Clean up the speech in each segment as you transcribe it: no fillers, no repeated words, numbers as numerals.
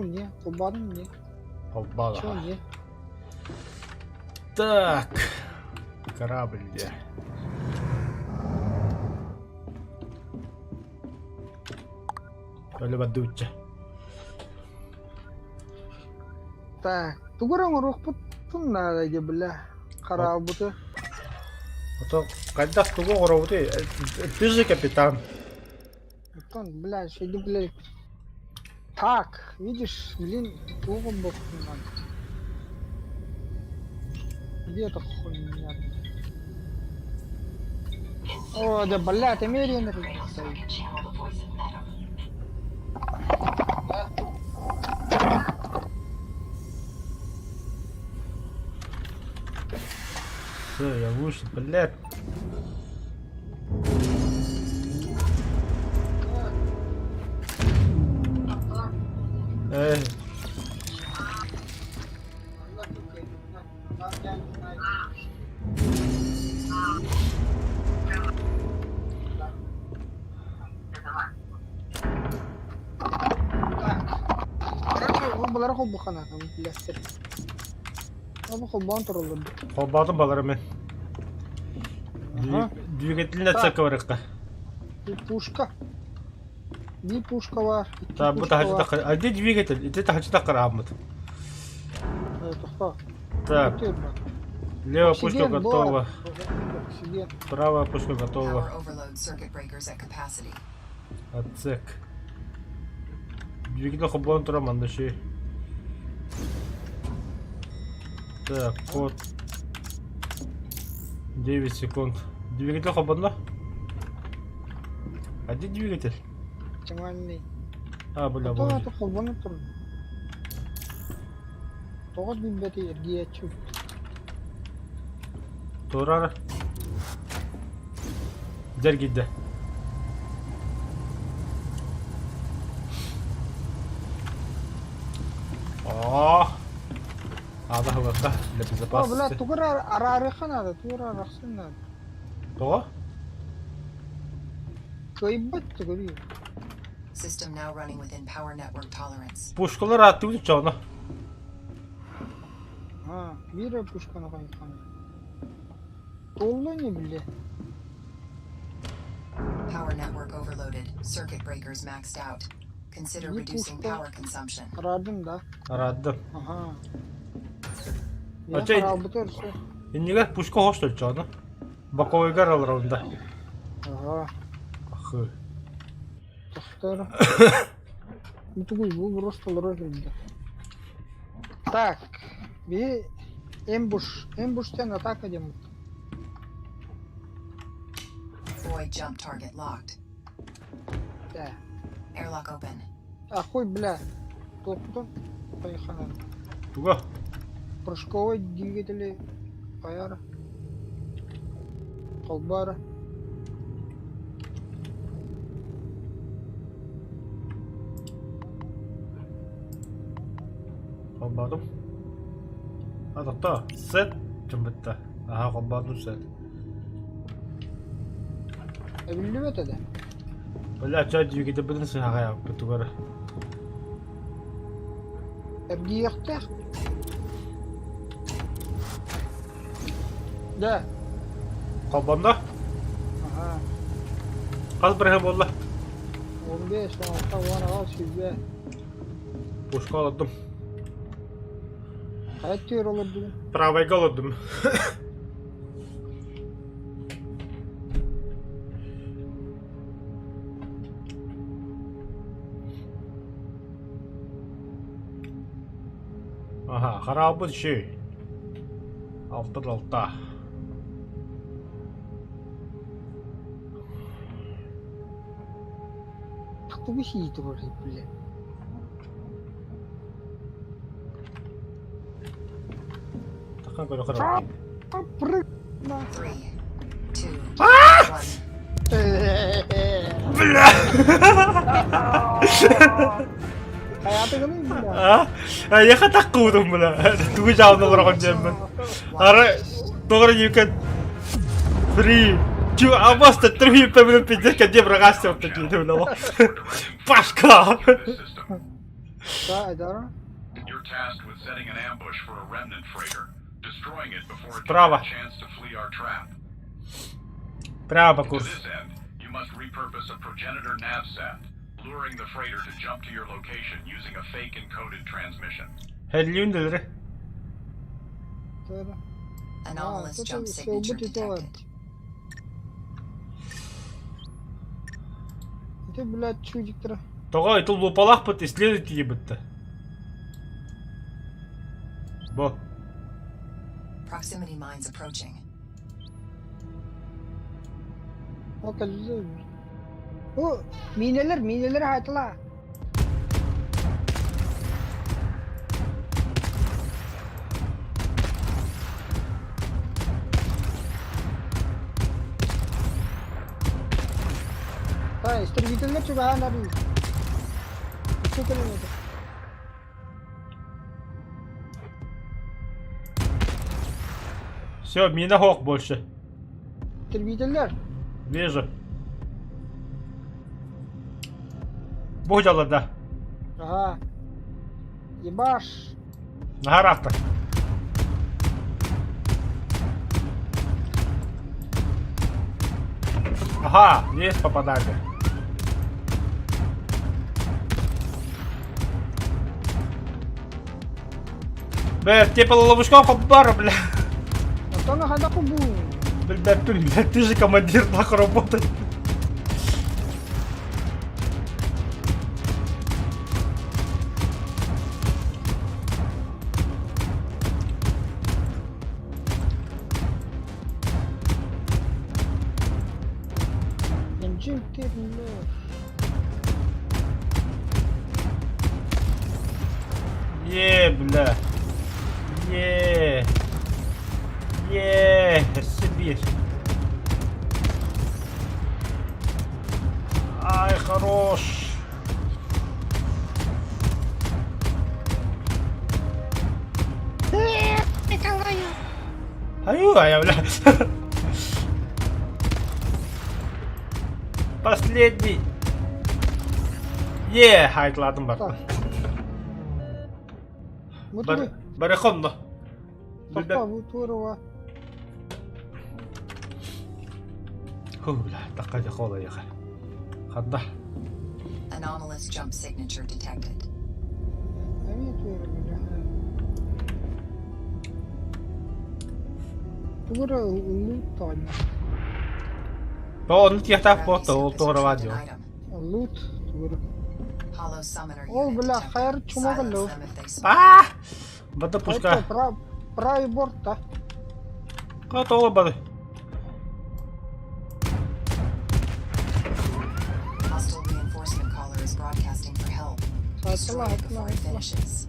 Не, холбаатым не. Холбаал Чё аха. не? Так. Корабль где? Өлө бардыбытча. Так, тугу эрэ оҥоруохпутун наада дии бля. Хараабыты. Ото хайдах тугу оҥоробутуй? Ты же капитан. Оттон, бля, иди, блядь. Так, видишь, блин, плохо бог Где эта хуйня? О, да, блядь, Америн. Все, я вышел, блядь. Эй. Балары холбухана, билэстер. Бу холбоон туруллар. Холбоотум балары мен. Двигателин отсека барыкка. Пушка. Би пушка бар. Та бу таһычы такыр. А где двигатель? Ити таһычы такыр ааммыт. Тохто. Так. Левая пушка готова. Правая пушка готова. Отсек. Двигатель холбоон турар манна ши. Так, код. 9 секунд. Двигатель холбонно? А где двигатель? Оптимальный. А, бля, Тоҕо бля. холбоно турар. Тоҕо билбэти эргийээччи. Турар. Дьэргийдэ. Оо. Аада хылатта для О, бля, безопасности. тугу араарыха надо, тугу арахсын надо. Тоҕо? Кыайбат тугу System now running within power network tolerance. Пушкалар ааттыбыт чоно. А, биир пушканы хайхан. Толло не бile. Power network overloaded. Circuit breakers maxed out. Consider Не reducing пушка. power consumption. Араардым да. Араадым. Аха. А Я чэ хараалбыт өрсө. иннигэр пушка хос чоно. Боковойгар аларонда. Ага. Ахы. Тохтор. Бу тугуй бу просто олорор кэлбитэ. Так, би эмбуш, эмбуштан атака диэн Void jump target locked. Да. Airlock open. Ахуй, бля. Туохпутун хайханан. Туга? Прыжковой двигатели хайара. Холбара. Холбоотум. А тохтоо. Сет чымбытта. Аха холбоотум сет. Эбиллибэт этэ. Бля, ча двигателбитин сыһаҕайаппыт тугара. Эргийиэхтээх. Да. Холбонно? Аха. Хас бырыһы буолла? 15, 16, 16, 20. Пушка олордум. Хайа түөр олордугун? Правайга олордум. Аха, хараабыт үчүгэй. Алтан алта. Тугу сии турар бile. Тахан көрө хараабыт. Прыг. Three, two, one. Бля! Хайатыгыный бля. А, я хатаккуудум бля. Тугу жаабын олорон диэммин. Ары тоҕо you can three, two, абас три пэмин пиздец кэдиэ бырагаас сыпта диэтэ бля. Пашка! Да, да. You're tasked with setting an ambush for a remnant freighter, destroying it before it can Справа. get a chance to flee our trap. Прямо по To курсу. this end, you must repurpose a progenitor navsat, luring the freighter to jump to your location using a fake encoded transmission. Хеллүүн Да. Anomalous это jump всё signature будет делать. detected. Ты, блядь, чудик-то. Тоҕо ити лупалаахпыт исследовать тиийбитте. Бу. Proximity mines approaching. О, кэллэ. О, миинэлэр, миинэлэр хаайтала. Да, истребительлэр чугаһаан арыы. Үчүгэй километр. Все, мина суох больше. Истребительлэр. Вижу. Бу дьалларда. Ага. Ебаш. Наһаа ыраахтар. Ага, есть попадание. Бля, типа ловушка хаббара, бля. Оттон хайдах бу? Бля, ты, бля, ты же командир, нахуй работать. Эмчим ты, бля. Е, бля. Е. Е, Сибирь. Ай, хорош. Аю, а бля. Последний. Е, хайдладым бар. Бу Бар, тугуй? барыхонно. Тохтоо бу туорува. Ху, бля, такая хола яха. Хадда. Anomalous jump signature detected. Эмиэ туора бля. Тугура лут тоонньо. То он тиэхтээх Gravity буолта, ол scoop has туора retrieved радио. an item. Лут тугура. Hollow summoner Ол, unit бля, detected. хайар чумага Silence лөө. them if they spawn. Аа! Бата пушка. Прав правый борт та. Готово бары. Hostile reinforcement caller is broadcasting for help. Destroy Хаайтала, it хаайтала, before it хаайтала. finishes.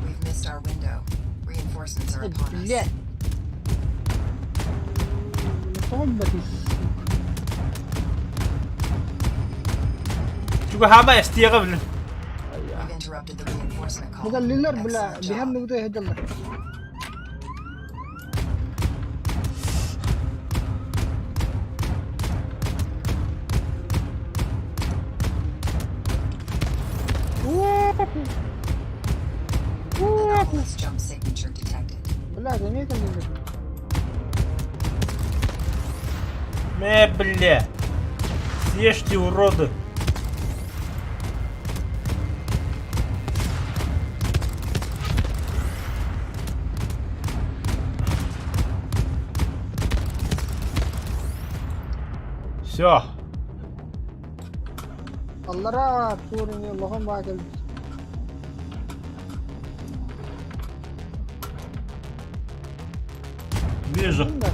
We've missed our window. Reinforcements are upon us. Блядь. Тоҕо бэтис. Чугаһаама эстиэҕэ блин. We've interrupted the reinforcement call. Бугаллилар бля, Excellent биһан job. нугута хеджаллар. Anomalous jump signature detected. Бля, эмиэ кэллилэр. Мэ, бля. Съешьте, уроды. Все. Аллара туурун лохон баа кэлбит. Вижу. Да.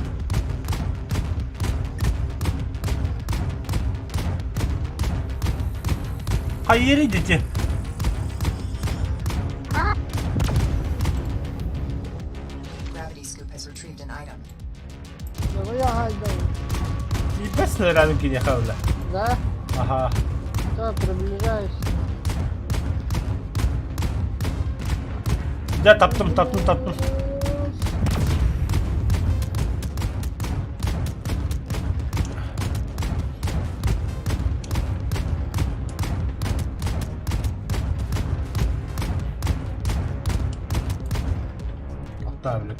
Хайыр идите. Gravity scoop has retrieved an item. Давай хайда. Ебать снарядом кинеха, бля. Да? Ага. Да, приближаюсь. Да, таптым, таптым, таптым.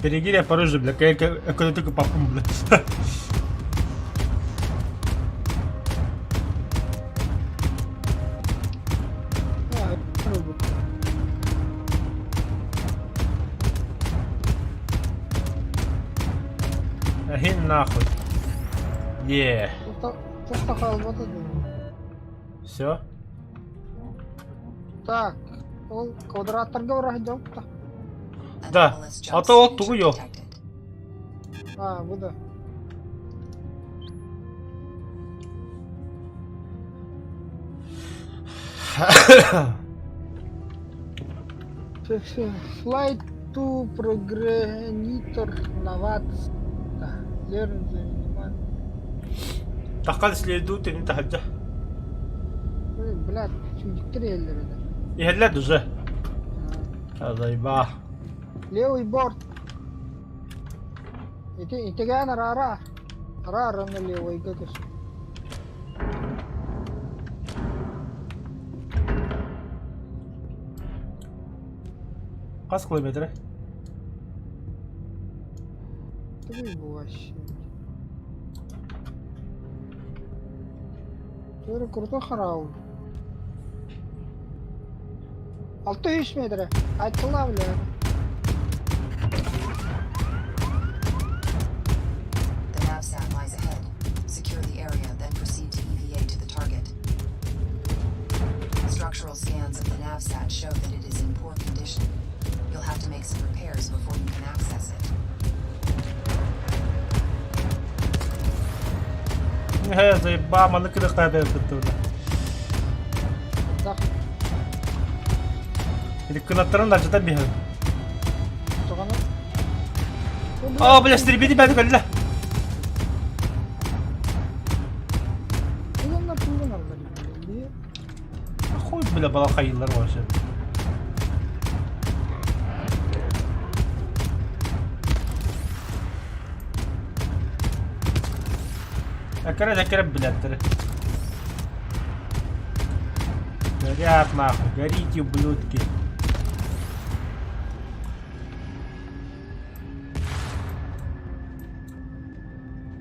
Перегиря порыжи, бля, когда только папум, бля. Ахин нахуй. Е. Все? Так, ол квадраттарга ураһдьопта. Да, а то ол тугу yok. А, бу да. Flight to Progrenitor Navat. Таххал следует ини таһырдьа. Блядь, чүдүктэр иһэллэр этэ. Иһэллэр уже. Заебал. Левый борт. Ити итигээн араара. Араара на левыйга көс. Хас километры? Тугуй бу вообще? Тоже крутой хараул. 600 метрэ. Айтылла бля. The navsat lies ahead. Secure the area, then proceed to EVA to the target. Structural scans of the navsat show that it is in poor condition. You'll have to make some repairs before you can access it. Э, заебал, маны кыдыктаа бэбэттэ Да. Или кынаттарын дальчата биһэн. Тоҕону? О, бля, стрельбите бэти кэллэ. Пуланна пулан аллар. Хуй, бля, балахайылар вообще. Эккирэ эккирэ блядь. Горят нахуй, горите, ублюдки.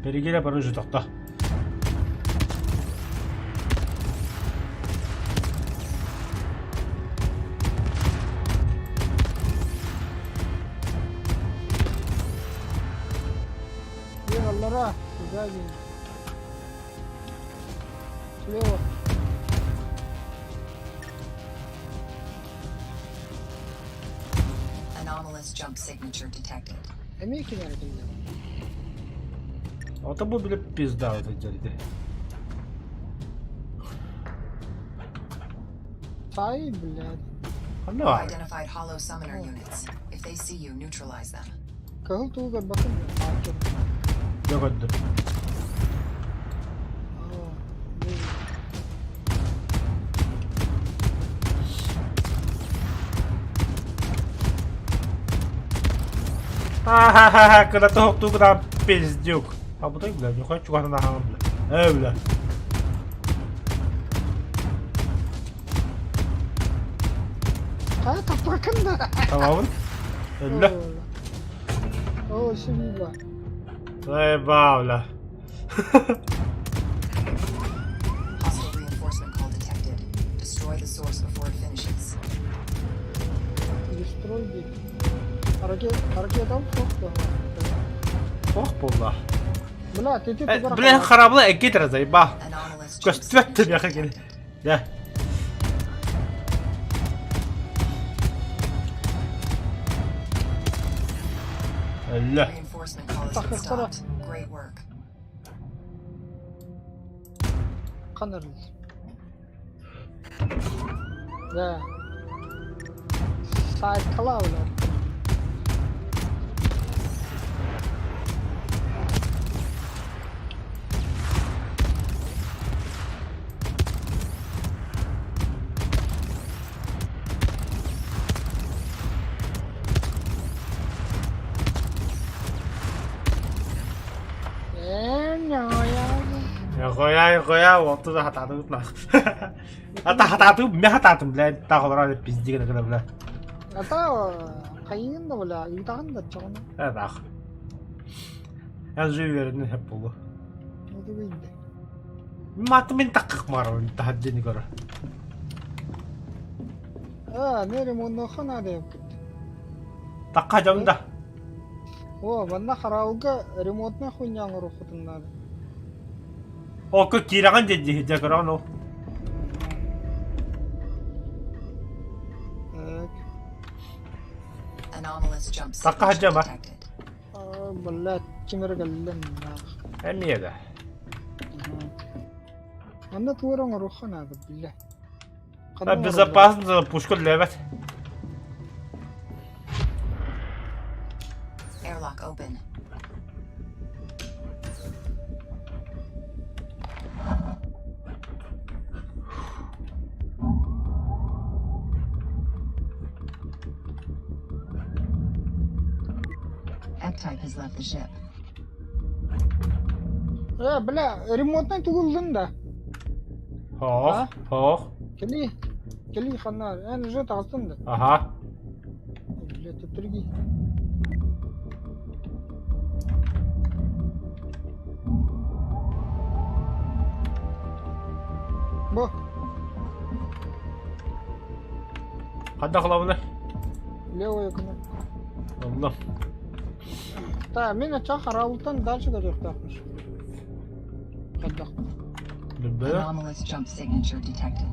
Перегире барыжы тохто. Аллара, сзади. Слева. Anomalous jump signature detected. Эмиэ кинээр кэллэ. Ото бу бile пизда вот эти. Тай, блядь. Ханна баар. Identified hollow summoner units. If they see you, neutralize them. Кыһыл тугу көрбөккүн маркер. Дьэ көрдүм. Ха-ха-ха, кына тоһуктуу гынан пиздюк. А бутай, бля, не хочу чугаһынан аһаҕын, бля. Э, бля. Хайа таппакын да. Тамамын. Өллө. Оо, сибиба. Заебал, бля. Hostile reinforcement call detected. Destroy the source before it finishes. Destroy диир. Ракет, ракетам суох дуо? Ох, буолла. Бля, ты ты Э, бля, харабла эккитер заебал. Anomalous jump Көстүбэт signature миэхэ кини. detected. Дьэ. Өллө. Reinforcement call has been stopped. Great work. Ханар. Да. Сайкала бля. Э, Гоя, гоя, вот туда хатаатыбыт нах. Ата хатаатым, мэ хатаатым, блядь, таах олорон пиздигин гына, бля. Ата Хайыын да бля, ыытаҕын да оччоҕуна. Эбэх. Эн же үөрэнэн сөп буолуо. Удугуйда. Маты мин такках маарабын таһырдьаны көрө. А, не ремонтуохха наада эбиккит. Такка дьон да. О, манна хараалга ремонтнай хуйня оҥоруоххутун наада. Окко киирэҕин диэн дии дьэ көрөҕүн ол. Так. Anomalous jump Такка signature сылдьама. detected. А, блядь, ким эрэ кэллэ наах. Эмиэ да. Манна тугу эрэ оҥоруохха наада, бля. Ханна оҥороллор? Безопасно пушка үлэлээбэт. Airlock open. F-type has left the ship. Э, бля, ремонтнай тугу ыллыҥ да? Хоох, А? хоох. Кэлии, кэлии ханна? Эн уже таҕыстын да? Аха. Бля, төптөргий. Бу, Хайдах ылабыный? левая кнопка. Ыллым. Та, мин оччо хараалтан дальше көрүөхтээхпин. Хайдах? Билбэтим. Anomalous jump signature detected.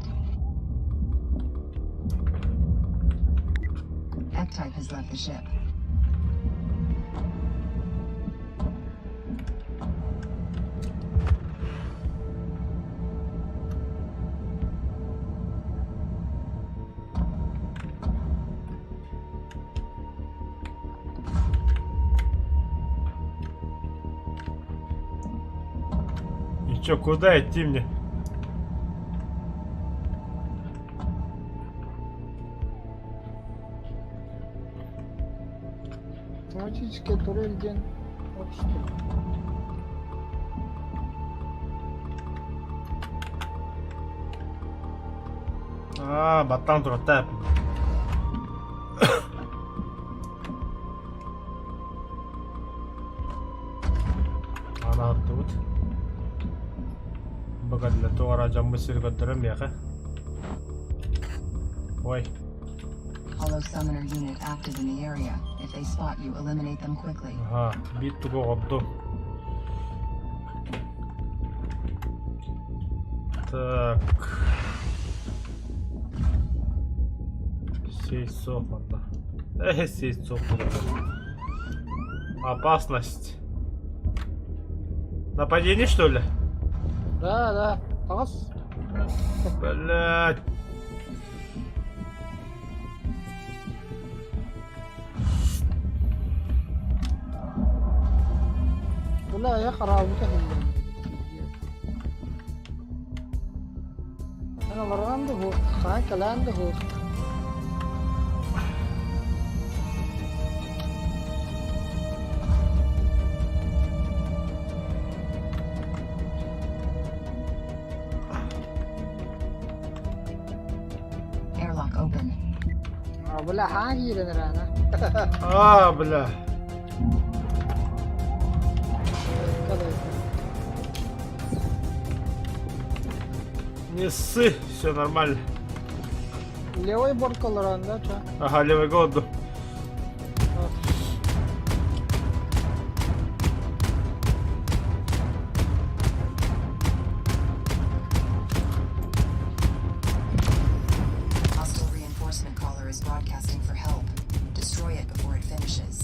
F-type has left the ship. И чё, куда идти мне? Автоматическая турель диэн общество. Аа, баттаан турар Анааттыбыт. Бакалла туора дьоммут сири көрдөрөн миэхэ. Ой, Hollow summoner unit active in the area. If they spot you, eliminate them quickly. аха, биир тугу оҕордум. Так. Сейсох манна. Эх, сейсох Опасность. Нападение, что ли? Да, да. Таҕыс. Блядь. Бля, я хараабыта иһиллэр. Эн олорон да суох, хаһан кэлээн да суох. Airlock open. А, бля, хаһан киирэн эрээнэ? А, бля. Не ссы, все нормально. Левый борт олорон да, чё? Ага, левый голоду. Hostile reinforcement caller is broadcasting for help. Destroy it before it finishes.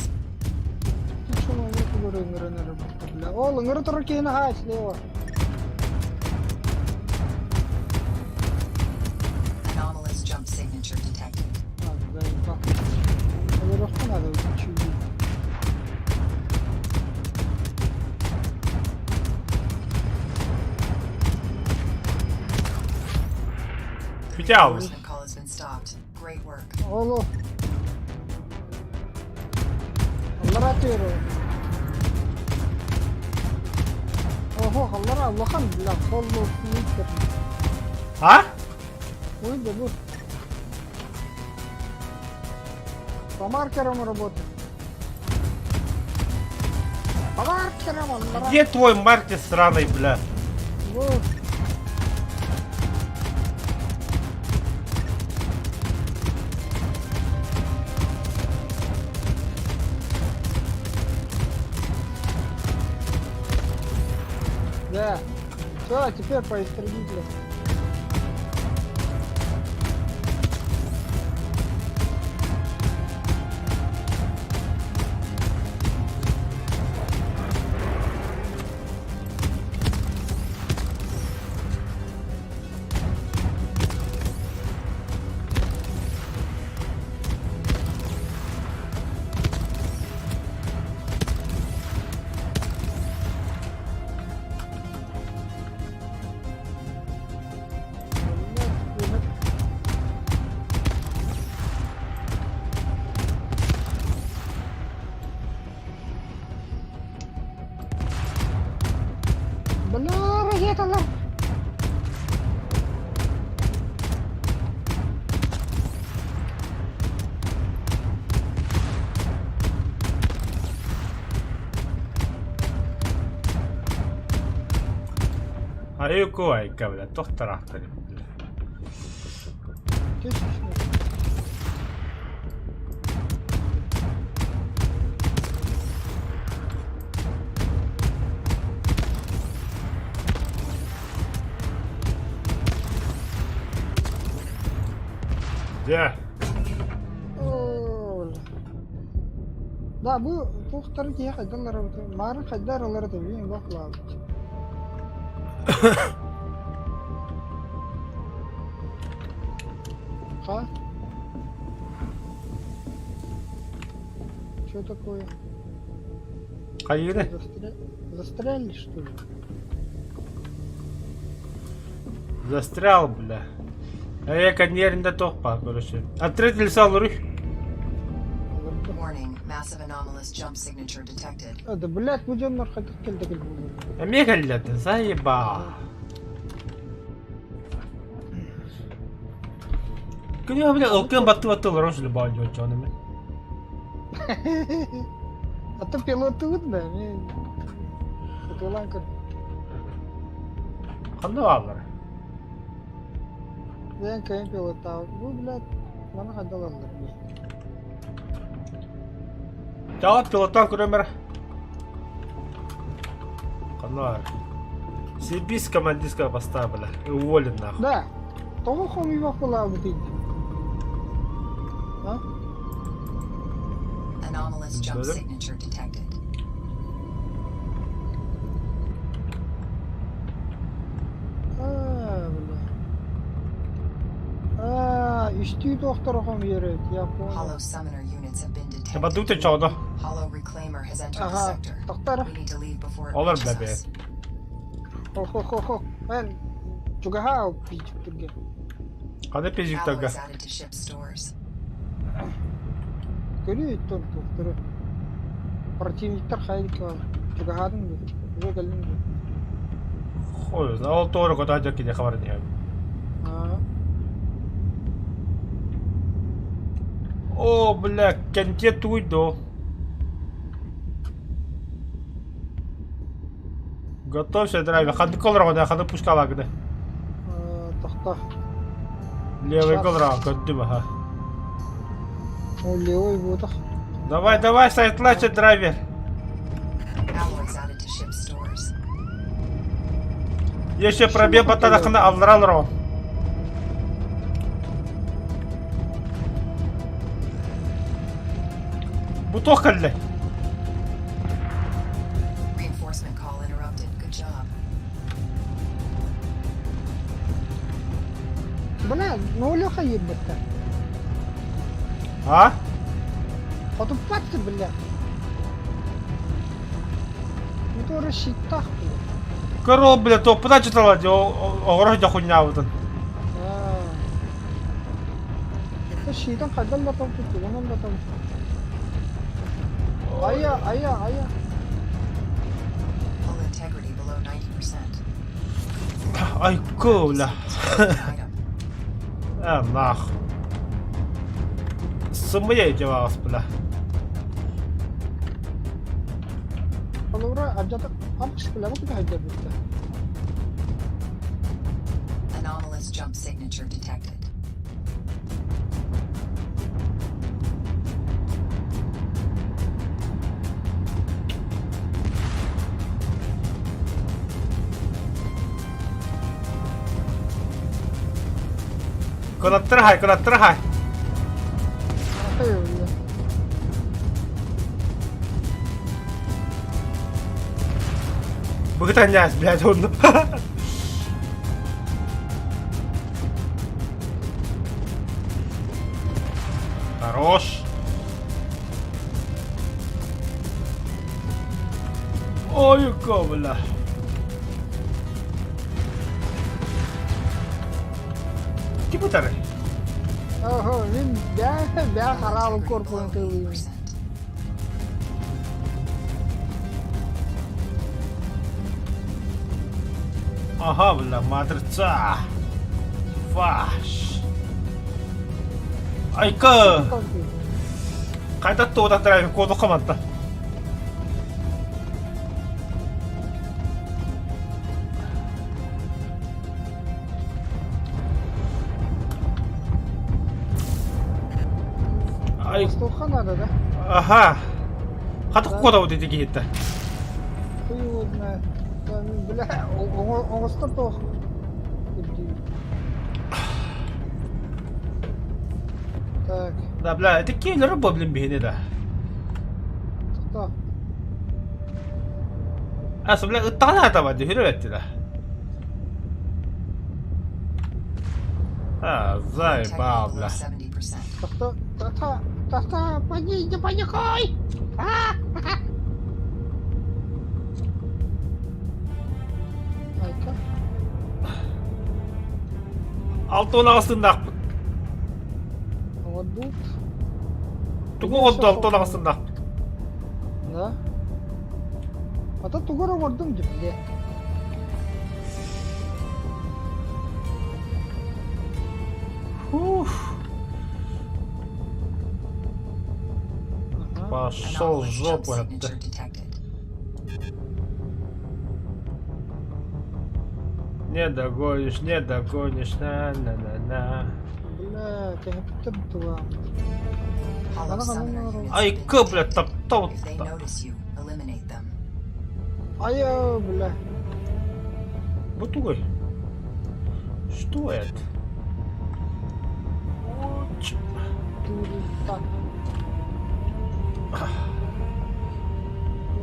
Ол ыҥыра турар киһини хаай слева. Anomalous jump signature detected. Олорохпун надо үчүгэй. Бүтэ Reinforcement call has been stopped. Great work. Олу. Аллара түөрэ. Охо, аллара улахан бля, холлу миттер. А? Ой, да бу. По маркерам работай. По маркерам аллара. Где твой маркер сраный, бля? Вот. Да. Все, теперь по истребителям. Бля, ракеталар! Айыку айка, бля, туох тараахтар бля. Дьэ, Да, бу туохтары киһи хайдаллар эбит. Маарын хайдар ылар этэ, билин бахлаабыт. Ха? Что такое? хайыыры? Застряли, что ли? Застрял, бля. Э, коньеринде туох баар, короче. Отряд лица олоруй. Warning, massive anomalous jump signature detected. Да, блядь, бу дьоннор хайдах кэлдэ буолуо. Эмиэ кэллэтин, заеба. Күнү бля, ылкын батты-батты олорон шүлі баа дьон эми. А то пилотуут да, мен сытылан көр. Ханна бааллар? Бэйэҥ кыайан пилоттаабыт. Бу, блядь, маны хайдах ылаллар дии. Чаҕат пилоттаан көрөмөр. Ханна баар? Сибис командирского поста, бля. Уволен нахуй. Да. Тоҕо хомуйбах буолаабытый? А? Anomalous jump signature detected. Аа, бля. Аа, үстүү доктор хомуйар эбит, я понял. Hollow summoner units have been detected. Батута чоҕдо. Hollow reclaimer has entered the Ага, sector. доктор. We need to leave before it Олор reaches бля бэйэ. us. Хо-хо-хо-хо. Эн чугаһаа пиичиктэргэ. Хана пизиктарга. Alloys added to ship stores. Көрүү иттон туохтары. Противниктар хайдык чугаһаатын дуу, уже кэллин дуу. Хуй, ол туора көтө дьэ кини хабар диһэ. Аа. О, бля, кэнтиэ тугуй доо. Готовься, драйвер. Ханнык олороҕун, ханнык пушкалаагыны. Тохто. Левый олороҕун, көрдүм, аха. Ол левый буотах. Давай, давай, сайтлачы, драйвер. Alloys added to ship stores. Еще пробел баттадахына аллара олороҕун. Бу туох кэллэ? Reinforcement call interrupted. Good job. Бля, ноль хайырбыттар. А? Хотуппат бля. Мотора щиттах, бля. Көр ол, бля, топпута чытала дии, оҕоро дьохунньаабытын. Аа. Это щитан хайдан да там тугунан да там. Ая, ая, ая. Hull integrity below 90%. Айку, бля. Item. Э, нах. Сымыйа дьабаҕас бля. Холобура, алдьата ампыс бля, бу кытаһайдарбыттар. Anomalous jump signature detected. Кынаттар хай, кынаттар хай. Быгытан блядь, он. Хорош. Ой, бля. Ким ытарый? Ого, мин бää бää хараабын корпуһун тылыыбын. Аха, бля, матрица. Фаш. Айка! Хайдах туота драйв коду команда. Ай. Туохха наада да? Аха. Хатык куотабыт ити киһиттэ. Хуй его знает. Бля, оҥостор туох Так. Да, бля, это киллер блин биһини да. Тоқта. Ас, бля, ыттаҕына атаба дьүһүрэ бэттилэ. А, заебал, бля. Тоқта, тоқта, тоқта, пойди, не паникуй! Айка. Алтон ағыстындаақпыт. Оҥорбут. Тугу оҕотто алтон ағыстындаақпыт. Да. Ата тугу эрэ оҥордум дьэ. Фух. Пошел в жопу это. Не догонишь, не догонишь, на-на-на-на. Бля, кэһэппиттэр туга. Айка, бля, таптал. Айа, бля. Бу тугуй? Что это? Так.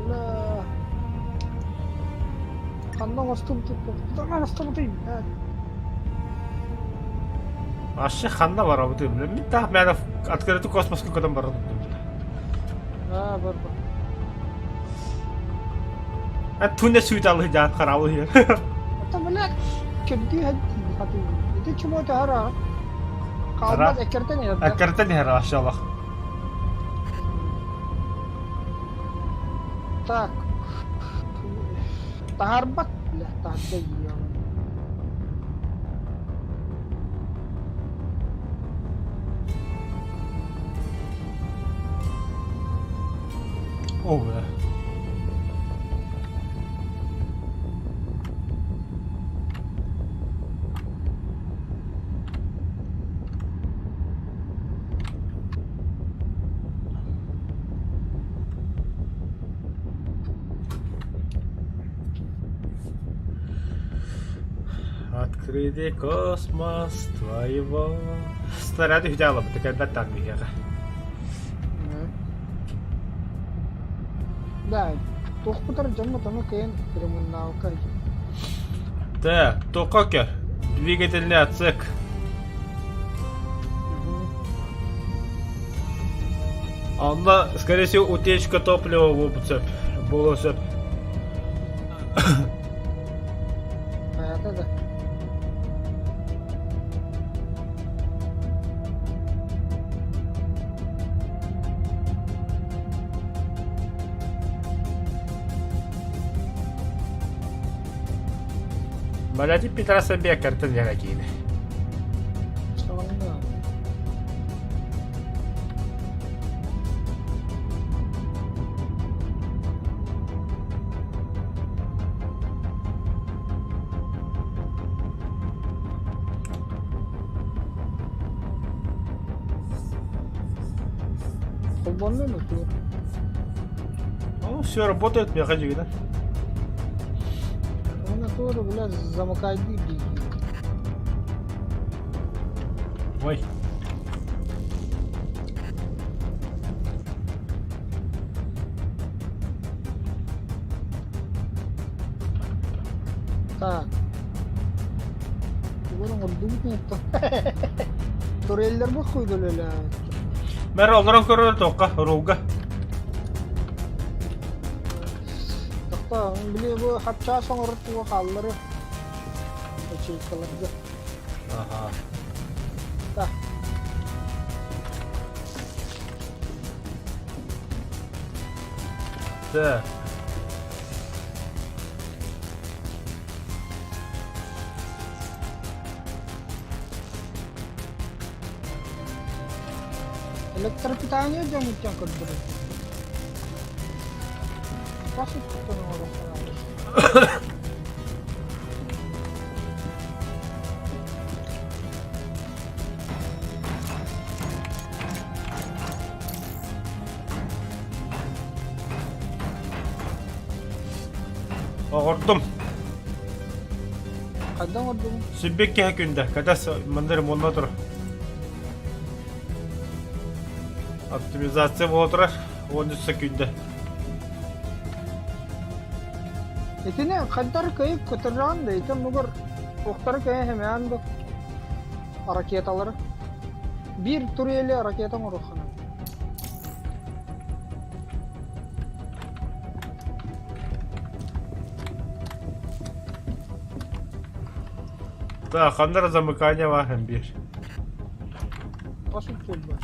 Бля. Ханна оҥостубутуй? Оҥостубутуй? Вообще ханна барабытый, бля. Мин таах мээнэ открытый космоска көтөн барабыт, бля. Аа, бар бар. А түнэ сүйт алыы дьаат хараабы Это, блядь, кирдии хатыы. Ити чмо таһара. Хаалбат эккиртэн иһэр. Эккиртэн иһэр, вообще олох. Так. Таһарбат, бля, таһырдьа иһиэҕим. О, бля. Открытый космос твоего. Снаряды взяла бы, такая братан миэхэ. Да, туохпутар дьоммут ону кыайан перемуннаабакка Да, туохха двигательный отсек. Онно, скорее всего, утечка топлива буолбут сөп. Буолуон сөп. Хайата да. Баляти Петраса Беккертен диэн киини. Саламна. Холбонно ну туох? Ну, все работает, миэхэ дьигинэ. Уонна туору, бля, замыкайдыы дии. Ой. Так. Тугу оҥордубут нетто. Туреллербит хуйдулэлээ. Мэр олорон көрөр тоққа, рулга. Тохто, били бу хапчаас оҥорор туга хааллары. Ячейкаларга. Ага. Так. Так. Электропитание дьоҥуттан көрдөрөр. Хас өттүттэн оҥоро санаабыт. Оҕордум. Хайдах оҥордуҥ? Сүббүт киһи күндэ. Катас манна ремонна турар. Оптимизация буола турар. 13 секунда. Итини хайдар кыйык көтөрөөн да ити мугар охтары кыйа хэмээн да ракеталары. Биир турели ракета оҥоруоххана. Да, ханна замыкание бар биир. Хас үктэл бар.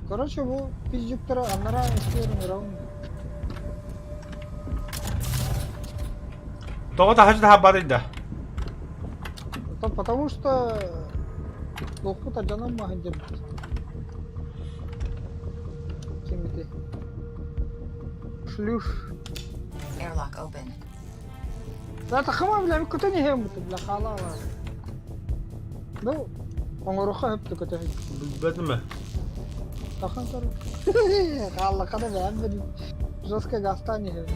Короче, бу пиздюктара анараа истиэрин ыраҕын. Тоҕо таһычы таһа да? Это потому что лохпут адьанан маһын дьэбит. Ким ити? Шлюш. Airlock open. Да тахыма бля көтөн иһэм бу бля хаала Ну, оҥоруха хөптө көтө. Билбэтим ээ. Тахан көр. Хааллаххана бэйэм били жестко газтаан иһэбин.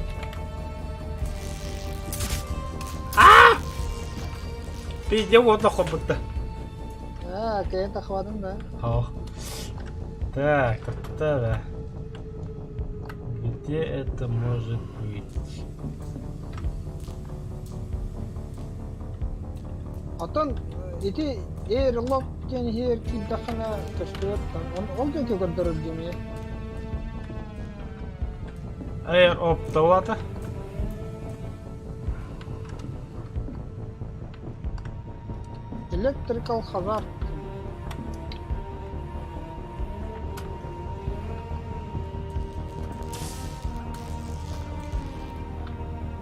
Пиздец уотла хоппутта. Аа, кэйэн тахвадым да. О. Так, да. Где это может быть? Оттон ити airlock диэн иһигэр киирдэххинэ көстүбэт ол диэки көрдөрөр диэмий? Air оптовата. Electrical hazard.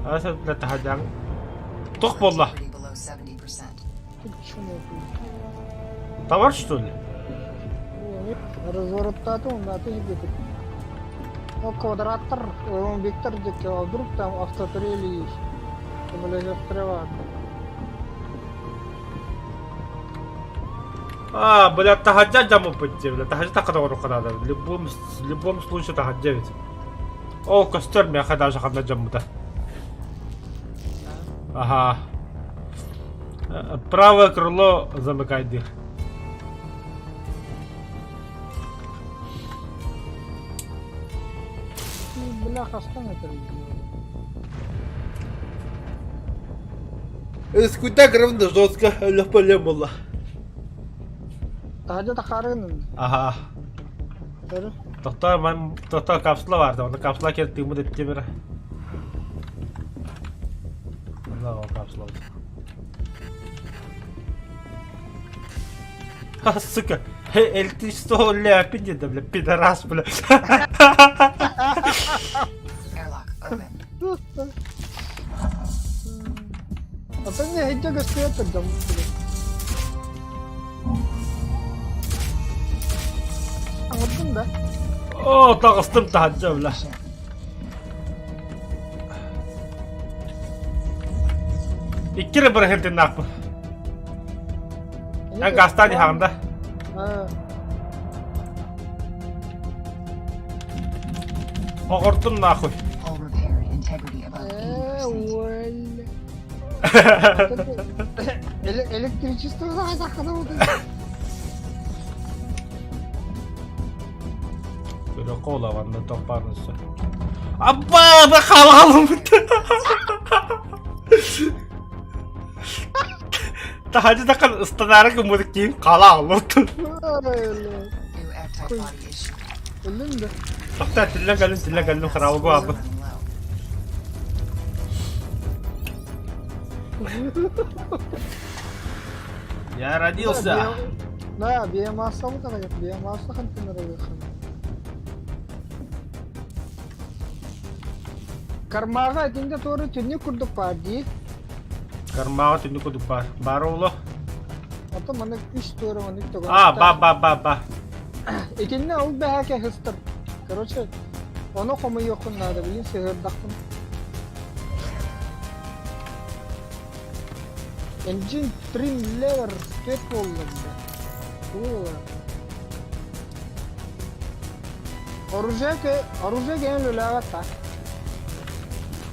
Asa таһадьаҥ туох буолла? Integrity below 70%. Почему? Товар что ли? Развороттаатым, аты где-то. Ну, квадратор, вектор где-то, а вдруг там автотрели есть. Блядь, А, блядь, таһырдьа дьаммыппыт дии, бля, таһырдьа таххата оҥоруохха наада. В любом, в любом случае таһырдьа эбит. Ол көстөр миэхэ даже ханна дьаммыта. Ага. Правое крыло замыкай диир. Бля, хастан это Скуда громда жестко, өлөх буолла. Таһырдьа тахаарыгын Аха. Көрө. Тохтоо, ман тохтоо капсула баар, онно капсула кэлэн тыыммыт эттим эрэ. Онно ол капсула. Ха, сука. Электричество ляпин деді, бля, пидорас, бля. Airlock open. Атын не хиджа көстүө турдум. Оҥордуҥ да? О, таҕыстым таһырдьа, бля. Ship. Икки эрэ бырыһыантыннаахпын. Эн гастаан иһаҕын да? Аа. Оҕордум нахуй. Hull repaired. Integrity above Э, 80%. уоль. Электричество сахана вот. Көрө лаванда топпарынса. Абба, бе халалым. Таһаджы такан ыстанаары гыммыт киин хала аллут. New F-type body issued. Өллүн да. Тоқта тиллен кэллим, тиллен кэллим, хараабы Fuels are абы. running low. Я родился. Да, биомасса вот биомасса контейнер Кармаҕа итиннэ туора түннүк курдук баар дии. Кармаҕа түннүк курдук баар. Баар оҕоло. Ото маннык үс туора маннык А, ба ба ба ба. Итиннэ ол бэһээкэ сыстар. Короче, ону хомуйуоххун наада, билин сыһыардахпын. Engine trim lever түөрт буолла бile. Буолла. Оружие оружие кэлэн үлэлээбэт та.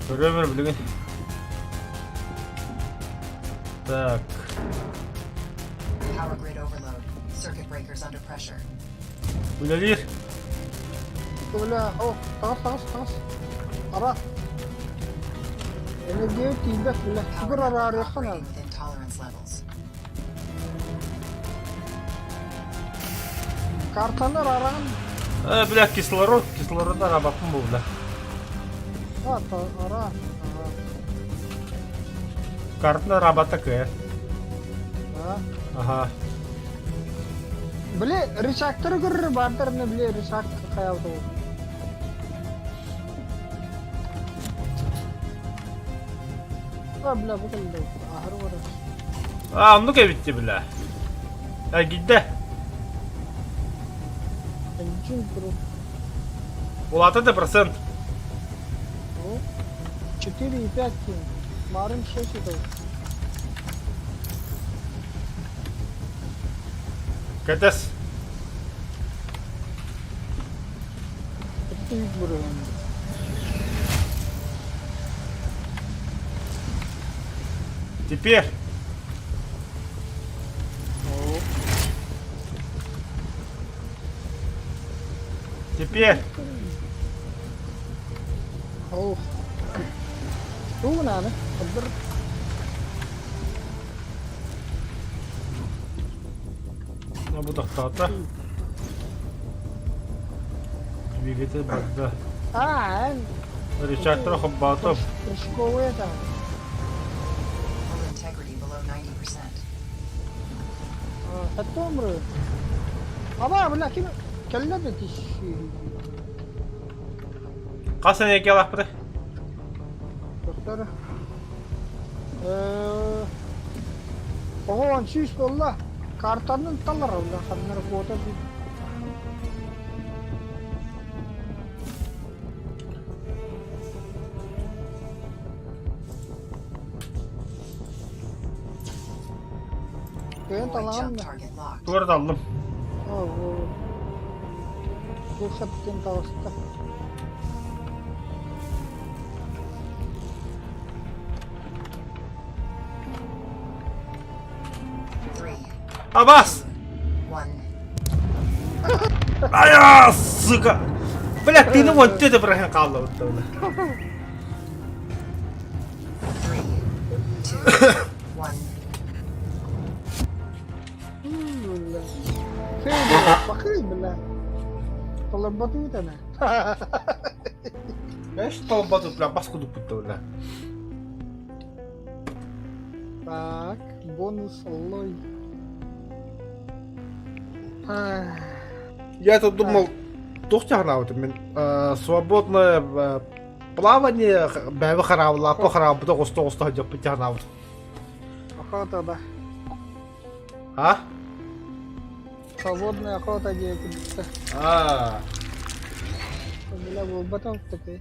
Көрөмөр билигин. Так. Power grid overload. Circuit breakers under pressure. Үлэлиир. Бля, о, таҕыс, таҕыс, таҕыс. Ара. Энергия тиийбэт, бля. Power Тугур network араарыахха operating наада. within tolerance levels. Картаны араараҕын. Э, бля, кислород, кислород арабаппын бу, бля. А, ара. Картаны арабата кыа. Ага. Ага. Били рычагтары көрөр баардарына били рычаг хайалды ол. А, бля, бу кэллэ. Аһары барар. А, оннук эбитти, бля. Э, гидде. Engine group. Улаата да процент. 4,5 кин. Марын 6 это. Кэтес. Это бурган. Теперь. Теперь. Ох. Тугу надо? Подбер. Бу тохтоото. Двигатель барда. А, Рычагтары хоббаатым. Прыжковый это. Hull integrity below 90%. Это умры. Аба, бля, ким кэллэ да тиши. Хас энергия лаппыты? Доктор. Оҕо 100 буолла. Картанын талар бля, ханнар куота бит. Кыйын Void талаҕын jump да. target locked. Туора таллым. Бу хаттын таҕыста. Three, Абас! one. Ая, сука! Бля, ты ну вот это брахан хаалла бутта. Three, two, one. Бля. Бакый, бля. Толорботу этана. Знаешь, толботу, бля, баску дупутта, бля. Так, бонус лой. Я тут думал, туох чаһынаабытым мин свободное плавание бэйбэ хараабылааппа хараабыта оҕусто оҕусто сылдьаппыт чаһынаабыт. Охота, да. А? Свободная охота диэбит. А. Бля, буолбатах такой.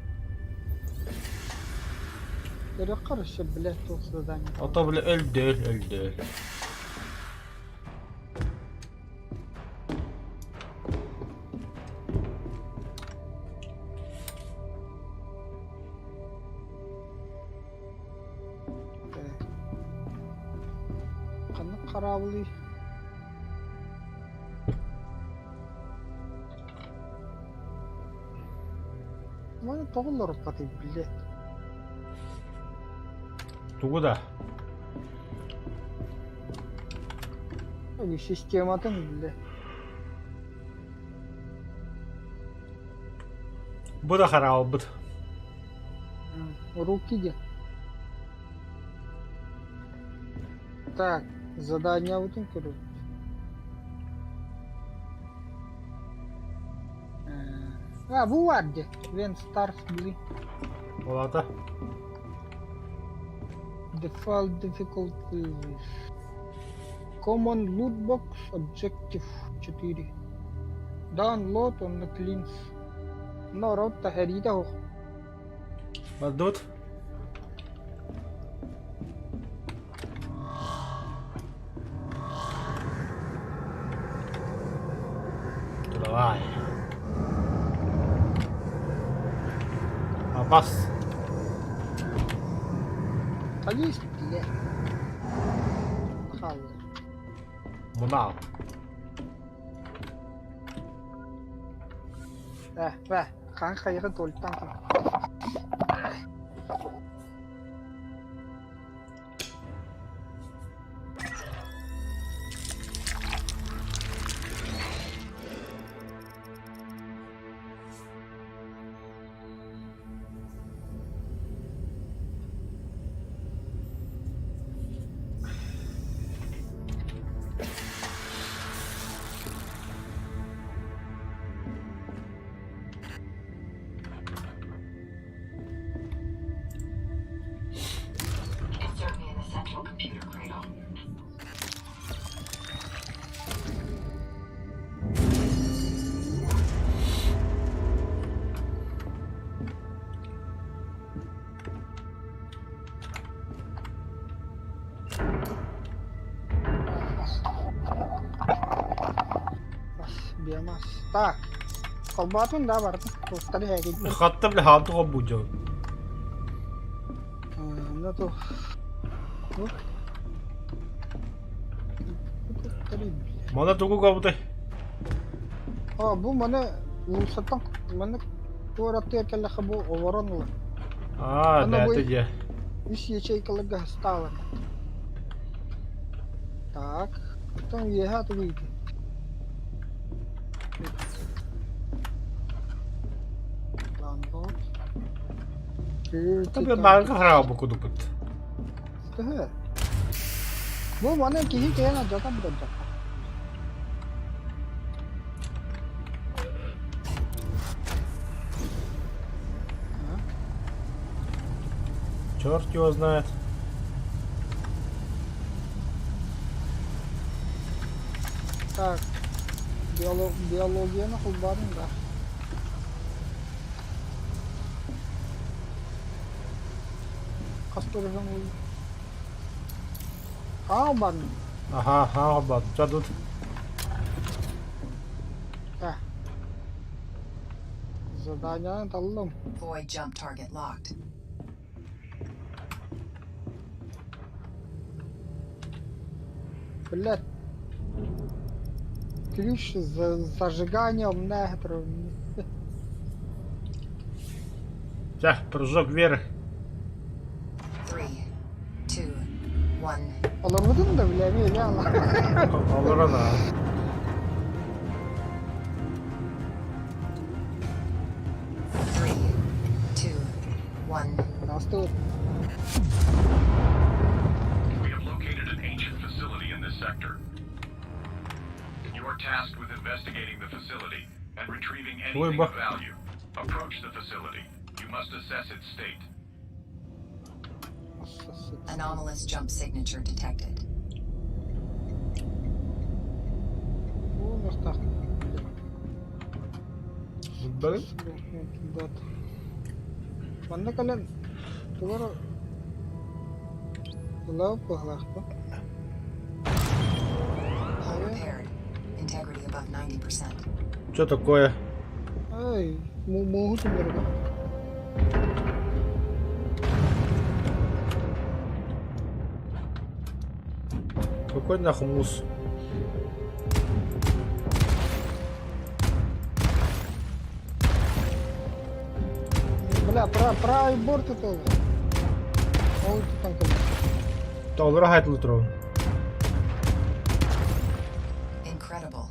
Көрүөххэ өссө, бля, туох задание. Ото бля өлдөөл өлдөөл. Ханнык хараабылый? Маны тоҕо олоруппатый блядь? Тугу да? Систематын блядь. Бу да хараалбыт. Руки где? Так, задание бутун көрөбүт. А, бу бар де. Вен Старс, блин. Олата. Default difficulty. Common loot box objective 4. Download on the cleans. Но рот хэриитэ суох. Бардыбыт. Давай. Абас. Садись, блядь. Хаалла. Мунал. Э, бэ, хаан хайыгы туолтан Insert me in the central computer cradle. Биомас. Так. Холбоотун да барытын туохтары эһэги. Хатта бile хаалты холбуу Ну то. Мана тугу кабытай? О, бу маны уулуссаттан маны куораттыгар кэллэххэ бу олорон ылар. Аа, Аны бу бэйэтэ дьэ. үс ячейкаларга астаалар. Так, оттон үөһэ тугу ыйытый? Download. Tabi баарга хараабы кудупут. Төһө? Бу маны киһи кэйэн алдьатан бүтэрдэххэ. Черт его знает. Так, биологияны холбоотуҥ да. Хас көрөһөҥ Хаалбан. Аха, хаалбат. Чадут. Так. Задание таллым. Void jump target locked. Блядь. Ключ за зажиганием негров. Чэ, прыжок веры. 3, 2, 1. Олорбутун да бля, эмиэ ала. Олорон аа. 3, 2, 1. Настыл. We have located an ancient facility in this sector. You are tasked with investigating the facility and retrieving anything of value. Approach the facility. You must assess its state. Anomalous jump signature detected. Манна кэлэн тугар ылаап быһалаахпын. Hull repaired. Integrity above 90%. Что такое? Ай, мууһу түннэргэ. Какой нахуй мусс? Бля, правый борт это. Ол тутан кэллэ. Толору хайтылы турабын. Incredible.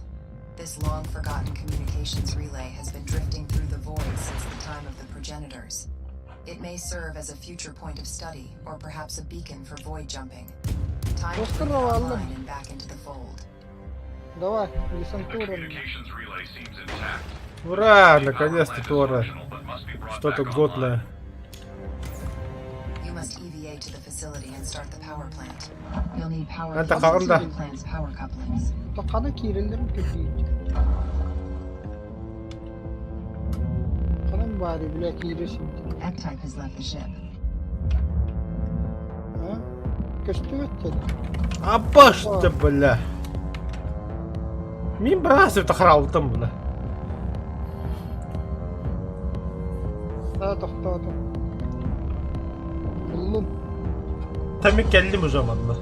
This long forgotten communications relay has been drifting through the void since the time of the progenitors. It may serve as a future point of study or perhaps a beacon for void jumping. Time to bring it online and back into the fold. Давай, The десантура. communications relay seems intact. Ура, The power наконец-то plant is Тора. functional, but must be brought Что-то back online. годное. You must EVA to the facility and start the power plant. You'll need power Это from the Honda. plant's power couplings. Хана киирэллэрин кирдиир. Ханан баары бля киирэ синтин. F-Type has left the ship. А? Көстүбэт деді. Абашты, бля. Мин брасып тахаралтым, бля. Да, тохтоото. Буллум. Тамик кэллим уже манна.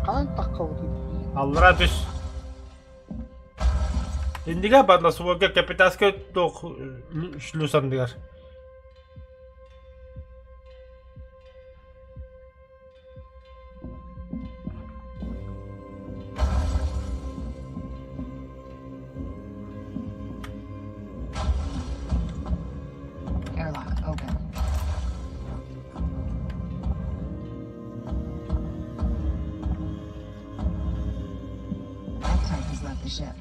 Хаан таххабытый. Аллара түс. Индига бадла суога капитанскай туох шлюз анныгар. Airlock open. F-Type has left the ship.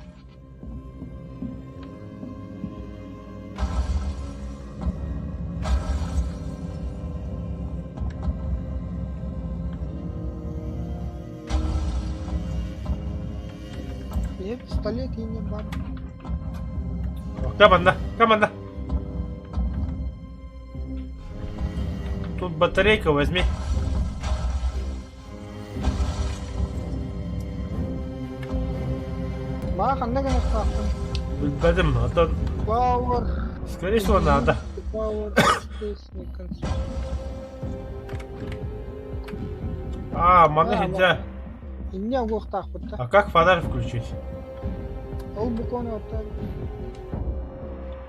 Ийэ пистолет иинэ бар. Команда, команда. Тут батарейка возьми. Маа ханна гыныахтаахпын? Билбэтим, а то Power. скорее всего надо. Power Space Construction. А, маны А, нельзя. Инньэ угуохтаахпыт да. А как фонарь включить? Ол букваны оттар.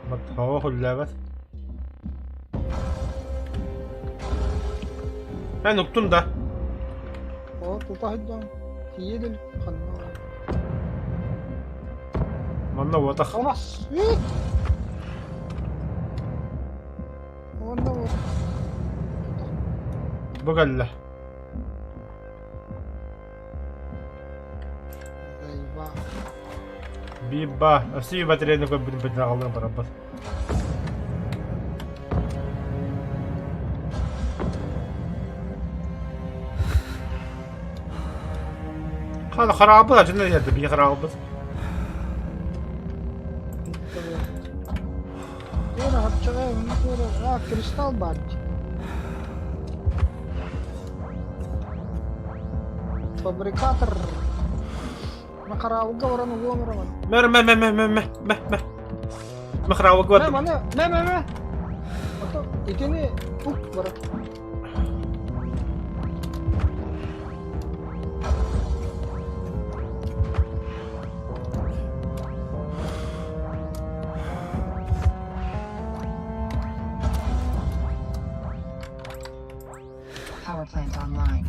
Вот, ох, үллээбэт. Эн уктун да. О, тута сылдьан. Тиийэ да илик ханна. Манна уотах. Алмас! Уонна вот. Бу кэллэ. Заеба. Биба. Өссө батареяны көрбүтүн бүтүн аҕаллан барабыт. Хана хараабыт, ачына диэтэ, бии хараабыт. Туора хапчаҕай, уну туора, а, кристалл баар дии. Фабрикатор. Мэ хараабылга баран угуом эрэ маны. Мэ мэ мэ мэ мэ мэ мэ мэ. Мэ хараабылга Мэ бардым. маны, мэ мэ мэ. Ото итини ук бара. Power plant online.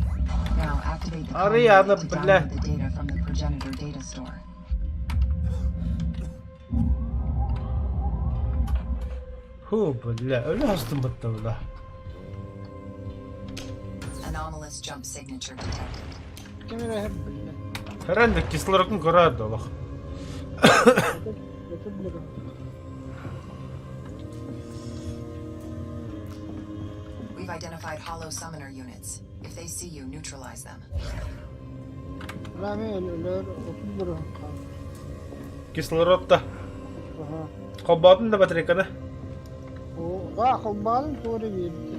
Now activate the Ariana, conduit to бля. download the data from the progenitor data store. Ху, бля, өлө астым бытта, бля. Anomalous jump signature detected. Ким эрэ иһэр биллэ. Реально кислородун көрөөд олох. Өтө билэр. We've identified hollow summoner units. If they see you, neutralize them. Бля, эмиэ өлөр отут бырыһын хаалла. Кислород да. Аха. Холбоотун да батарейканы. О, а, холбаатын туора биэрдэ.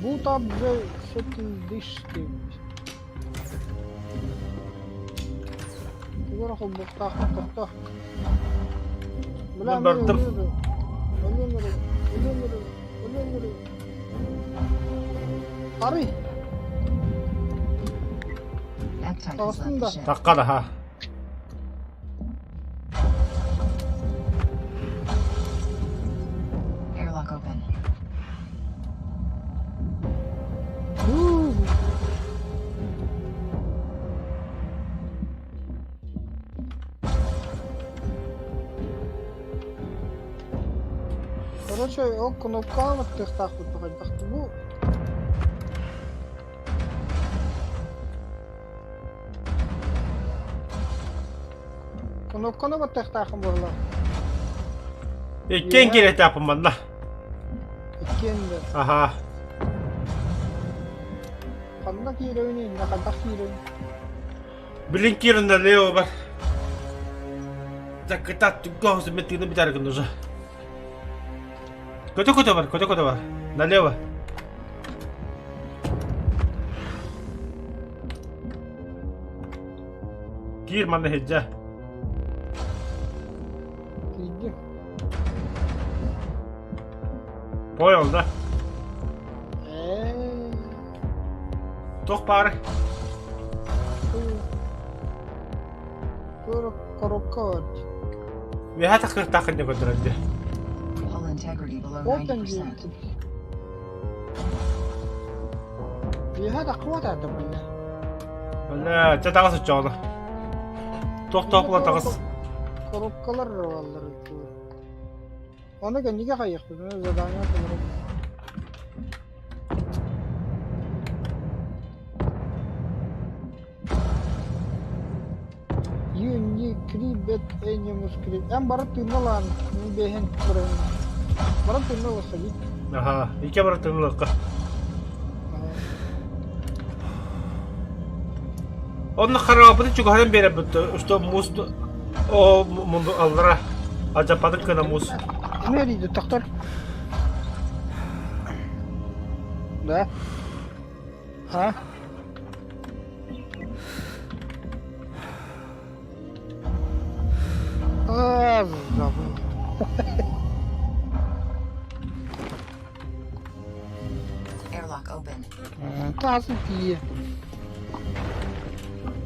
Boot up the settle dish диэбит. Тугу эрэ холбуохтаахпын тохтоо. Бля, Мен бардым. эмиэ өлөр. Өлөн эрэ, өлөн эрэ, өлөн эрэ. Арый! Таҕыстым да. Тахха да ха. Airlock open. Короче, ол кнопкаҕа баттыахтаахпыт хайдах бу Кнопканы баттыахтааххын буолла. Иккиэн киириэхтээхпин манна. Иккиэн да. Аха. Ханна киирэбин иннэ хайдах киирэбин? Блин, Киран налево бар. Так, так, голос мен тыына бүтәргін уже. Көтө-көтө бар, көтө-көтө бар. Налево. Киир манна хеджа. Киирдим. Понял, да? Ээ. Туох баары? Коробка бар. Үөһэ тахсыахтааххын диэн көрдөрөр дии. Hull integrity below Open 90%. диэбитим. Үөһэ таххыбат аата бля. Бля, чэ таҕыс оччоҕуна. Туох-туох була таҕыс. Коробкалар бааллар. Ону кэнники хайыахпыт, задание толору. Юни крибет энимус криб. Эн бары тыынналаан, мин бэһин көрөһүн. Бары тыынналаса бит. Аха, икки бары тыынналыкка. Онно хараабыты чугаһынан биэрэбит, что муус о мунду аллара алдьаппатын гына муус. Ким эрийди, тохтор? Да? А? А, забыл. Airlock open. Таас тиийэ.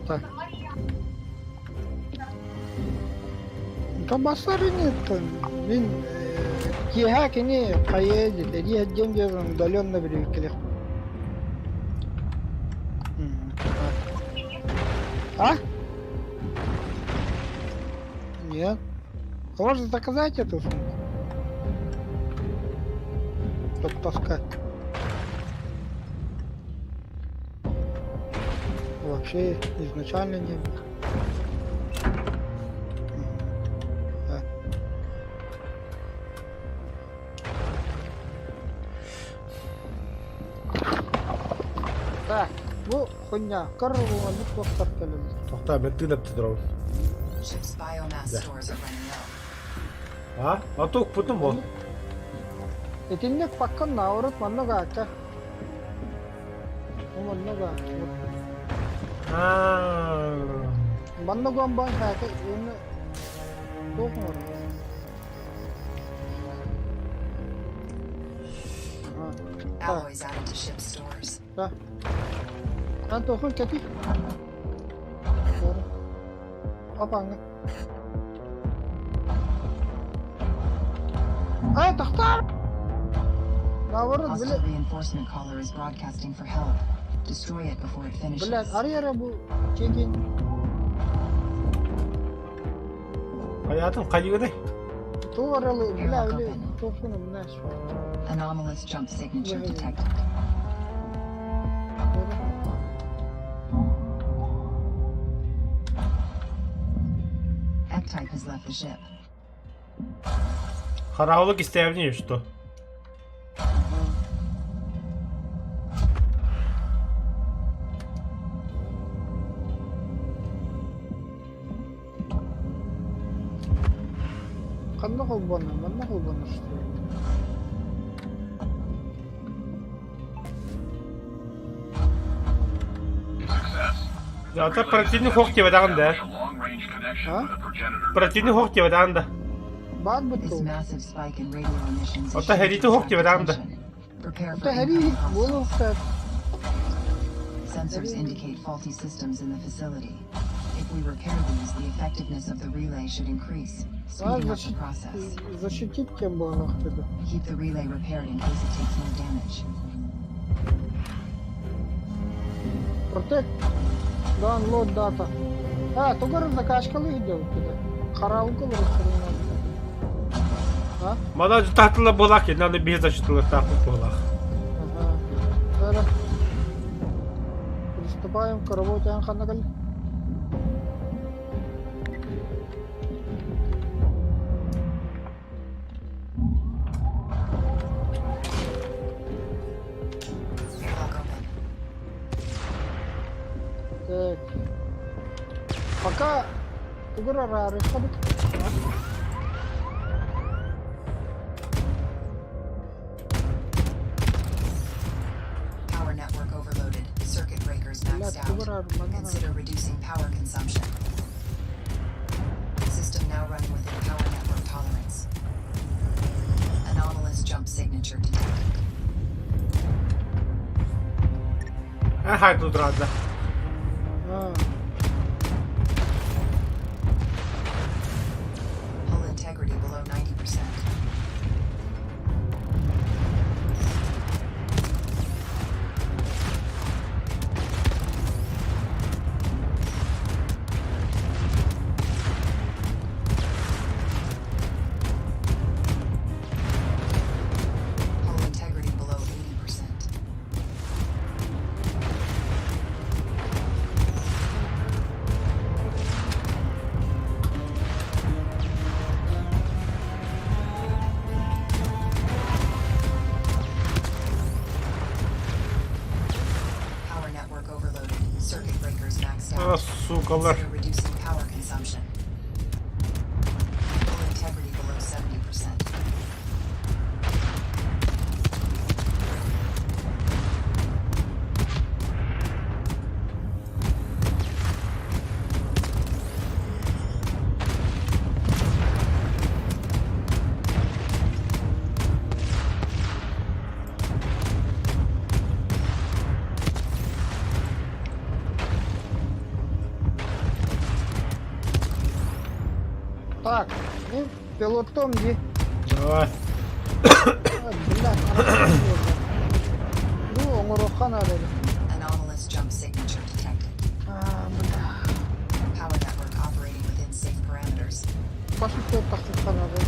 Так. Басарынеттан мин киэһэ кини хайа диэтэ диэн диэн удаленно билибиккэлэх. А? Нет. Можно заказать эту сумку? Чтоб таскать. Вообще изначально не было. Да. Так, бу хуйня. Корвалып тохтар кэлэллэр. Тохтоо, мен тыын эптэ Ship's biomass Да. stores are running low. А? А то укпутум бу. Итинник паккан наоборот маннык аакка. Бу маннык аак. Аа. Маннык уон баан хаата уонна туох оҥорор? Аа. Alloys added to ship's stores. Да. Антохан кэти. Апаҥҥа. Ай, тахтар! Наоборот, Hostile били, reinforcement caller is broadcasting for help. Destroy it before it finishes. блядь, арый эрэ бу чекин. Хайаатын хайыгыный? Туох эрэ, бля, били, туохпун умнааш. Anomalous jump signature Yeah. detected. F-type has left the ship. Хараулык истээбин что? Ханна холбонно, манна холбонно что ли? Success. Ата противник хох диэбэтэҕин да. Establish a long-range connection А? with a progenitor Противник хох диэбэтэҕин да. Баар This бутtu. massive spike in radio emissions is Оттон sure to сэриитэ суох attract диэбэтэҕим да. attention. Prepare Оттон for сэрии incoming hostiles. буолуохтаах. Sensors indicate faulty systems in the facility. If we repair these, the effectiveness of the relay should increase, А, speeding up the process. защитить кем буолуохтаах. Keep the relay repaired in case it takes more damage. Protect. Download data. А, тугар закачкалы идет туда. Харалгы А? Мана таһтыла буолаах кини аны биһи защитылыктаахпыт буолаах. Ага. Ара. Приступаем к работе Анханагаль. Airlock open. Так. Пока тугар араарыххабыт. Power network overloaded. Circuit breakers Блядь, maxed out. тугар армана. Consider reducing power consumption. System now running within power network tolerance. Anomalous jump signature detected. Эн хайдуу турада. А, Hull integrity below 90%. Hull integrity below 80%. Power network overloaded. Circuit breakers maxed А, out. сукалар. Consider reducing power consumption. Hull integrity below 70%. Так, ну, пилотом где? Давай. А, блядь, армана. Ну, оҥоруохха наада. Anomalous jump signature detected. А, бля. Power network operating within safe parameters. Пошли тахсыхха наада.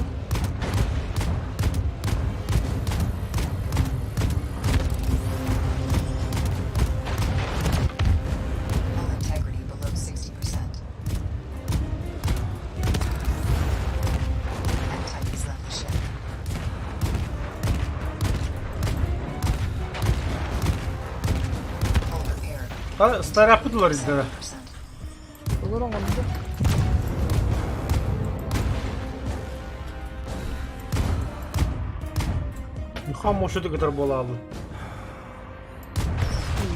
Hull integrity below 60%. M-Type has left the ship. Hull repaired. Ха, Старапыдылар издера. 70%. Олор оҥордо. Юхан мошуду кытар буолаалы.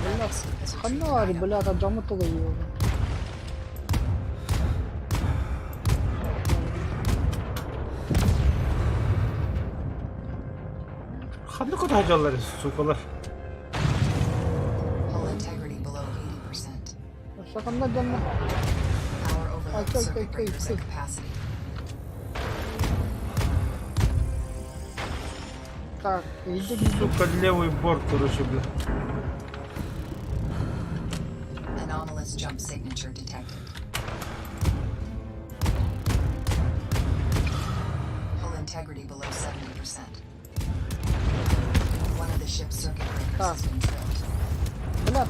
Бля, Has retrieved ханна an баар, item. бля, дьоммут тулуйуо. Ханна кутаһадьаллар сукалар. Hull integrity below 80%. Саханна дьонно. Power overload Окей, circuit окей, breakers окей. at capacity. Так, иди, иди. Сука, левый борт, короче, бля. Anomalous jump signature detected. Hull integrity below 70%. One of the ship's circuit breakers Ah. has been tripped. Бля,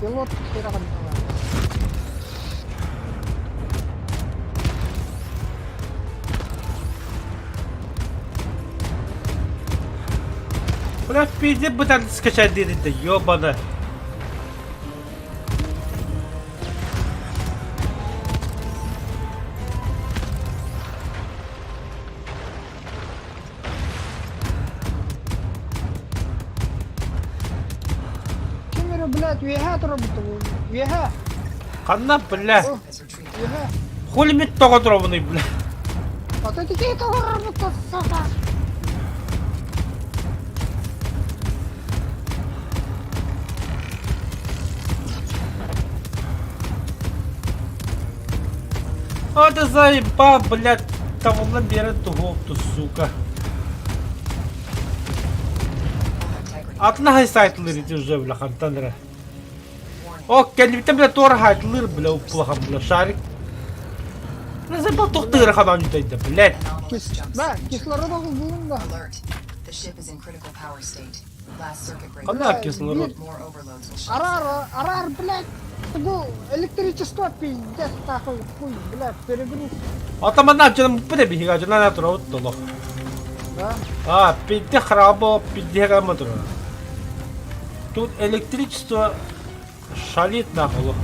пилот хера ханна. Бля, пиздец бытан скачать диэдэ, ёбана. Ким эрэ, блядь, үөһэ турабыт үөһэ, Ханна, бля. Has retrieved үөһэ. Хули мин тоҕо туробунуй, бля. Ата тикей толорбут сука. А ты заебал, блядь, табыллан биэрэн туһуопту, сука. Атын аһай сайтылыр ити уже, бля, хантан эрэ. О, кэннибиттэн, бля, туора хайтылыр, бля, уккулахан, бля, шарик. Ну, заебал тохтыыра ханан үтэйдэ, блядь. Да, кислород булун да. Ханна кислород? Арар, арар, блядь. Бу электричество пиздец нахуй, хуй, блядь, перегруз. Атаманна дьоном буппут биһиги дьонана турабыт толох. Да? А, пидде храбо, пидде гамма турар. Тут электричество шалит нахуй.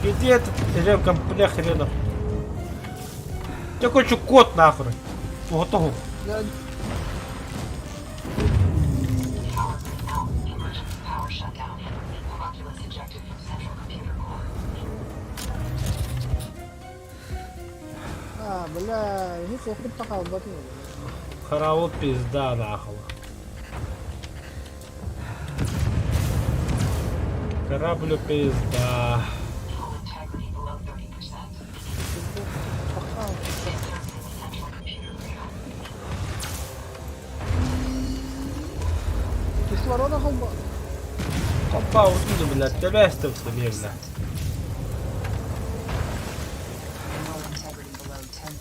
Где этот ремкомплект хренов? Я хочу кот нахуй. Готово. Да. А, бля, не похуй такал Караул пизда нахуй. Кораблю пизда. Кислорода холба. Опа, вот блядь, тебя бля.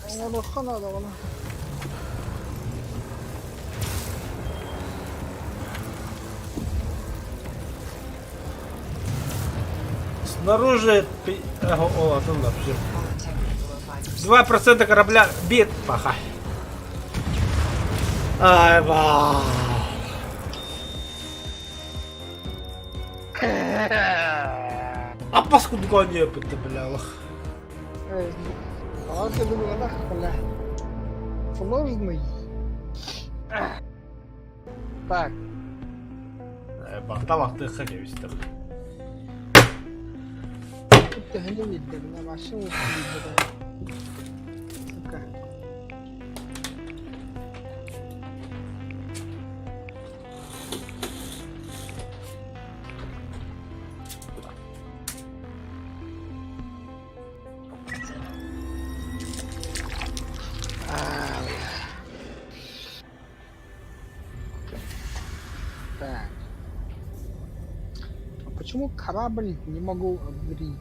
Оҥоруохха наада ону. Снаружи... О, атын вообще. 2% корабля бит, паха. Ай, ба. А паскудка не бля, лох. Бля. Сложный. Так. Бахта бахты кебистер. Төһөнү билдэ, бля, вообще Сука. Так. А почему корабль не могу обрить?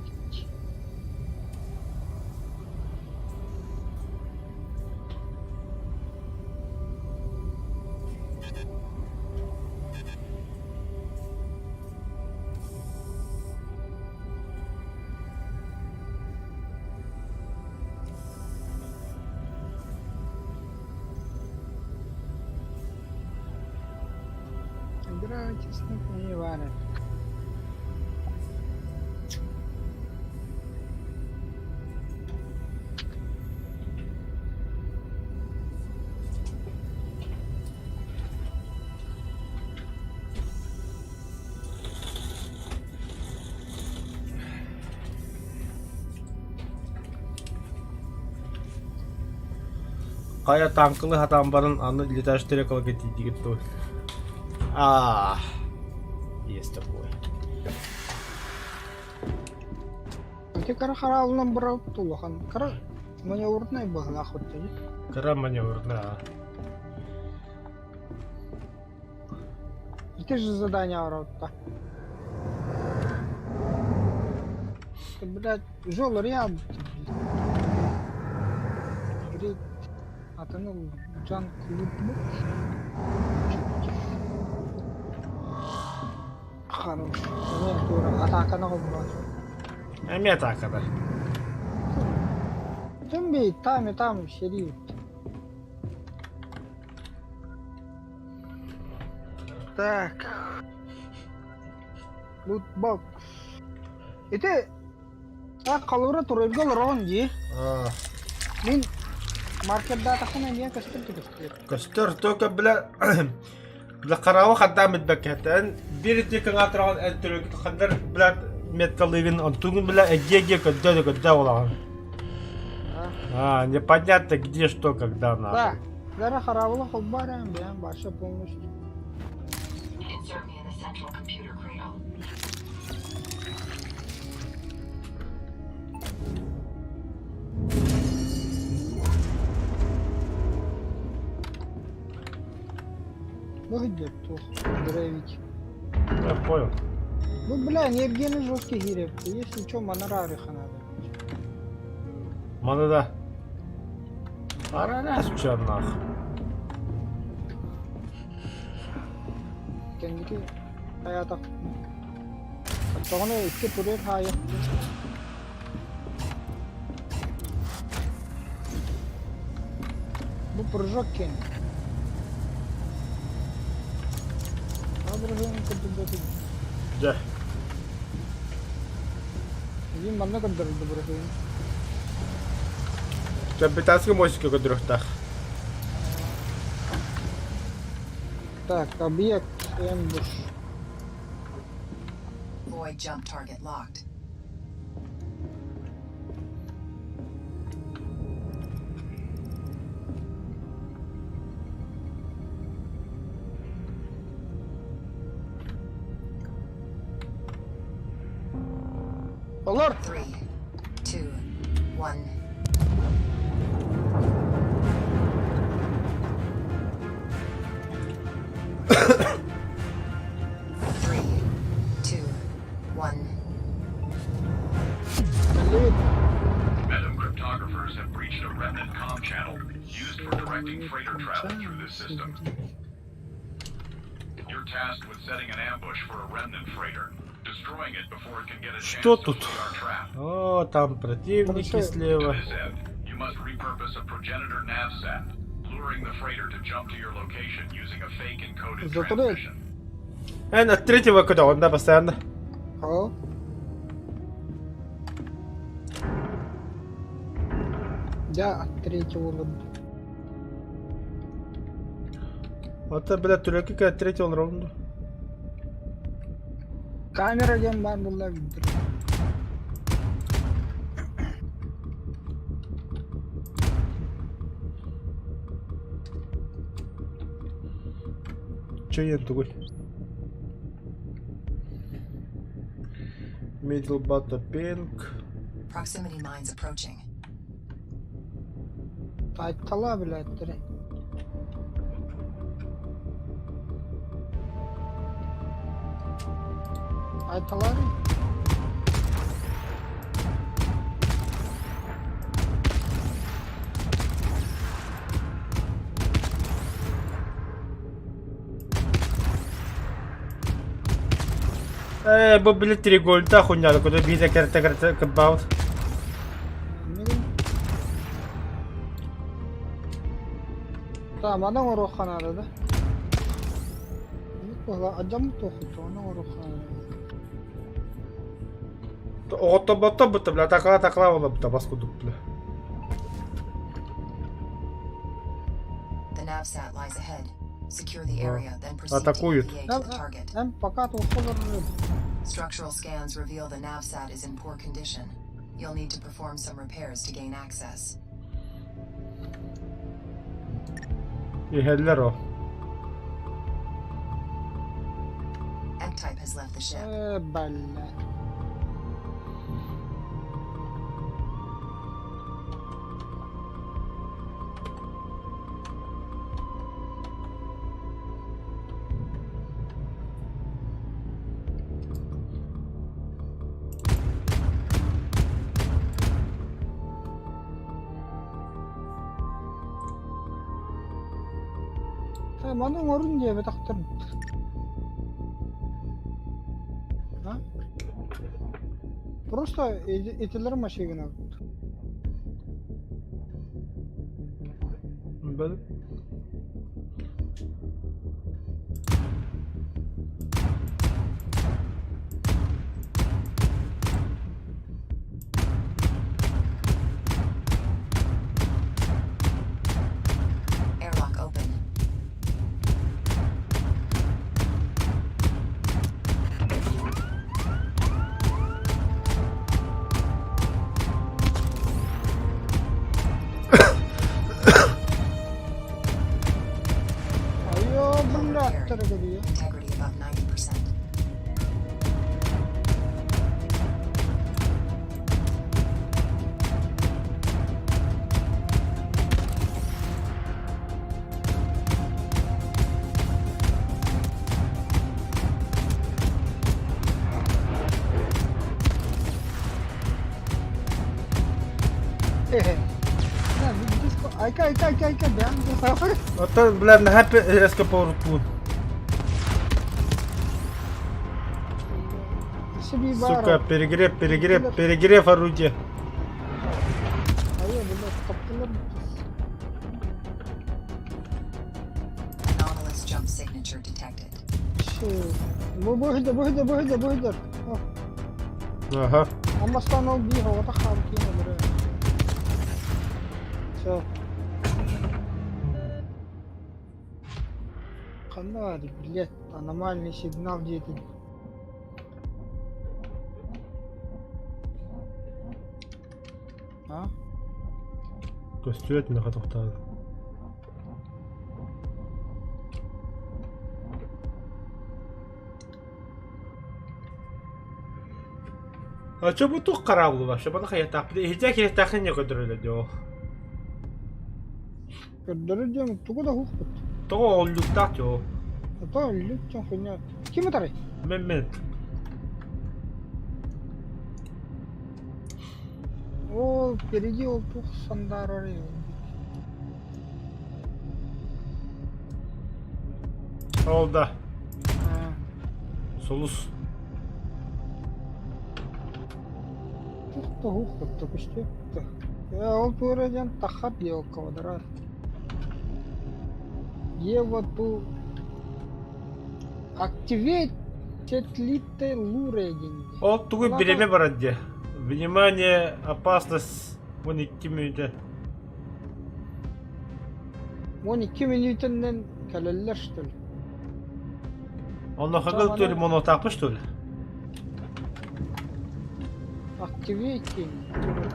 Играйте с не варят. Хайа танкылы хатаан баран аны летающий тарелкаларга тиийдигит дуо? Аа, есть такое. Ити кыра хараалынан бырабыт улахан. Кыра маневрнай быһылаах өттүнү. Кыра маневрная. Ити же задание оробта. Ты, блядь, жол ряд. Грит. Атыныл Жан Клуд Хорош. Не, дура. Атаканы холбоон. Эмиэ атаакада. Түмби там и там сириют. Так. Лутбокс. Ити а холура турельга олороҕун дии. Мин маркердаатахпына эмиэ көстөр түгүстүр. Көстөр только бля бля хараҕы хандаан билбэккэттэн биир ити кыҥаатыраҕын эн төрөкүт хандар бля меткалыыгын онтугун бля эгиэ-эгиэ көрдөө да көрдөө буолаҕын. А, непонятно где что, когда Да. надо. Дара хараабыла холбааран бэйэм вообще полностью. Insert me in the central computer cradle. Выглядит туох гравить. Я понял. Ну бля, нергены жесткий гиреп. Если что, манара надо. Маны да. Арарас нах. Кэнники хайатах. Тоҕону икки турер хаайа. Бу прыжок кин. Абырыгын көрдөрбөтүн. Дьэ. Иин манна көрдөрүлдү бырыгын. Капитанскай мостикка көрдөрүөхтээх. Так, объект ambush. Void jump target locked. Олор! 3, 2, 1. 3, 2, 1. Кэллибит. Venom cryptographers have breached a remnant comm channel used for directing freighter travel through this system. You're tasked with setting an ambush for a remnant freighter, destroying it before it can get a chance Что to тут? flee our trap. О, там противники Хорошо. To слева. this end, you must repurpose a progenitor navsat, luring the freighter to jump to your location using a fake encoded Зато transmission. На третьего куда он, да, постоянно. О. Я от третьего уровня. Вот это, бля, түләки от третьего раунда. Камера диэн баар буолла билдир. Че я такой? Middle Bata Pink. Proximity mines approaching. Тайтала билээттери. Айталары. Бу, блядь, треугольник хуйня, куда биде керте керте кыбаут. Та манан оруохха да. Адьам туохуту, онон оруохха Оҕото бото бутта, бля, такла такла була бутта, бас кудук, бля. The navsat lies ahead. Secure the area, then proceed to Атакуют. EVA to the target. Эн пока туохолор Structural scans reveal the navsat is in poor condition. You'll need to perform some repairs to gain access. Иһэллэр о. Ectype has left the ship. Э, бля. Э, маны оҥорун диэбэтэхтэр. А? Просто этилер машина. Бэл. Airlock open. Integrity above 90%. Айка, айка, айка, айка, бэм Оттон, бля, наһаа резко поворотуун. Сука, перегрев, перегрев, перегрев орудия. Anomalous jump signature detected. Бу бу бу бу бу бу Ага. Аммастан ол биир оҕото хаалкиин олорор. Все. Ханна баар, блядь, аномальный сигнал диэтин. А? Көстүбэт миэхэ тохтоон. А чё бу туох хараабылы вообще? Баны хайатаахпыт. Иһирдьэ кириэхтээххин не көрдөрөлөр дьоо. Көрдөрөр диэн тугу да уһукпут. Тоҕо оллуктаах дьоо. Это өллүк дьон хуйня. Ким ытарый? Мен мен. О, впереди ол туох сандаарар Ол да. Сулус. Ол туора диэн таххат елка квадрат. Ева ту Activate Тетлите Луре диэн. Ол тугу бириэмэ барар диэ. Внимание, опасность 12 мүнүүтэ. 12 мүнүүтэннэн кэлэллэр что ли? Оннохого то ли монотааппы что ли? Активейте.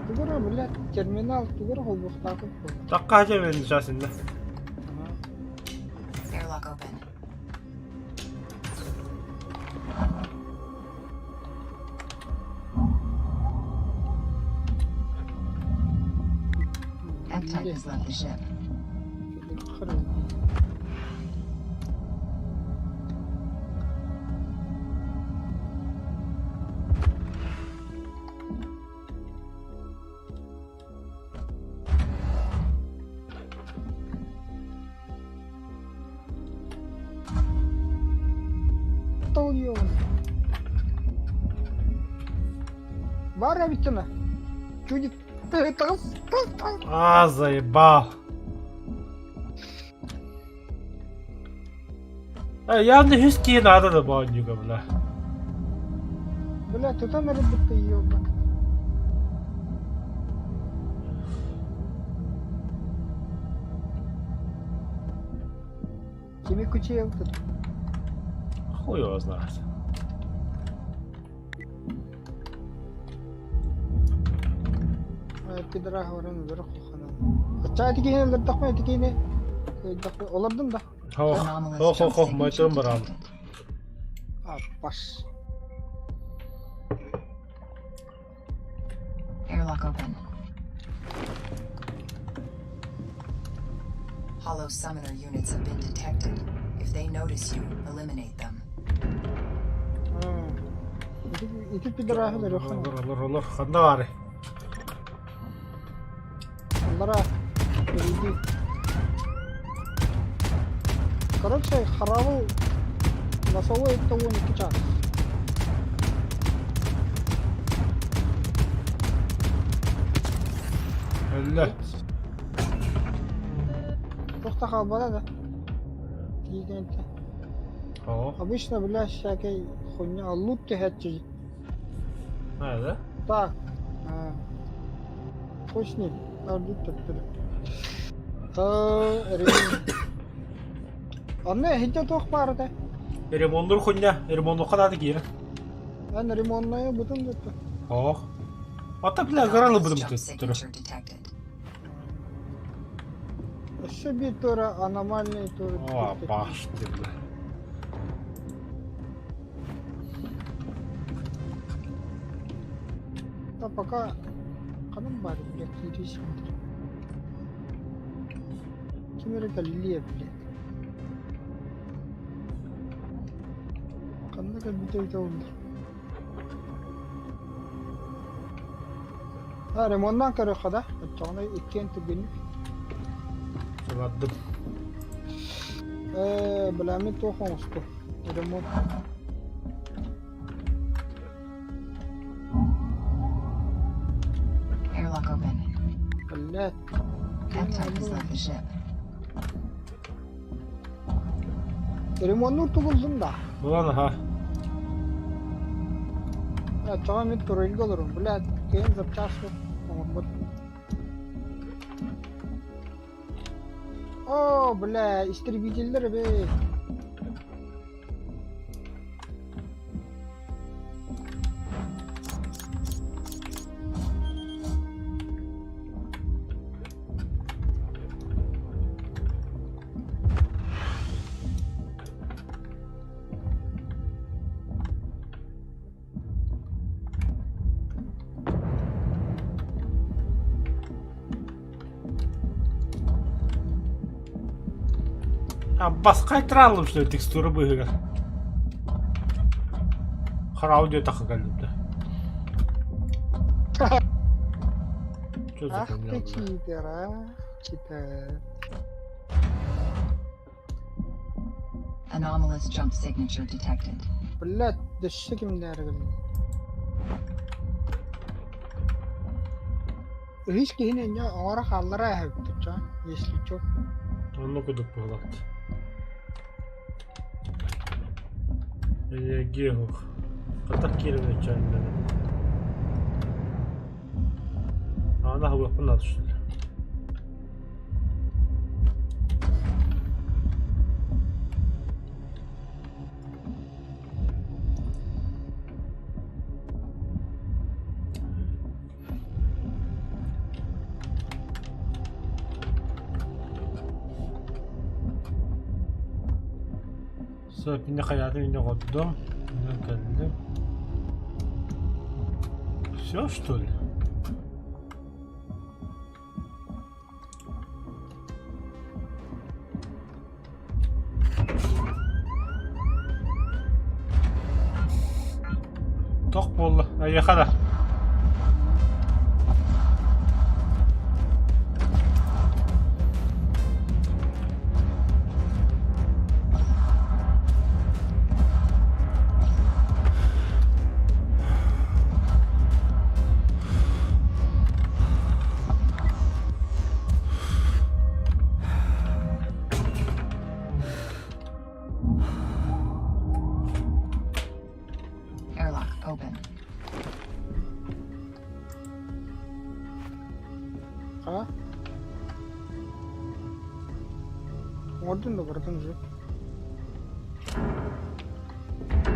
Тугура, блядь, терминал тугура холбуохтаахпыт буолла. Такка хача мен сейчас инна. Airlock open. F-type has left the ship. Баар эбиттина. Чудик. Тас, тас, тас. А, заебал. Э, явно үс киһи наада да боонньуга, бля. Бля, тутан эрэ ёба. Кими күчэйэл тут? Хуй его знает. Пидорах орын өлөр хоханан. Ачаа тикине өлөрдөхпө тикине. Олордум да. Хох, Anomalous хох, jump хох, хох, signature майтон барам. detected. А, паш. Airlock open. Hollow summoner units have been detected. If they notice you, eliminate them. Ити пидорахы өлөрөххөн. Олор, олор, олор, ханна баары? Аллара впереди. Короче, харабыл носовой это 12 час. Өллө. Туох хаалбата да. Тиийгэнтэ. Оо, Обычно, бля, всякой хуйня, лут түһээччи. а, да? Так. Хуй с ним. Арбит төттөрү. Анна иһитэ туох баар этэ? Ремоннур хуйня, ремоннуха надо киирэн. Эн ремонная бутун дэтэ. Ох. Ата, бля, гаралы Anomalous будем jump төттөрү. signature detected. Өссө биир туора аномальный туора. О, баш ты, бля. Да пока ханан баар блядь киирии сирдэр. Ким эрэ кэллиэ блядь. Ханна кэлбитэ эбитэ буолла. А, ремоннаан көрүөххэ да, оччоҕуна иккиэн түргэнник. Сабардым. Ээ, бля, мин туох оҥосту? Ремонт. Airlock open. Блядь. F-type has left the ship. Ремоннуур тугуллун да. Булан аха. Оччоҕо мин турельга олорун, блядь, кыайан запчаас оҥорбут. О, бля, истребителлэр эбит. А басқа айтыралым что текстура быһыгар. Харау диэ тахы кэллим Что за Ах ты хуйня? читер, а? Читер. Anomalous jump signature detected. Блядь, дөссө кимнээр кэллин. Үһүс киһини инньэ оҥоро хааллара эһэбит чо, если чё. Онно кудук буолат. Энергия суох. Хатах киирэн өчөөннөнө. Аана аһылыахпын наада что ли? Сөп, инде хайаатын инде оҕордум, инде кэллим. Все, что ли? Тох буолла, эйиэхэ да. Airlock open. А? Оҥордун да барытын уже.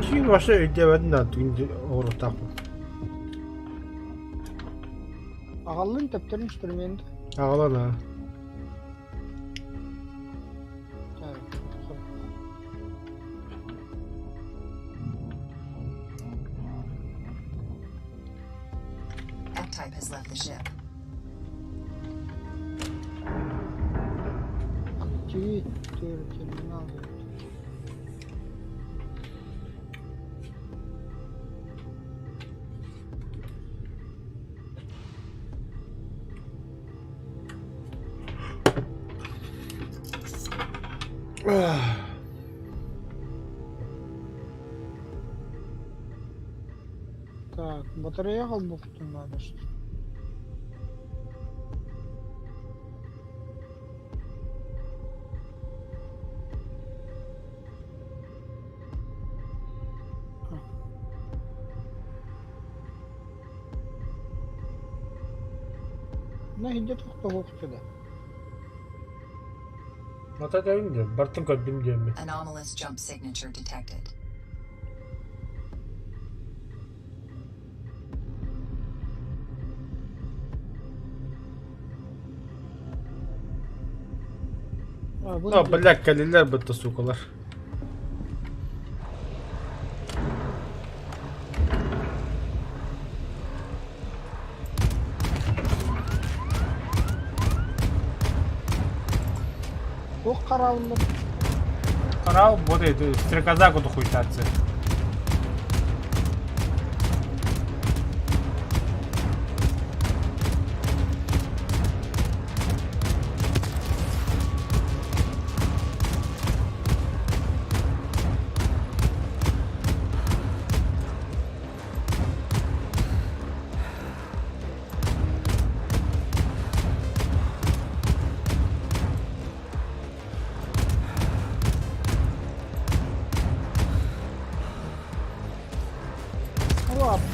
Киин вообще өйдөөбөтүн да түгүн оҕуруктаахпын. Аҕаллын төптөр инструмент. Аҕалан аа. F-type has left the ship. 2, 4, терминал. Так, батарея холбуктун надо что. На иде тохтоһуох да. Ата тэбин диэн, бартын көрдүм диэммин. Anomalous jump signature detected. А, бу А, блядь, кэллилэр бытта сукалар. Туох харааллар? Хараал вот это стрекоза куду хуйтаться.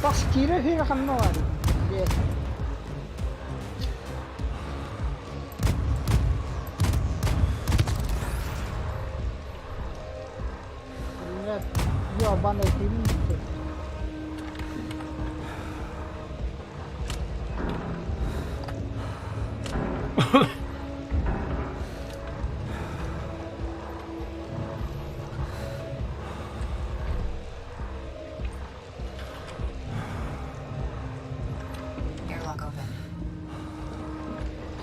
Бас киирэ киирэ ханна баарый? Нет, ебаный фильм. Airlock open.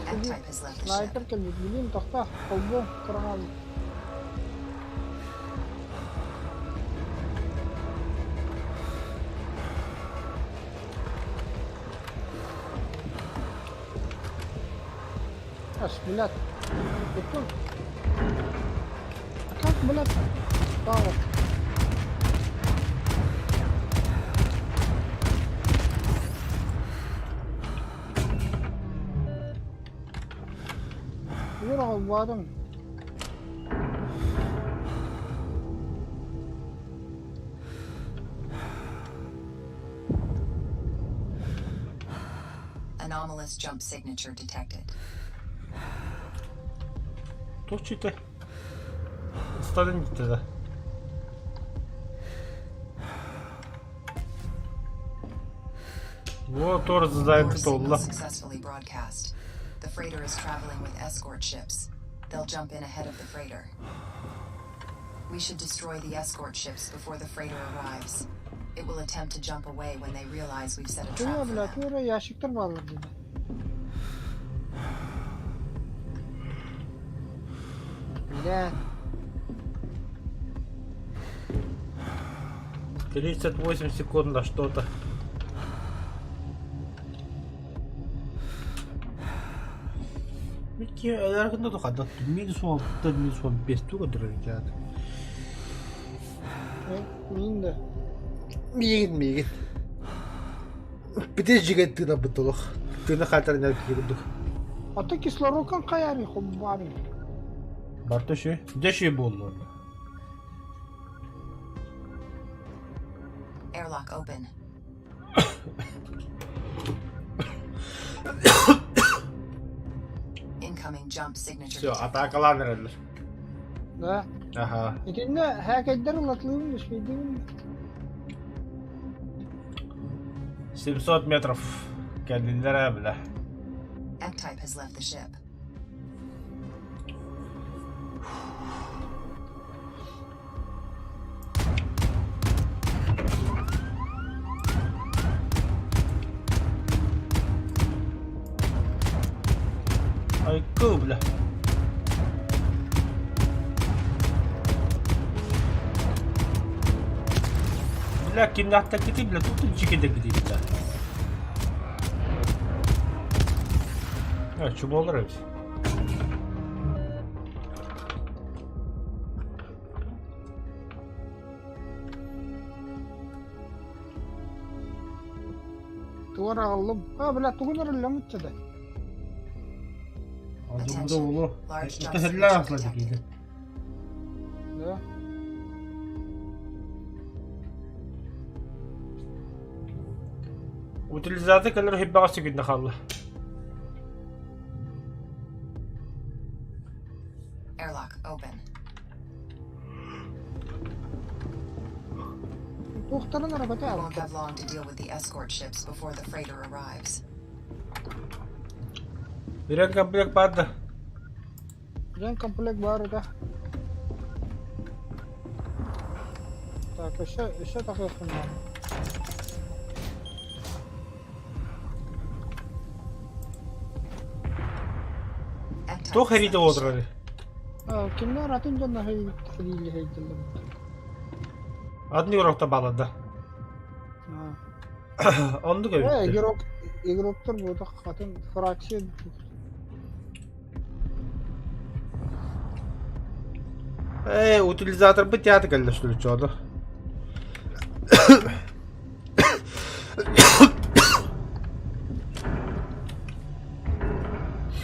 F-type has left the ship. Снайпер кэлбит, билим тохтоо, холбоо, кыраҕаал. Ас, блядь. Ты А как, блядь, стало? Юра, холбоотум. Anomalous jump signature detected. Туох чүйтэй? Сталин да. Вот тоже Your занято signal туолла. successfully broadcast. The freighter is traveling with escort ships. They'll jump in ahead of the freighter. We should destroy the escort ships before the freighter arrives. It will attempt to jump away when they realize we've set a Тура, trap for блядь, them. тура ящиктар бааллар дии. Блядь. 38 секунд на что-то. Минус он, минус он без туга дорогие. Мин да. Миигин миигин. Бите жиген тыына бытылых. Тыына хатарына курдук. Ата кислородкан каярый хоббарый. Барта ши. Деши болду. Airlock open. Incoming jump signature Все, detected. атакалан эрэллэр. Да. Аха. Итиннэ хээкэйдэр ылатлыыбын үчүгэйдиин. 700 метров. Кэллилэр бля. F-type has left the ship. Айкы, бля. Бля, кимнахта кити, бля, тут чикеде кити, бля. А, чуболар эбит. Тугар аҕаллым. А, бля, тугун эрэллэм ыччата. Азы бу болу. Large jump Это хеллә signature аслады detected. киде. Да. Утилизация кэлэр хиббаҕа сүгүннэ хаалла. Airlock open. Туохтарын арабата We won't аҕалта. have long to deal with the escort ships before the freighter arrives. Ирен комплект баар да. Дьон комплект баар этэ. Так, өссө өссө тахыахпын баар. F-type Туох has эриитэ left the ship. олорор. Кинилэр атын дьон сэлиилэһэйдэллэр. Атын игроктар бааллар да. Оннук эбит. Игрок, игроктар буотах атын фракция Ээ, утилизаторбыт театр кэллэ что ли,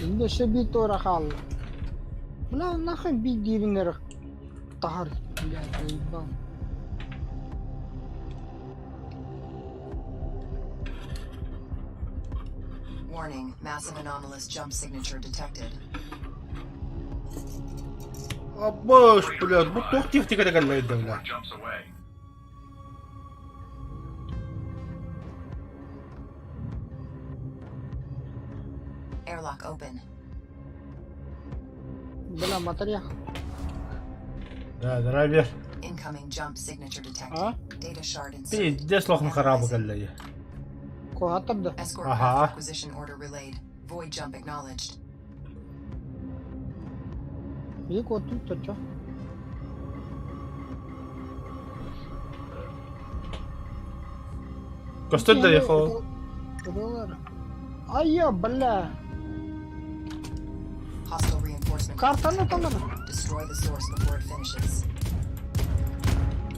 Инде өссө биир туора хаалла. Бля, нахуй биир диирин эрэ таһар, бля, заебал. Warning, massive anomalous jump signature detected. Абыш, блядь, бу туох техниката кэллэ бля. Jumps away. Airlock open. Бля, матарья. Да, драйвер. Incoming jump signature detected. А? Data shard inserted. Пиздец лохон хараабы кэллэ. Куһаттар да. Escort Ага. craft acquisition order relayed. Void jump acknowledged. Бии куоттун чочо. Көстөр да ехал. Айя, бля. Hostile reinforcement. Картаны detected. талар. Destroy the source before it finishes.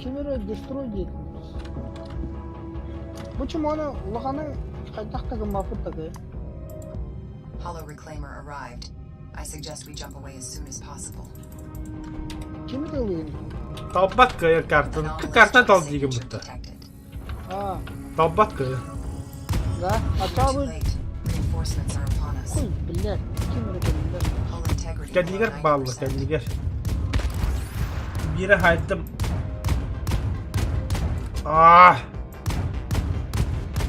Ким эрэ destroy диэтин. Бу чумону улаханы хайдах да гыммаппыт такай. Hollow reclaimer arrived. I suggest we jump away as soon as possible. Кими тылыын? Талбат кыайар картын. Anomalous Картан jump тал диигин signature бутта. detected. А, Талбат кыайар. да. Too Ачаабы late. Reinforcements are upon us. хуй, блядь, ким эрэ кэллэ. Hull integrity below Кэннигэр баалла, 90%. кэннигэр. Биирэ хайдым. Аа!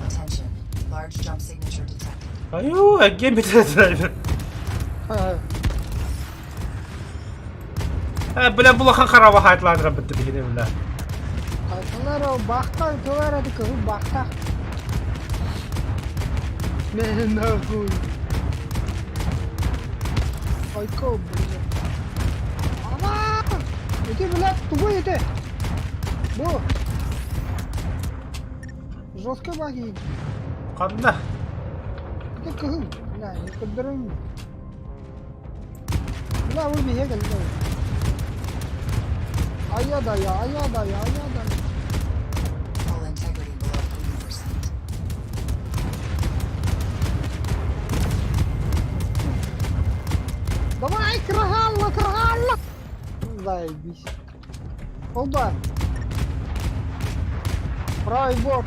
Attention. Large jump signature detected. Айуу, эргиэн бүтэ драйвер. Э, бля, булахан хараба хайтлаадыра бытты бихине бля. Тылар бахта, тылар это кызыл бахта. Не нахуй. Айко, блядь. Ама! Ити, блядь, тугуй ити. Бу. Жестко баги. Ханна? Ити кыһыл. Бля, не көрдөрөм. Бля, бу биһиэ кэллэ. Айа да я, айа да я, айа да. Hull integrity below 80%. Давай, крахалла, крахалла! Заебись. Оба. Правый борт.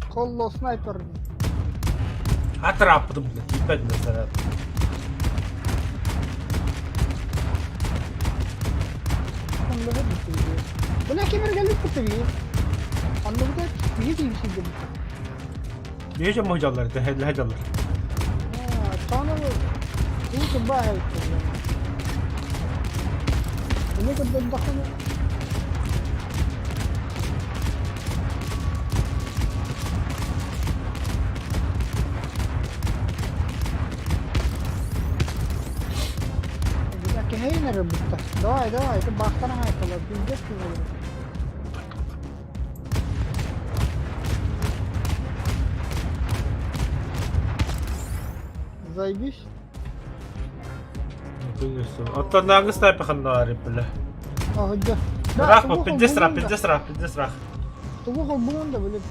Холло снайпер. Атыраппытым, бля, тиийбэт бля, Бля, кемер gelip bitti bir. Anladık. Bir değişik Биэжэ мужаллар, тэһэллэһэ дьаллар. Чаана uu баа Ini көрдөрдөххүнэ Кэһэйин эрэ бутта. Давай, давай, это бахтана хаайталар, пиздец киһи. Заебись. Оттон нааҥы снайпер ханна бля. Аһыдьа. Ыраах бу, пиздец ыраах, пиздец ыраах, пиздец ыраах. Тугу холбугун да, блядь,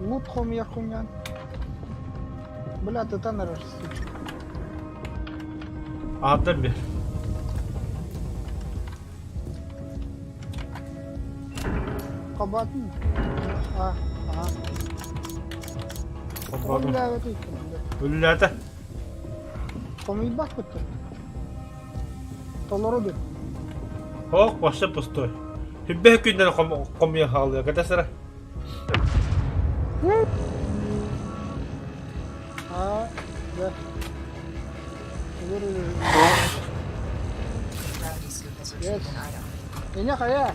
лут хомуйар хуйнян. Бля, тытан эрэр, сучка. Аһардан биэр. Хабатын. А, ага. Холбоодум. Үллээбэт иккин, бля. Үллээтэ. Хомуйбат бутта. Толору дуу. Ох, вообще пустой. Хүббэ күннэр хомуйа хаалыа, кэтэсэрэ. А, да. Gravity scoop has retrieved Yes. an item. Ине хайа.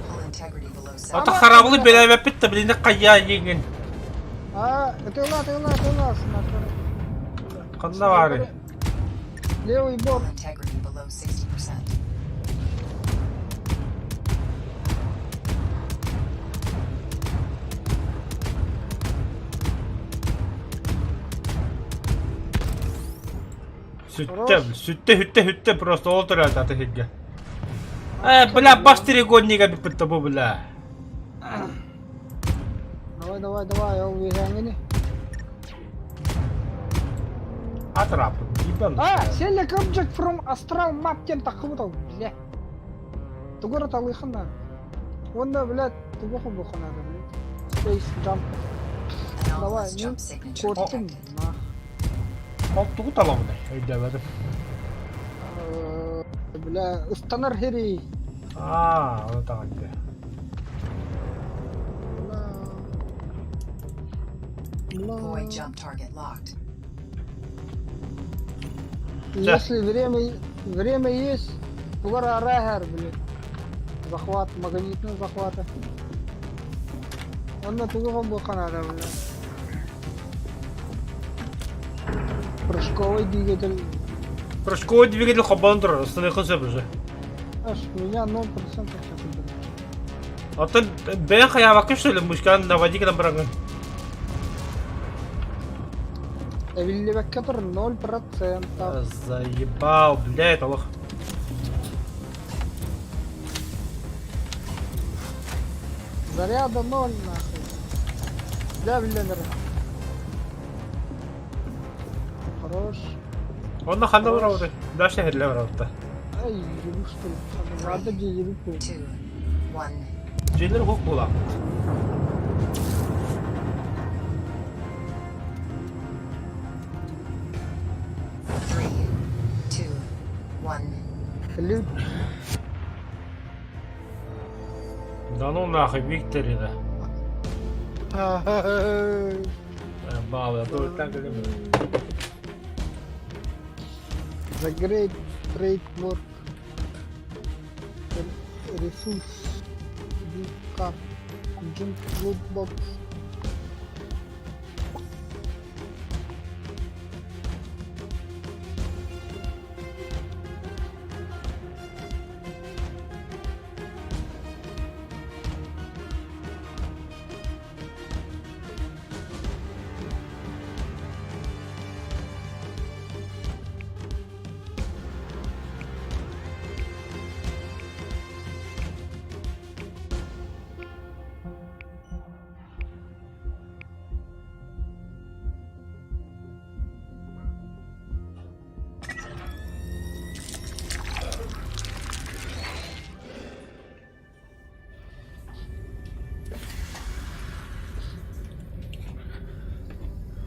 Hull integrity below Ата 7. харабылы бэлээбэппит да билинэ хайаа иҥин. А, тыла, тыла, тыла, снайпер. Ханна баарый? Левый борт. Integrity below 60%. Сүттэ, сүттэ, сүттэ, сүттэ, просто ол төрөөтө аты сиргэ. Э, бля, бас тригоннига бүппүт бу, бля. Давай, давай, давай, ол үөһээҥҥини. Атраппыт, ебан. А, select object from astral map диэн таххыбыт ол, бля. Тугу эрэ талыахын наада. Уонна, блядь, тугу хобуохха наада, блядь. Space jump. Давай, Anomalous мин jump signature куоттум. detected. Нах. Ол тугу талабыный, өйдөөбөтүм. Э, Бля, ыстанар хери. Аа, ону таҕайда. Бля. Бля. Void jump target locked. Если время, время есть, тугар арахар, блядь. Захват, магнитный захвата. Онно тугу хомбуохха наада, блядь. Прыжковый двигатель. Прыжковый двигатель хоббан турар, ыстаныаххын сөп уже. Аж у меня 0% сейчас идет. Оттон бэйэҥ хайаабакка что ли, мышкаан наводи гынан бараҥҥын. Эбиллибэккэ тур 0%. Заебал, блядь, олох. Заряда 0 нахуй. Да, блин, Хорош. Онно ханна барабытай? Дальше херле барабыта. Ай, ебу что ли. Надо где ебу. 2, 1. Дьиэлэр уһук буолаахпыт. 3, 2, 1. Ключ. Да ну нахуй, Викторина. Бал, я тоже так люблю. The Great Trade Work. Ресурс. Card. Junk Loot Box.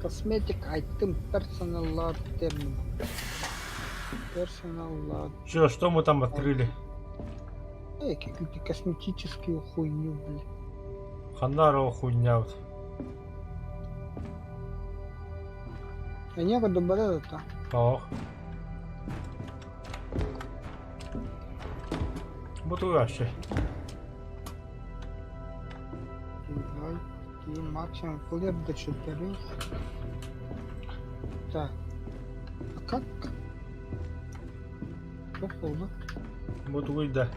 Cosmetic item personal load terminal. Personal load. Че, что мы там открыли? Эй, какую-то косметическую хуйню, блин. Ханарова хуйня вот. А некуда это. Ох. Вот вообще. Давай, и максимум хлеб до четырех. Так. А как? Походу. Вот да.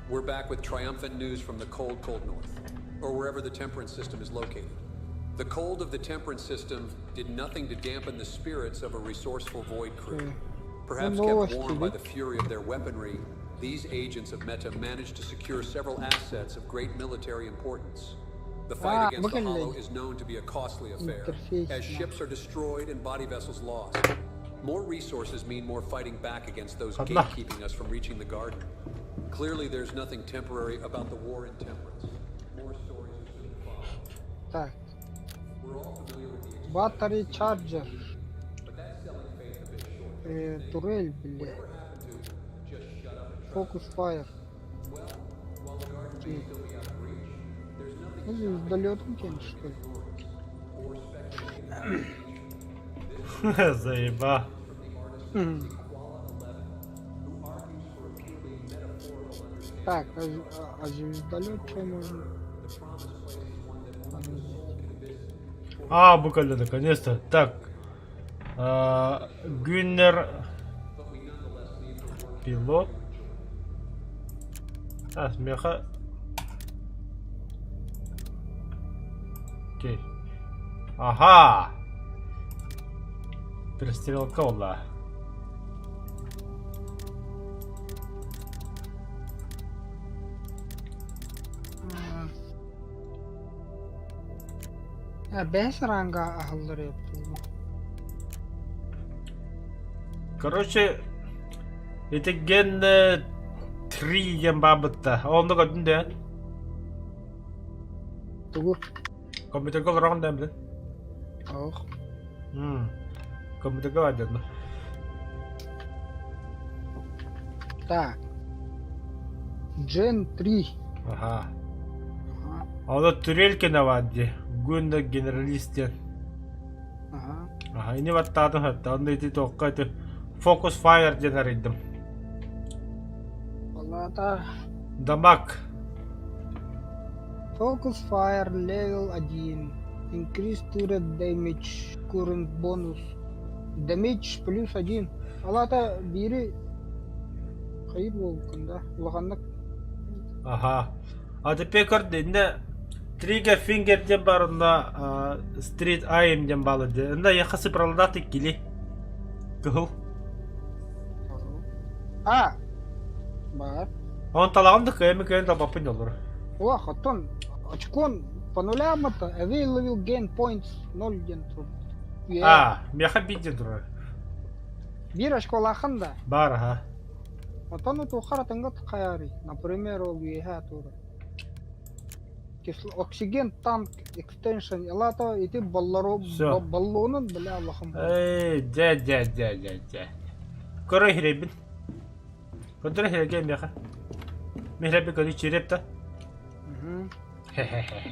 We're back with triumphant news from the cold, cold north, or wherever the temperance system is located. The cold of the temperance system did nothing to dampen the spirits of a resourceful void crew. Perhaps kept warm by the fury of their weaponry, these agents of Meta managed to secure several assets of great military importance. The fight Ah, against the look at Hollow it. is known to be a costly affair, Interface as now. ships are destroyed and body vessels lost. More resources mean more fighting back against those Allah. gatekeeping us from reaching the garden. Clearly, there's nothing temporary about the war in temperance. More stories are soon to follow. Так. We're all familiar with the Battery charger. but that's selling faith a bit short. Э, турель, бля. Whatever happened to just shut up and trust? Focus fire. Well, while the garden may still be out of reach, there's nothing Ну, звездолетом тянет, что ли? or speculating about the future. Заеба. From the artist Мгм. Koala 11, who argues for a purely metaphorical understanding Так, а, а, а звездолет что можно? The promised place is one that only А, бу кэллэ наконец-то. Так. А, Гюннер пилот. А, смеха. Окей. Ага. Перестрелка была. Бэс ранга аһыллар эбит Короче, ити ген 3 диэн баабытта. Онно көрдүн да? Тугу? Компьютерга олороҕун да билин? Ох. Компьютерга баар дьонно. Так. Gen 3. Ага. Оно турелькина баар дии. Гунда генералист диэн. Ага. Аха, ини баттаатым хатта. Онно ити туохха ити Focus Fire диэн арыйдым. Палата. Дамаг. Focus Fire level 1. Increase turret damage current bonus. Damage плюс 1. Алата биири хайыр буолбуккун да улаханнык Аха. А теперь көрдө инне Trigger Finger диэн бар онно Street Aim диэн баалар диэн. Онно яха сыпралдаат иккили. Кыһыл. А! Бар. Он талаҕым да кыайан кыайан талбаппын олору. Ох, оттон очкон по нулям это available gain points 0 диэн турбут. А, миэхэ биир диэн турар. Биир очколаахын да. Баар аха. Оттон утуоххар атыҥҥа хайаарый? Например, ол үөһэ турар. Оксиген танк экстеншн ылата ити баллару Всё. баллонун бля улахан Эй, дьэ, дьэ, дьэ, дьэ, дьэ. Көрө иһирэйбин. Көрдөрө иһирэйгэ миэхэ. Миһирэйби көрүү чирэп да. Хе-хе-хе.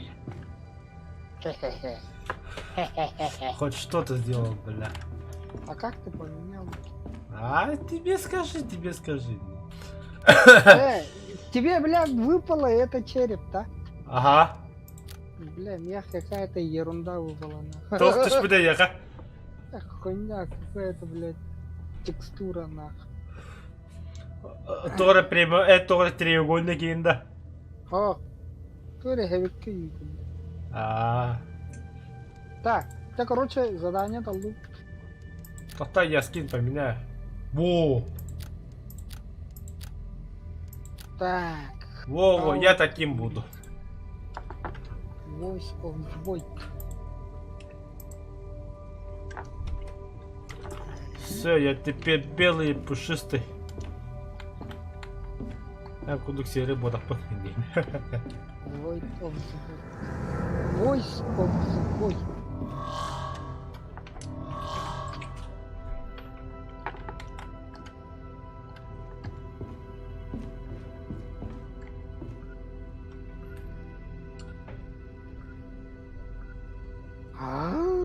Хоть что-то сделал, бля. А как ты поменял? А тебе скажи, тебе скажи. Тебе, бля, выпало это череп, да? Ага. Бля, мне какая-то ерунда выпала. нахуй. Туох түспүтэ яха. Хуйня какая-то, блядь, текстура, нах. Туора прямо, туора треугольник да. О, туора хэвикки юйтум. А. Так, это, короче, задание таллу. Тоқта, я скин поменяю. Во! Так. Во-во, я таким буду. Voice of Void. Все, я теперь белый и пушистый. А кудук серый бодахпын. Void of the Void. Voice of the Void. А?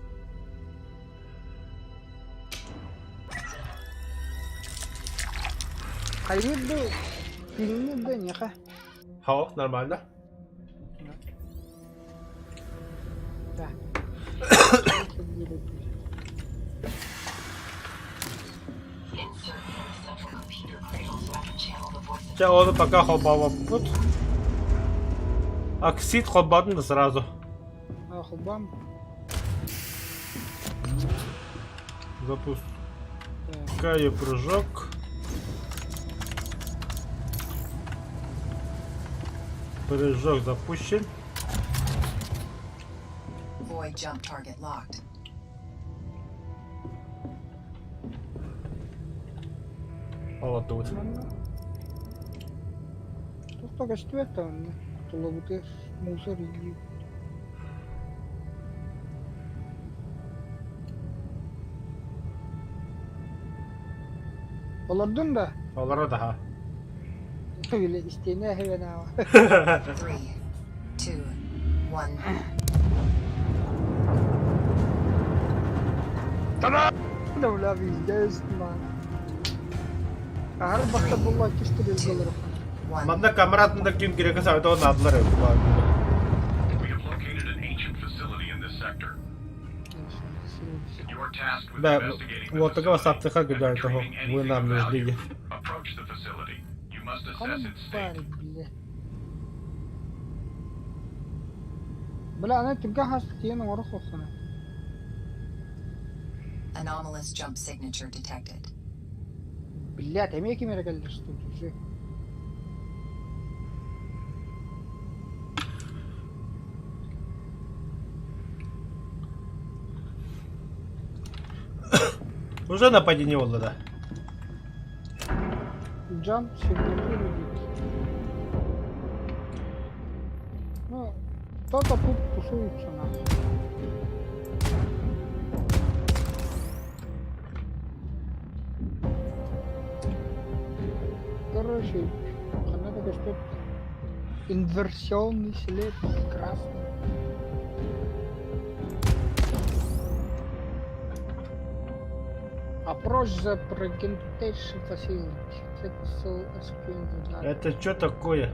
Хайыр да, пиңнир да нехэ. Хо, нормально. Да. Чэ, ону пока холбообоппут. Оксид холбоотун да сразу. А, холбам. Запускаю прыжок. Прыжок запущен. Void jump target locked. Олордубут. Туох да көстүбэт даҕаны тулабытыгар мусор илии Олордун да? Олоро даха. Били истиэнэ эһэбэн ааҕа. 3, 2, 1. Да бля, пиздец, на. Аһар бахта булла кистирилге олорор. 1. Манна камератында ким керек саҕата наадылар We have located an ancient Да, вот такого саптыха гуляет того, вы нам нужны. Ханан баар бile. Бля, аны түргэн хас тиийэн оҥоро суоххуна. Anomalous jump signature detected. Блядь, эмиэ ким эрэ кэллэ что ли? Уже нападение буолла да? Jump signature диир. Ну, кто-то тут тусуется нахуй. Короче, она такая что инверсионный след красный. Approach the presentation facility. Sexual SQ Это что такое?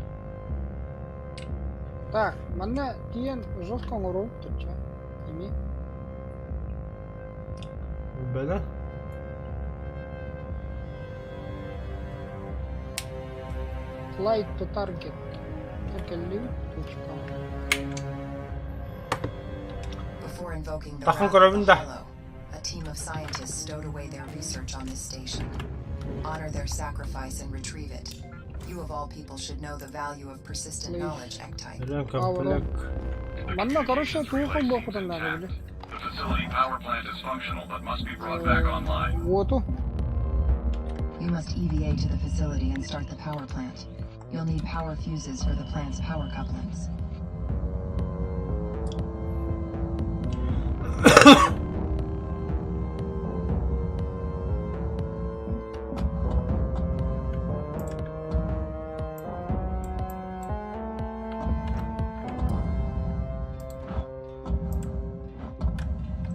Так, манна тиийэн жестко оҥоруом чэ эмиэ. Бэна? Flight to target. Кэллибит точка. Before invoking the Тахын wrath of көрөбүн the да. Hollow, a team of scientists stowed away their research on this station. Honor their sacrifice and retrieve it. You of all people should know the value of persistent Please. knowledge, Ectype. Өлөөн комплект. Манна короче туох буолбутун наада били. The facility power plant is functional but must be brought back online. Уоту. You must EVA to the facility and start the power plant. You'll need power fuses for the plant's power couplings.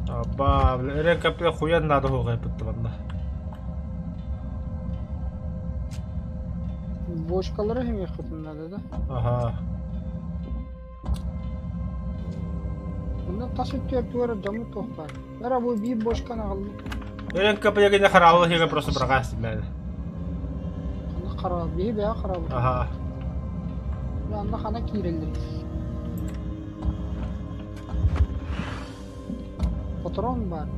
Аба, бля, өлөөн комплект хуян наада хугайбыт манна. Бочкалары эмиэххитин наада да. Аха. Онно тас өттүгэр тугу эрэ дьоммут туох баар. Бара бу биир бочканы аҕаллым. Өлөөн комплегine хараалы иһигэ просто бырагаас мэн. Ханна хараал, биһи бэйэ хараабыт. Аха. Анна хана киирэллэр. Патрон баар.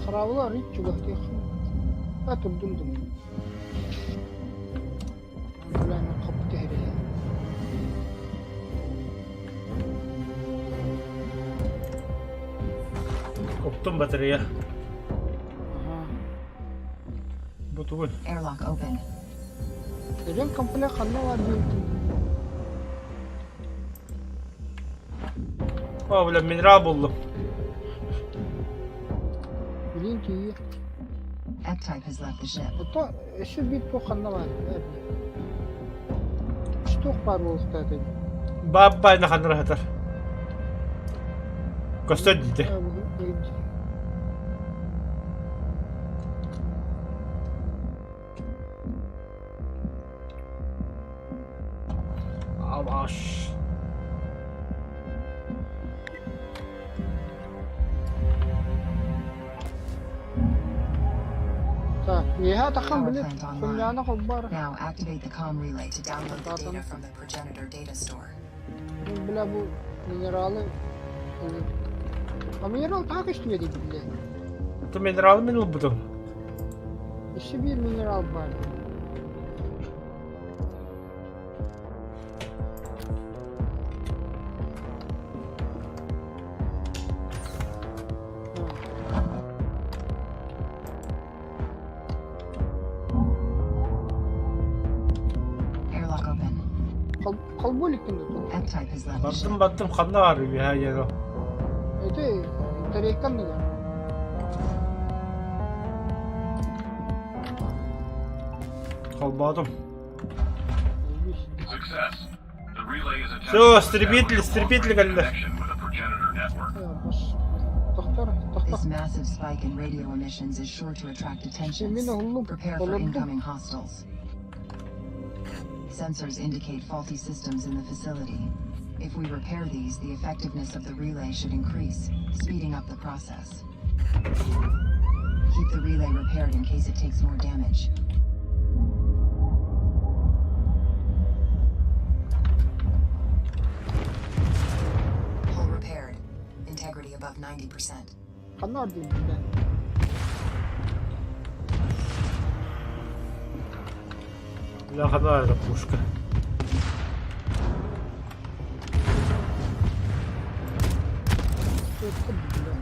Хараабылар арыый чугаһтыаххын. А турдум дум. Бля, мен хаппыт иһэрэ. Оптом батарея. Аха. Бу тугун? Airlock open. Өлөн комплект ханна баар диэбитин. О, бля, минерал буллум. Билин тиийэ. Ectype has left the ship. Ото өссө биир туох ханна баар. Үс туох баар буолуохтаах этэй. Бааббай наханнара хатар. Көстөр диде. Аваш. Так, үөһэ таххан Power били plant online. хунньаана холбоор. Now activate the comm relay to download the data from the progenitor data store. Бля бу минералы А минерал так көстүбэ дии биллэ. Ту минералы мин ылбытым. Өссө биир минерал баар. Airlock open. Холбуу иликкин да Ectype has left the Бардым ship. бардым ханна бар үһэ диэн. Ити тарелкам да. Холбоотум. Success. The relay is attempting Всё, to истребитель, establish a истребитель long-range кэллэ. connection with the progenitor network. Тохтор. This massive spike in radio emissions is sure to attract attention. Мин уһуллум, Prepare for олордум. incoming hostiles. Sensors indicate faulty systems in the facility. If we repair these, the effectiveness of the relay should increase, speeding up the process. Keep the relay repaired in case it takes more damage. Hull repaired. Integrity above 90%. Ханна ордук бля. Бля, хана эта пушка. Это, бля.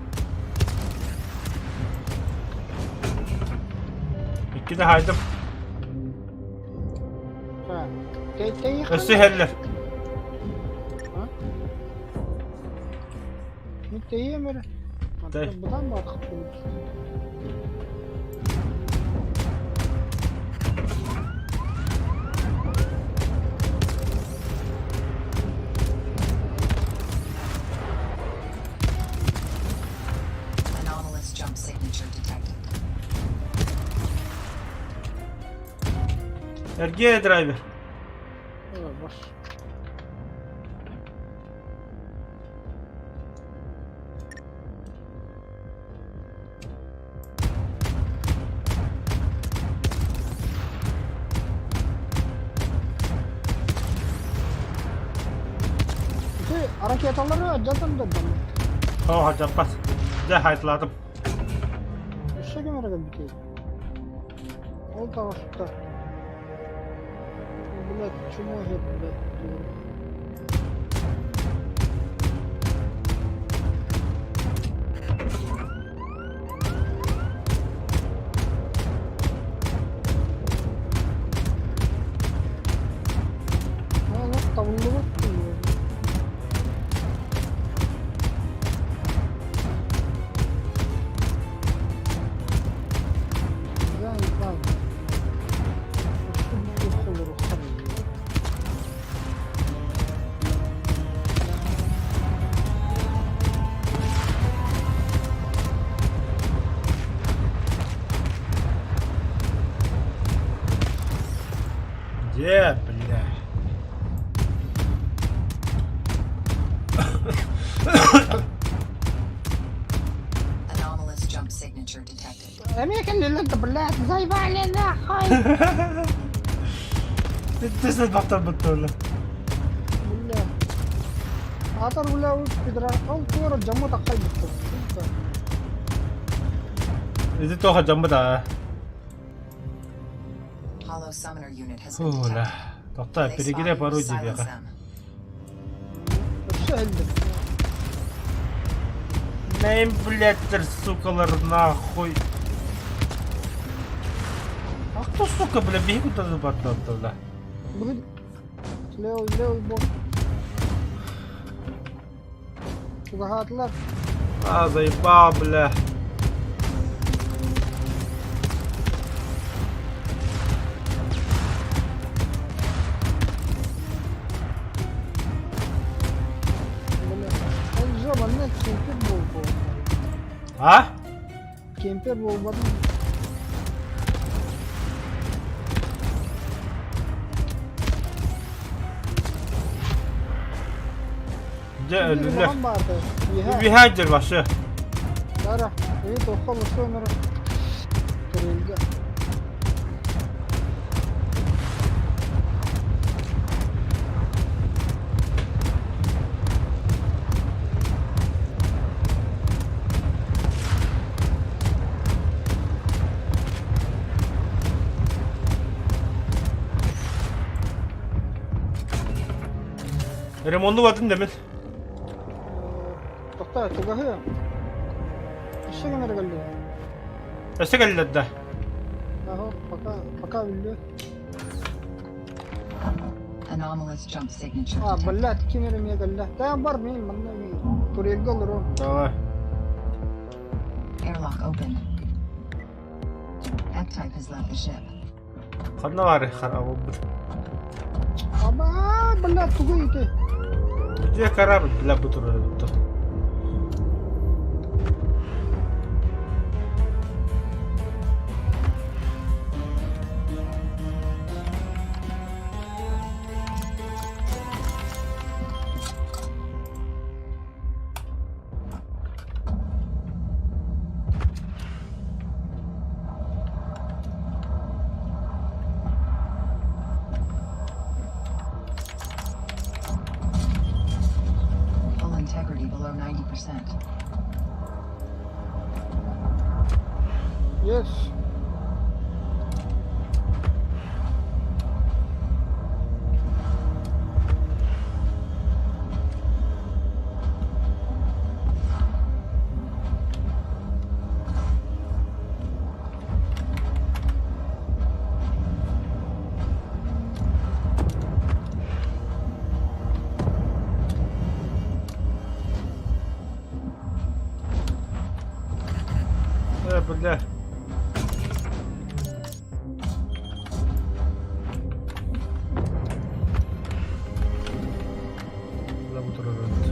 Иккини хаайдым. Так. Тэй Өссө иһэллэр. Тэйиэм эрэ. Тэй. Бытан баар Anomalous jump signature detected. Эргиэ драйвер. Баш. Ити ракеталары алдьатан да Оо, алдьаппат. Дьэ, хайыталаатым. Өссө ким эрэ кэлбитий? Ол таҕыста. Блядь, чмо иһэр, блядь. Аны табыллыбыт Я не знаю. Где, бля? Anomalous jump signature detected. Эмиэ кэллилэр да, блядь, заебали нахуй! Иттэсэн баттар баттар. Бля. Атар, бля, пидра. Ол туора дьаммыт аккай буттар. Ити тоха дьаммыт аа. Hollow summoner unit has been Фу, ла. detected. Тоқта, They spot перегрев you, орудия silence бияха. them. Өссө элдик. Нейм, блядь, сукалар, нахуй. А кто, сука, бля, бегут даже баттар, бля. Левый, левый бок. Чугаһаатылар. А, заебал, бля. Бля. Ол же манна кемпер буолбут. А? Кемпер буолбатын. Дьэ, өллүлэр. Улахан баата. Иһэ. Үһээддэр вообще. Дара. Эйи тоххол сонор. Турелга. Ремонту батын демин. Тохтоо чугаһы. Өссө ким эрэ кэллэ. Өссө кэллэр да. Аһо, пока пока үллүө. Anomalous jump signature А, detected. блядь, ким эрэ эмиэ кэллэ. Таа бар мин манна турельга олорон. Давай. Airlock open. F-type has left the ship. Ханна баар харабы. Аба, блядь, тугуй ити. Где корабль, бля, бу турар. 95%. Yes. Э, бля. Бля, бу турар эбит.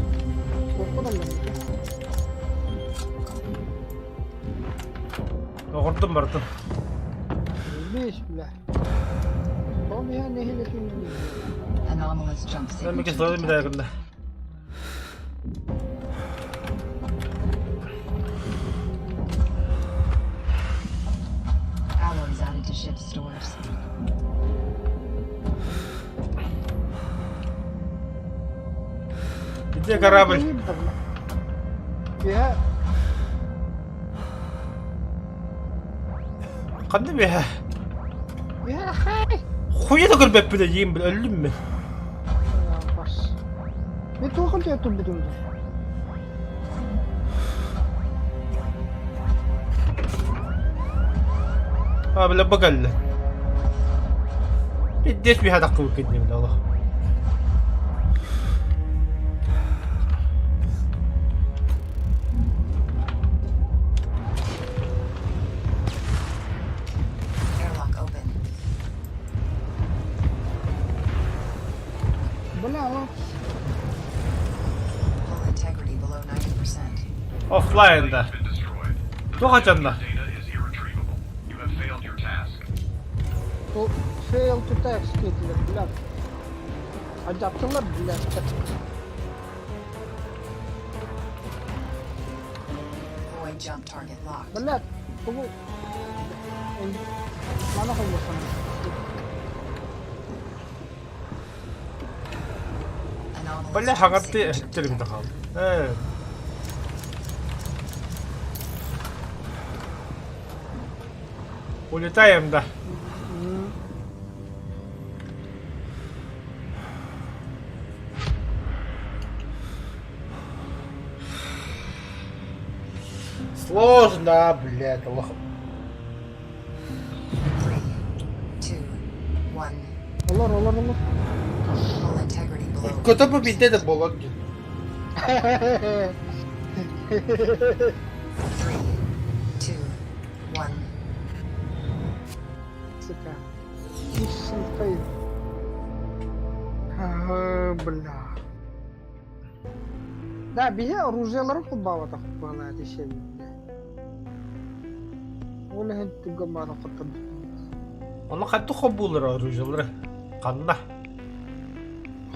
Оҕордум бардым. Беш бля. Anomalous jump Мен signature кислород detected. медаль Alloys added to ship's stores. Где корабль? Я Ханна бэһэ? Я хай. Хуя да көрбөппүн эйиим өллүм мин. Бас. Мен туох ылдьа турбутум дуу? А, бля, бу кэллэ. Пиздец биһэ таххыбыккын диэбин олох. Airlock open. Бля, Hull integrity below 90%. Оффлайн да. Been destroyed. Туох ачанна? Data is irretrievable. You have failed your task. Ол fail to task диэтилэр, бля. Алдьаттылар, бля. Void jump target locked. Бля, тугу мана холбосон. Anomalous Бля, jump хаҕарты signature эһэттерим да detected. хаал. Ээ. Улетаем да. Сложно, блядь, олох. 3, 2, 1. Олор, олор, олор. Hull integrity below Көтө бу биирдэ да 80%. буолар дии. 3, 2, 1. Сука. Mission fail. А, бля. Да, биһи оружиеларын холбооботох буолаа дишэбин. Ол иһин тугамааны хотторбут. Ону хантан холбууллар оружиелары? Ханна?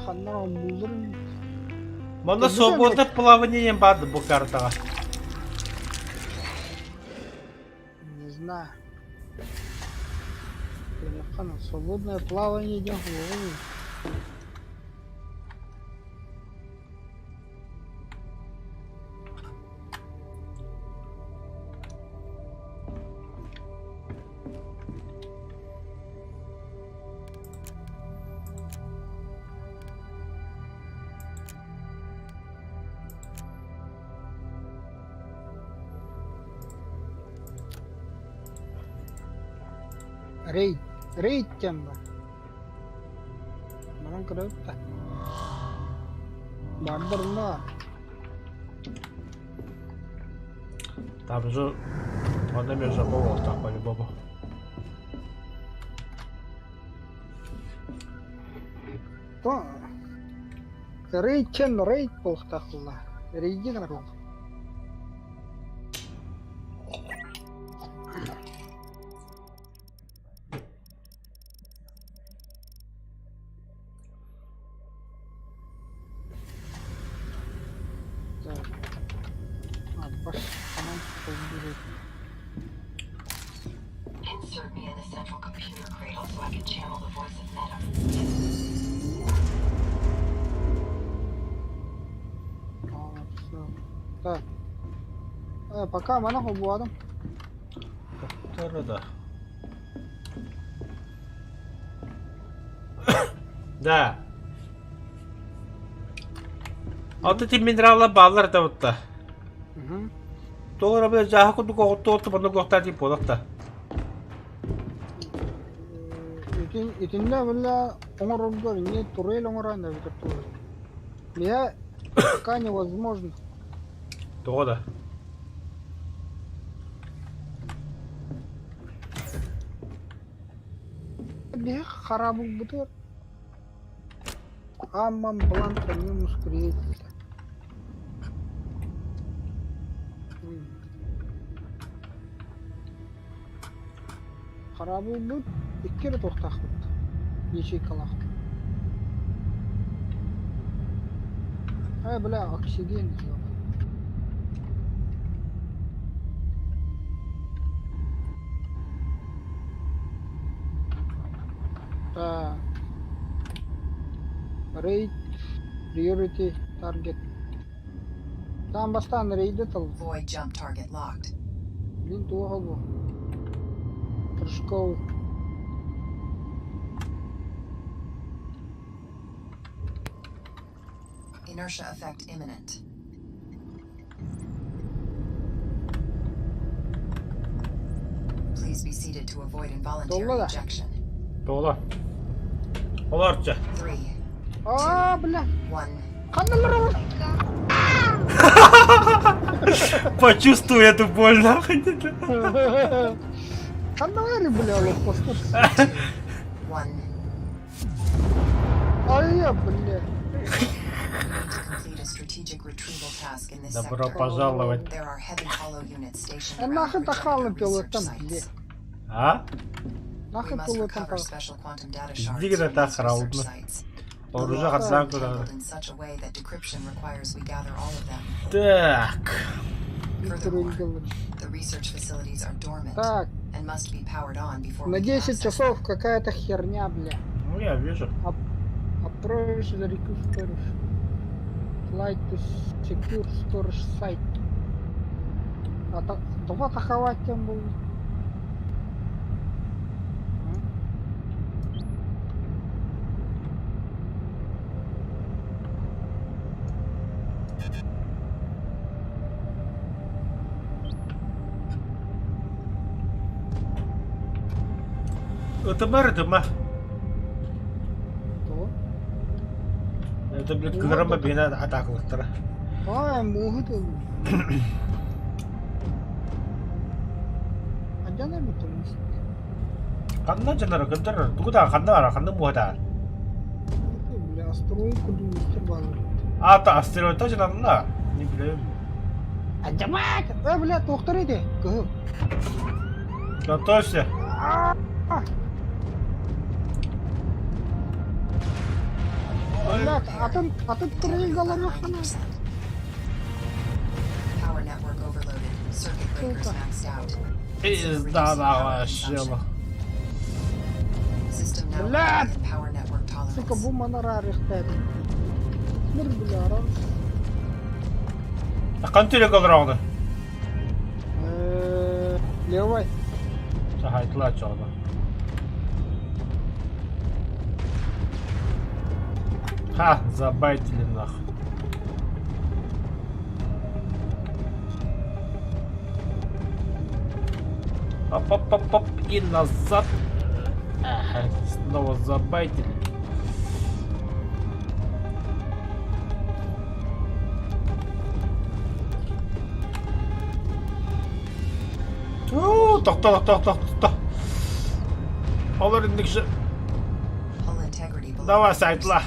Ханна холбууллар Манна свободное плавание диэн баар бу картаҕа. Не знаю. Хана, свободное плавание диэн холбуу. Рейд. Рейд диэн баар. Баран көрөбүт да. Баардар онно. Там же онно эмиэ жопа буолуохтаах по-любому. То рейд диэн рейд буолуохтаах буолла. Рейди гынар Так. А, бас, анан Insert me in the central computer cradle so I can channel the voice of Meta. А, всё. Так. Пока манах обуадым. Да. Да. Алты ити минераллар бааллар да бутта. Тоҕо эрэ бile дьааһы курдук оҕутту манна куохтаа диэн буолах да. Итин итиннэ бile оҥорорго не турель оҥорон эбитэр тугу. Я пока невозможно. Тоҕо да. Биһи хараабылбытыгар Амман бланк минус кредит. Хараабылбыт икки эрэ туохтаахпыт. Ячейкалаахпыт. Э, бля, оксиген Так. Рейд, priority, target. Там бастаан рейди тыл. Void jump target locked. Блин, туох бу? Прыжков. Inertia effect imminent. Please be seated to avoid involuntary Долла да. ejection. Тоҕо? Олорча. Three, Аа, бля. one. Ханналар Почувствуй эту боль, нахуй. Ханналар, бля, лопастар. One. Ай, бля. You need to complete a strategic retrieval task in this Добро sector. пожаловать. There are heavy hollow units stationed А around нахуй progenitor тахалы research пилотом, бля. sites. А? We Нахуй must пилотом recover special quantum data shards Диги from да these тахара research удно. sites. The Оружие logs are хатсан куда. entangled in such a way that decryption requires we gather all of them. Так. Furthermore, the research facilities are dormant Так, and must be powered on before на we can 10 access часов какая-то херня, бля. Ну я вижу. Approach the request Flight to secure storage site. А та това тахавать тем был. Ытыма ытыма. То? Это, блядь, кыгырама бина атаклыктара. Ай, муһут Адьана бутумус. Ханна дьоннор кымтар тугу да ханна бара ханна муһата. Бля, астероид кудумустер балар. Ата астероидта дьоннор Не билем. Адьамак! Э, бля, туохтар иди. Кыһыл. Готовься. Бля, атын атын турелгалар хана. 90%. Power network overloaded. Circuit breakers Сука. maxed out. Пизда давай, шела. System now Бля! within power network Сука, tolerance. бу манара рехтет. Мир, бля, раз. Ханна турелгалар Левой. Сахайтла чола. Ха, забайтили нахуй. Оп-оп-оп-оп, и назад. Ага, снова забайтили. О, тохто, тохто, тохто. Олар инник Hull integrity below Давай, 90%. сайтла.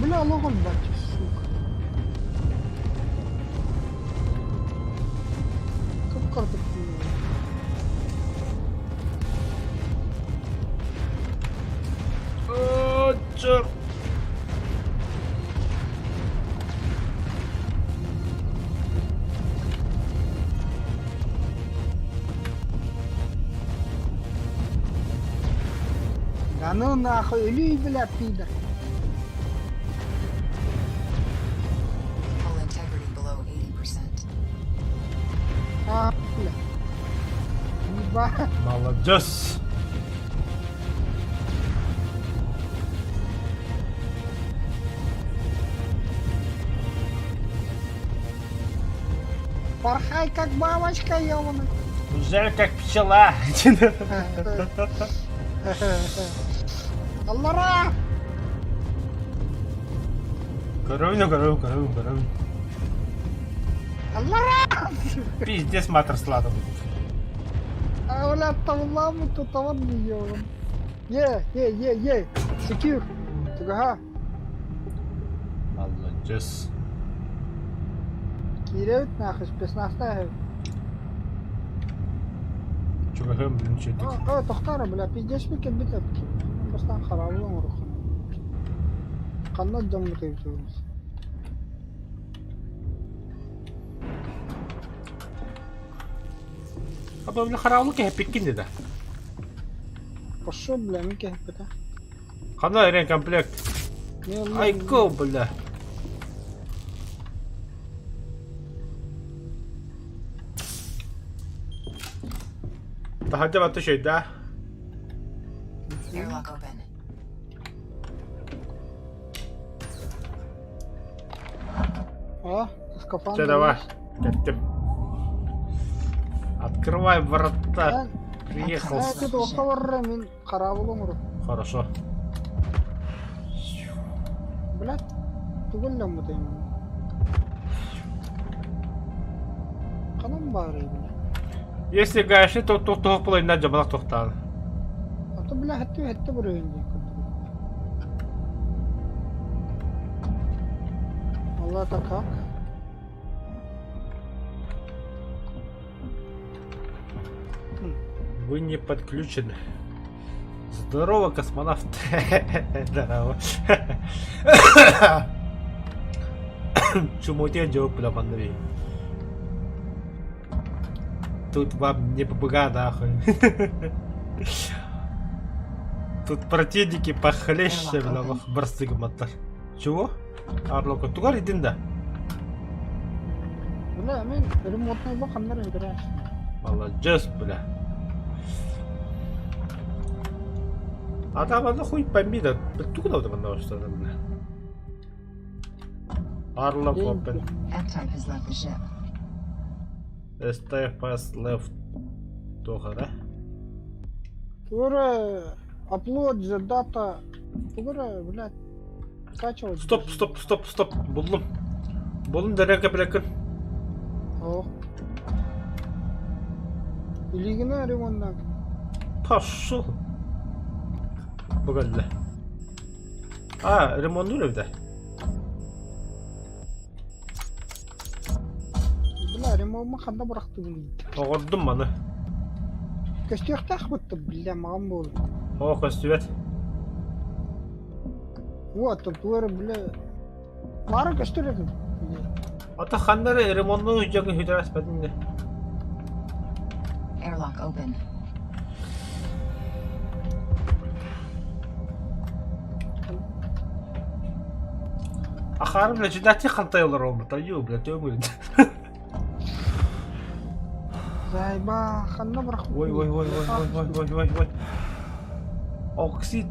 Бля, логон бачи, сука. Как карта О, черт. Аны нахуй өлүй бля пидор. Hull integrity below 80%. А, бля. Еба. Молодец! Порхай как бабочка, ёбаный. Уже как пчела. Аллара! Көрөбүн, көрөбүн, көрөбүн, көрөбүн. Аллара! Пиздец матер сладом. А, бля, табылламмыт тутабын ёбан. Е, е, е, е, секюр. Тугаха. Молодец. Киирэбит нахуй, спецназтаах. Чугаһым блин чөйдүк. О, тохтоо бля, пиздец кэлбит эбит. Бастаан хараабыл оҥоруоххун. Ханна дьоммут эбит Аба бля хараабыл кэһэппиккин да. Пошел, бля, мин кэһэппитэ. Ханна ремкомплект? Айко, бля. Таһырдьа батта шөйдаа. Airlock open. А, скафандр. Все, давай. Кеттим. Открывай ворота. Приехал. Мин хараабыл оҥору. Хорошо. Блядь, тугулламмытай. Ханан баарый, бля. Если гаишни, то туох половина дьабалах тохтаан. А то, бля, хэтти хэтти барыын диэн курдук. Ол это как? Вы не подключены. Здорово, космонавт. Здорово. Чумутен жауап бля Андрей. Тут вам не ПБГ, нахуй. Тут противники похлеще, бля, барсыгматтар. Чего? Арлока, тугар идин да. Бля, мин ремонтный баханнар играешь. Молодец, бля. А там оно хуй пойми, да. Тугда вот оно что там, бля. Airlock open. F-type has left the ship. STF has left. Туха, да? Тура upload the data. Тугара, блядь, скачивать. Стоп, стоп, стоп, стоп. Буллум. Буллум дәрәкә беләкин. О. Илигина ремонтна. Пошел. Бугалла. А, ремонт да? Бля, ремонт ханна бырахтыбын. Оҕордум маны. Көстүөхтээх бытты, бля, маған буолла. О, көстүбэт. Вот, туора, бля. Баара көстөр этим. Ата ханнары ремонтну үдьэгин хүдэрас бэтинне. Airlock open. Ахарым бля, жинати хантай олар олбут. Аю, бля, төмүн. Зайба, ханна бырахпыт. Ой, ой, ой, ой, ой, ой, ой, ой, ой. Оксид.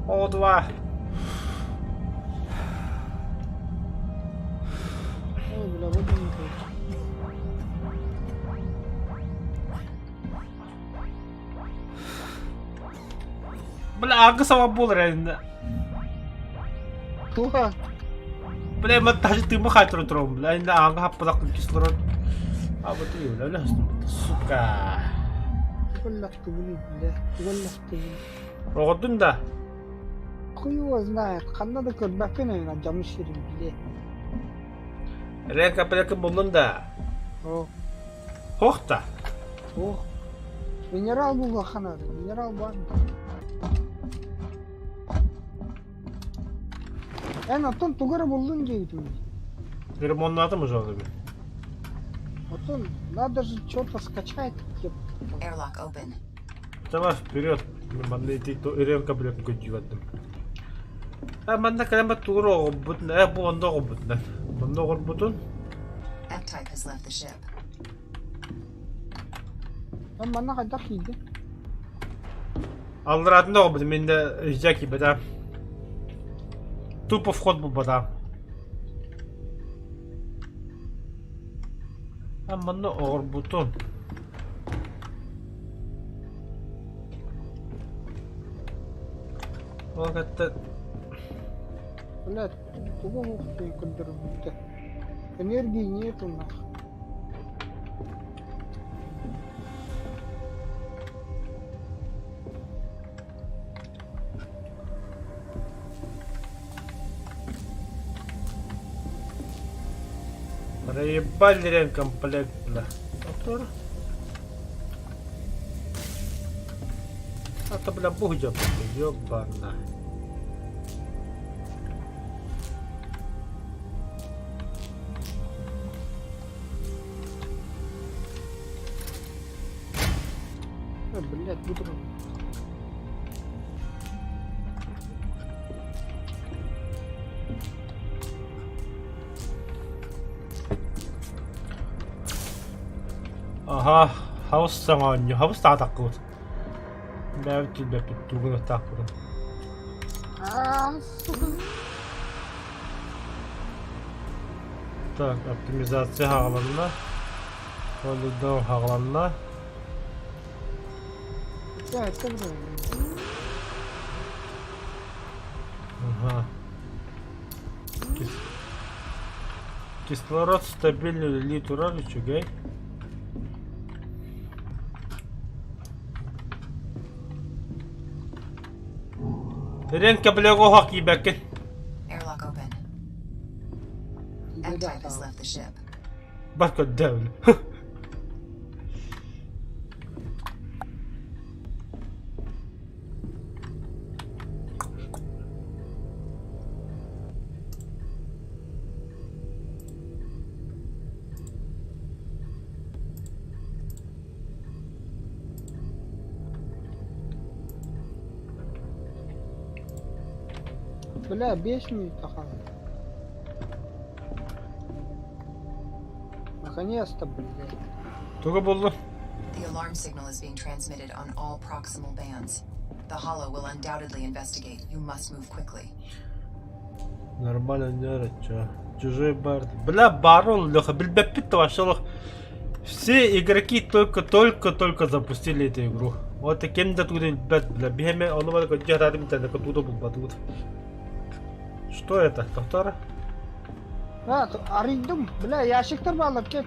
О2. Ой, бля, вот он. Бля, ага сама буолар энэ. Туха. Бля, мен даже ты махай туром, бля, энэ ага хаппалак кислород. А вот и, бля, бля, сука. Тугуллахтыбыный, бля. Тугуллахтыбыный. Оҕордум да. Хуй его знает. Ханна да көрбөккүн эйна жамыш сирин, бля. Река плекин буллун да. О, Хохта. о. Минерал булла хана. Минерал бар. Эн оттон тугара буллун диэбитим. Ремоннатым уже оны. Оттон надо же что-то скачать. Airlock open. Давай вперед. Манна ити ырыанка билэн көрдүү А манна кэлэн тугур оҕорбут, э бу онно оҕорбутунан. Манна оҕорбутун. F-type has left the ship. Манна хайдах киирдин? Аллараатын оҕорбутум, мин да өйдөө киирбэтэ. Тупо вход булбата. А манна оҕорбутун. Ол кытта Блядь, тугу оҥоһуктуйан көрдөрбүттэр. Энергии нету нах. Проебали ремкомплект, бля. Повтор. А то, бля, бугдя, ёбана. Э, блядь, буду. Аха, хаус саҥа оонньуу, хабыс таатаххыбыт. Бэйэбит түлбэппит, тугун аттаахпытын. Аа, сука. Так, оптимизация хаҕаланна. Полидон хаҕаланна. Я, это бро. Ага. Кис... Кислород стабильный үлэлии турар үчүгэй. Ренка бля оһох киирбэккин. Airlock open. F-type has left the ship. Бар көрдөбүл. Бля, 5 минут хаалла. Наконец-то, блядь. Туга булду? The alarm signal is being transmitted on all proximal bands. The Hollow will undoubtedly investigate. You must move quickly. Нормально не чё. Чужой бард. Бля, барон, Леха, билбэппит вообще Все игроки только-только-только запустили эту игру. Вот и кем да туда билбэт, бля, биһэме ону бары көрдө хатаатым интернетка туда булбатыбыт. Что это? Повтора? А, арыйдым. Бля, ящиктар баалар кел.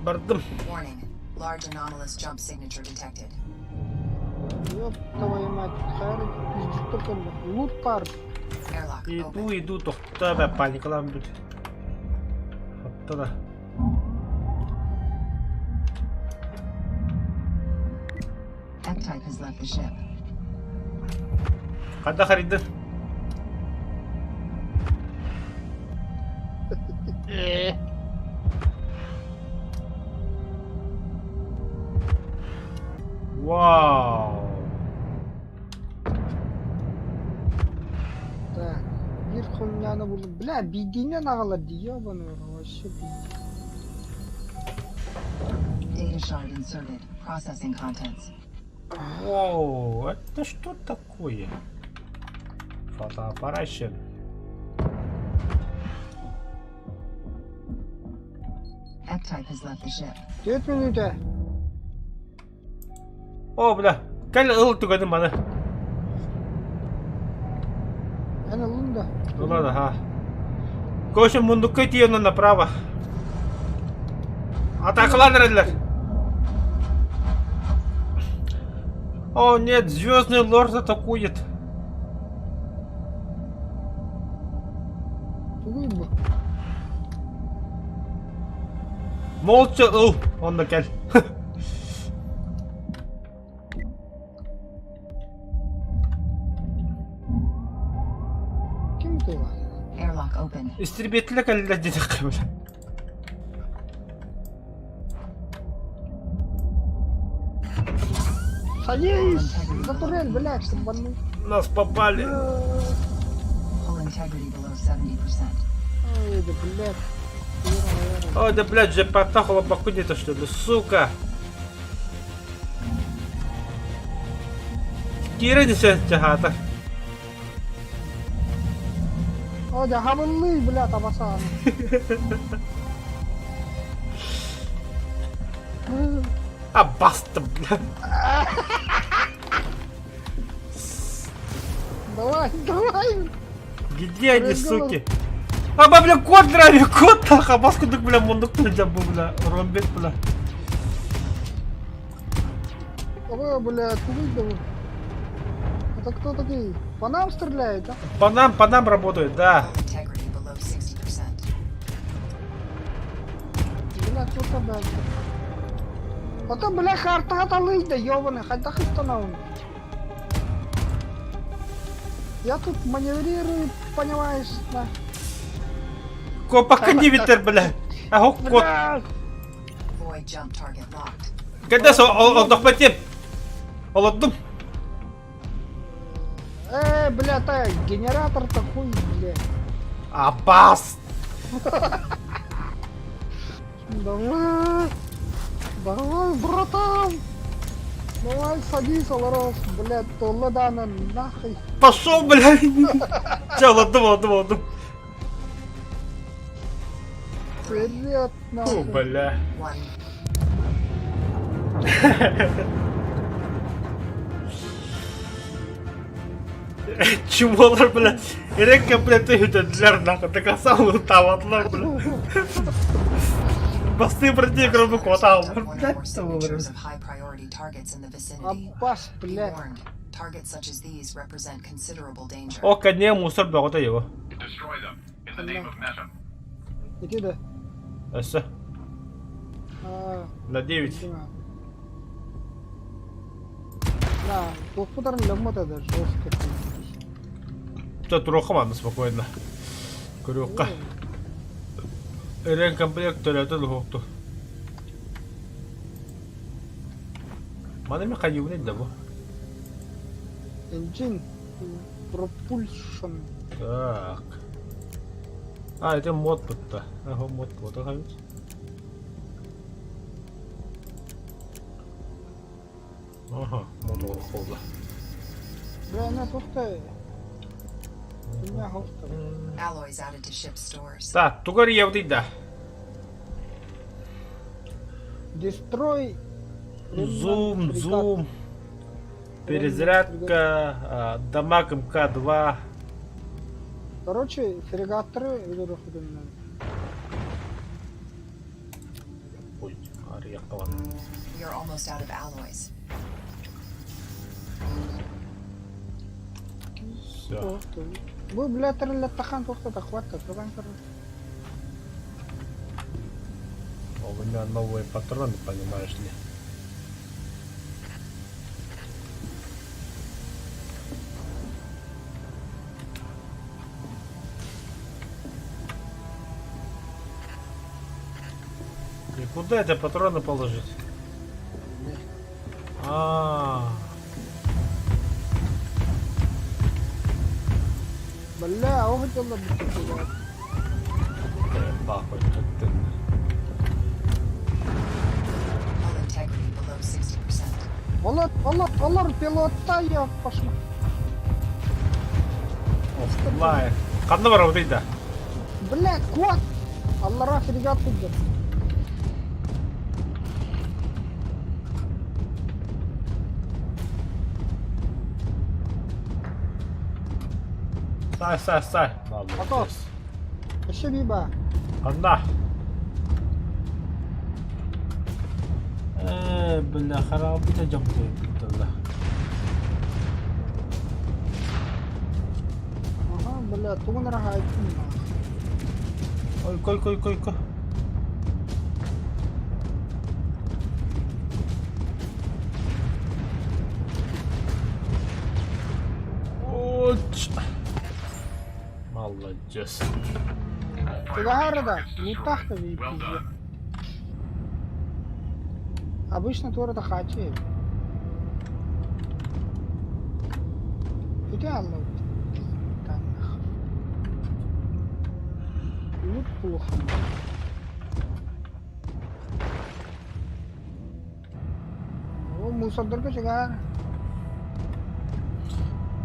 Бардым. Warning. Large anomalous jump signature detected. Ёб твою мать, хайр пиздец кэллэ. Лут пар. Airlock Иду, open. иду, тохтоо бэ, паникалаан бүт. Хоттона. F-type has left the ship. Ханна харыйдын? Вау! Так, биир хуйняны булдум. Бля, биирдиинэн аҕалар дии, ёбаный вообще пиздец. Data shard inserted. Processing contents. Вау, это что такое? Фотоаппарат. F-type has left the ship. Түөрт мүнүүтэ. О, бля, кэл ыл түгэни маны. Эн ылын да. Ну ладно, ага. Короче, мундукка тиийэн направо. Атакалаан эрэллэр. О, нет, Звездный Лорд атакует. Тугуй бу? Молча ыл, онно кэл. Ким тула? Airlock open. Истребителя кэллэр диэтэххэ бля. Садись! За турель, блядь, ты больной. Нас попали. Hull integrity below 70%. Ой, да, блядь. Ой, да, блядь, же потахала бакуни-то, что ли, сука. Кира не чахата. О, да хабыллый, бля, табасан. А баста, бля. Давай, давай. Где они, суки? А, бля, кот драли, кот, нахуй, баску, бля, мундук, бля, бля, ромбит, бля. Ой, бля, откуда вы? Это кто такие? По нам стреляет, да? По нам работают, да. Hull integrity below 60%. Бля, кто да. Потом, бля, карта аталый, да ёбаный, хотя хыстанаун. Я тут маневрирую, понимаешь, да. Копака не ветер, бля. А кот. Бля, Void jump target locked. Когда со отдохматем? Олоддум. Бля, та, генератор такой, бля. Абас. Давай, давай, братан. Давай, садись, Аларос, блядь, толладана, нахуй. Пошел, бля. Че, олоддум, олоддум, олоддум. Вперед, Фу, нахуй. бля. One. Чумолар, бля. Река, бля, ты үтәделәр, нахуй. До конца таватлар, бля. Басты бер кроме кота. Picked up one or Блядь, more signatures of high priority targets in the vicinity. Аббас, Be блядь. warned, targets such as these represent considerable danger. О, коне мусор бөгөтө его. Destroy them in the name of Metum. Иди да. Өссө. А, На 9. да. Да, тухпутарын лөммөт это жестко. Тут рухаман спокойно. Көрүөххэ. Эрен комплект төлөтөн хукту. Маны мен хайыбын да бу. Engine propulsion. Так. А, это мод будто. Ага, мод вот хабит. Ага, мод ол холла. Бля, на тухта. Меня хохта. Alloys added to ship stores. Так, тугар евдый да. Destroy. Зум, зум. Перезарядка, дамаг МК-2. Короче, фрегаторы или Ой, арияққа We are almost out of alloys. Все. Вы, бля, тролля тахан тухта хватит, туган короче. У меня новые патроны, понимаешь ли. И куда это патроны положить? А, Бля, ох, дело бля. бахуй, как ты. Hull integrity below 60%. Олар, олар, олар пилотта я пошла. Оффлайн. Ханна бар да. Бля, кот! Аллара фрегат идет. Сай, сай, сай. Готов. Еще биба. Ханна. Бля, харап бita жамты. Ага, бля, тугун рахайт. Ой, кой, кой, кой, кой. Оч. Молодец. Тугахарада, не так-то Well done. Обычно тура хачи. Ити ааллабыт тааннах. Лут улахан. О, мусордарга чыгаар.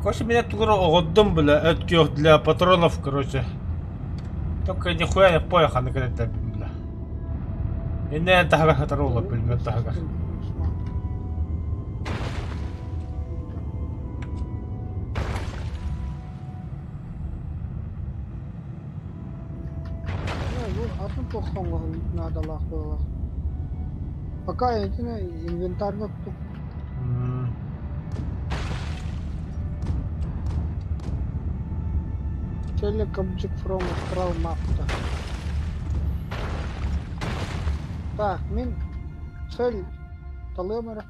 Короче, меня тугура оҕордум, бля, өткүөх для патронов, короче. Только нихуя не понял, ханна кэлэттэбин, бля. Иннэ таһыгар хатар уола пулемет таһыгар. Бу атын туох наадалаах буолар. Пока этини инвентарьга оттук. Select object from astral map. Так, мин цель талыам эрэ.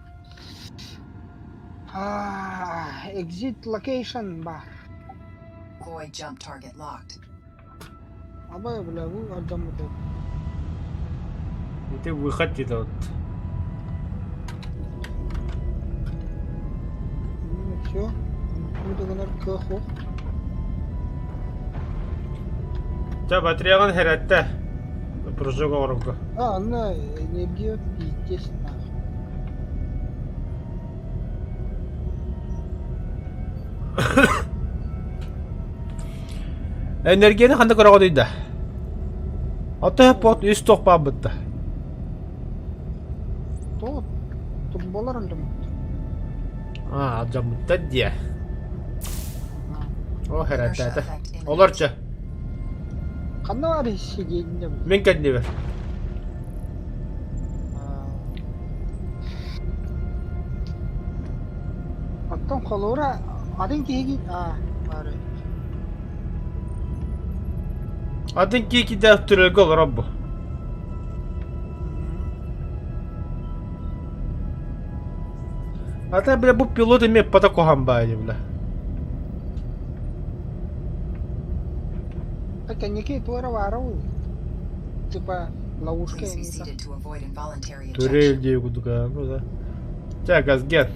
Exit location бар. Void jump target locked. Абай, бля, бу алдьаммыт эбит. Ити выход где-то вот. Все. Буду гынар кыах суох. Чэ, батареяҕын хэрэттэ. Прыжок оҥорорго. А, анна энергия пиздец нахуй. Энергияны ханна көрөҕүнүй да? Ото пот үс туох баабытта. Тоҕо турбалар алдьаммыт. Аа, алдьаммыттар диэ. О, хэрэтээтэ. Олорчу. Ханна баар сиденье? Мин кэннибэр. Оттон холура атын киһи аа баар Атын киһи кидээх түрөлгө олорор бу. Ата бля бу пилот эмиэ пата куһаҕан баайы бля. Кэнники туора баара ол. Типа ловушка Please be seated to avoid involuntary Турель ejection. дии курдук ну да. Чэ, газген.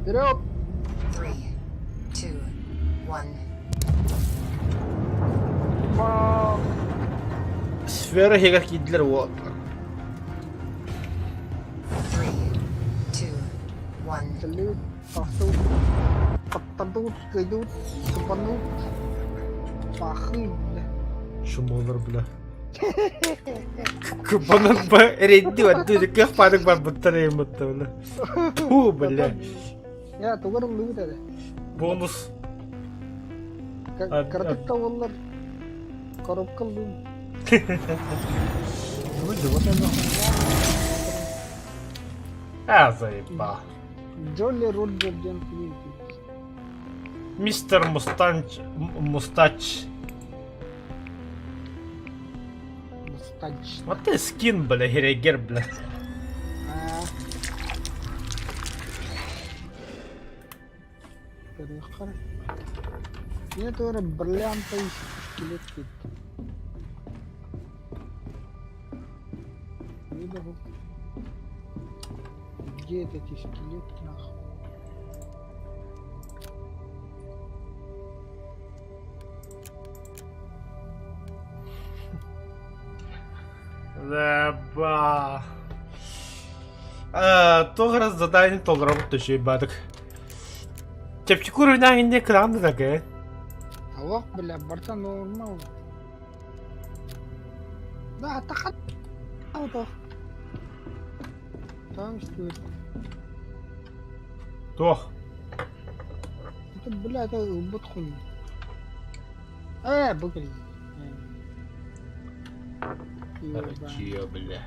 Вперед! Three, two, one. Сфера иһигэр киирдилэр уол. Three, two, one. Салют, тахсыбыт, таптардыбыт, кыайдыбыт, сыппанныбыт. Пахы, бля. Шумолар, бля. Кыбанан ба эрэйди барды кых панык барбыттар эймытта бля. Ту, бля. Я тугар ыллыбыт эрэ. Бонус. Кыратык да буоллар коробка ыллым. А, заеба. Джолли Роджер диэн кини Мистер Мустанч... Мустач. Мустач. Вот ты скин, бля, херегер, бля. Көрүөххэ. Нет, эрэ бриллиантовый скелет кит. Где этот скелет нахуй? Да, Туох эрэ задание толоробут үчүгэй баатык. Чэпчэки уровень инньэ кыраҕан да такая. Алох, бля, барта нормал. Да, тахат. Там что это? Туох? Это, бля, это ылбыт хуйня. Э, бу Чья, бля.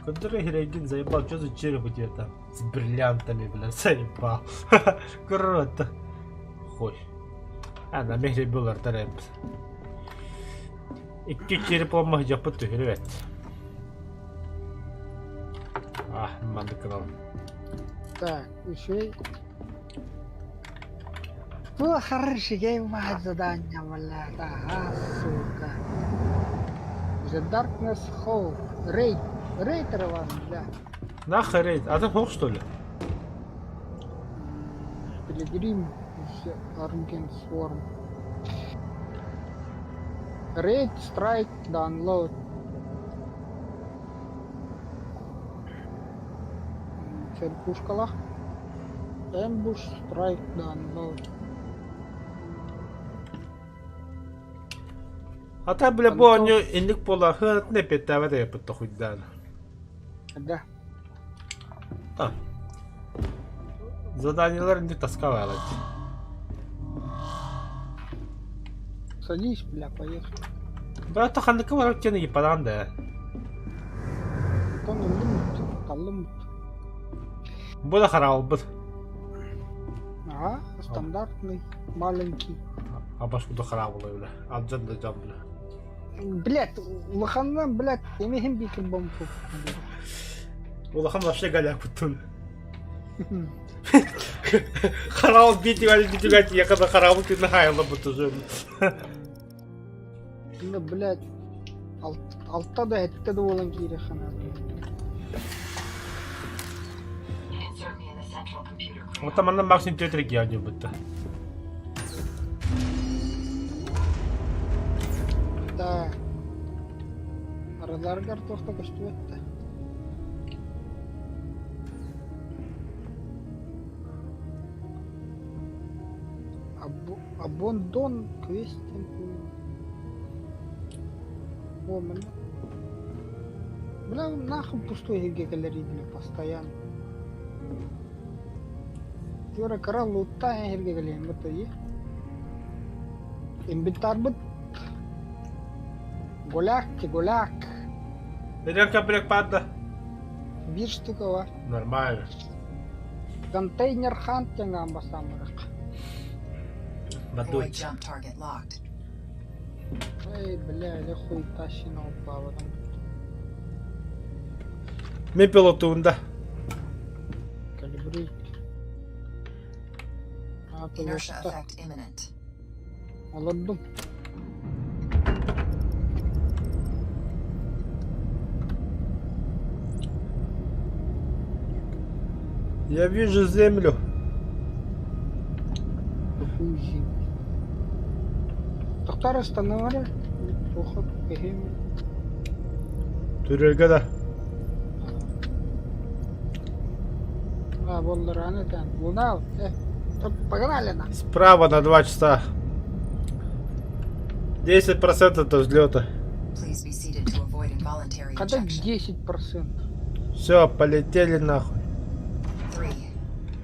Который Херегин заебал, что за череп у тебя там? С бриллиантами, бля, заебал. Круто. Хуй. А, на мехре был артареп. Икки череп омах жапыт түһүрүбэт. А, маннык гынабын. Так, еще Ну, хороший гейм задание, блядь, ага, сука. The Darkness Hall. Рейд. Рейд Раван, бля. Нахуй рейд? А ты хох, что ли? Пилигрим The Argent Swarm. Raid Strike Download. Цель пушкалах. Ambush Strike Download. Ата бля бу оонньуу инник буолар хыанатын эппиэттээбэт эбиппит тохуйдаан. Да. А. Заданиелар инник таска баалар. Садись, бля, поехали. Брат ханныка барар тиэн епадан да. Оттон ыллым, таллым. Бу да хараалбыт. Ага, стандартный, маленький. Абаш куда хараабылай бля. Алдьан да дьон бля. Блядь, улаханынан, блядь, эмиһин биир бомбу. Улахан вообще голяк буттун. Хараал битигал битигал якада хараабыл күнү хайалла бутузун. Ну, блядь, алта да этте да буолан киирэ хана. Вот там манна максимум тетр геони бутта. Да. Араларгар туохта көстүбэт да. Абондон квест О, мына. Бля, нахуй пустой иһиргэ кэлэр бля, постоянно. Юра кыра луттаан иһиргэ кэлиэн бу и. Инвентарбыт Голяк, голяк. Нелер комплект падда? Биир штука бар. Нормально. Контейнер хантинг амбасамырык. Void Бадуй. jump target locked. Эй, бля, или хуй тащи на упавадам. Мен пилотуунда. Калибрит. А, Inertia пилотта. effect imminent. Олордум. Я вижу землю. Какую землю? Тоқтар остановили. Плохо, кехем. Түрелге да. А, вон рано там. Луна, погнали на. Справа на 2 часа. 10% до взлета. Please be seated to avoid involuntary Когда ejection. 10%. Все, полетели нахуй. 3,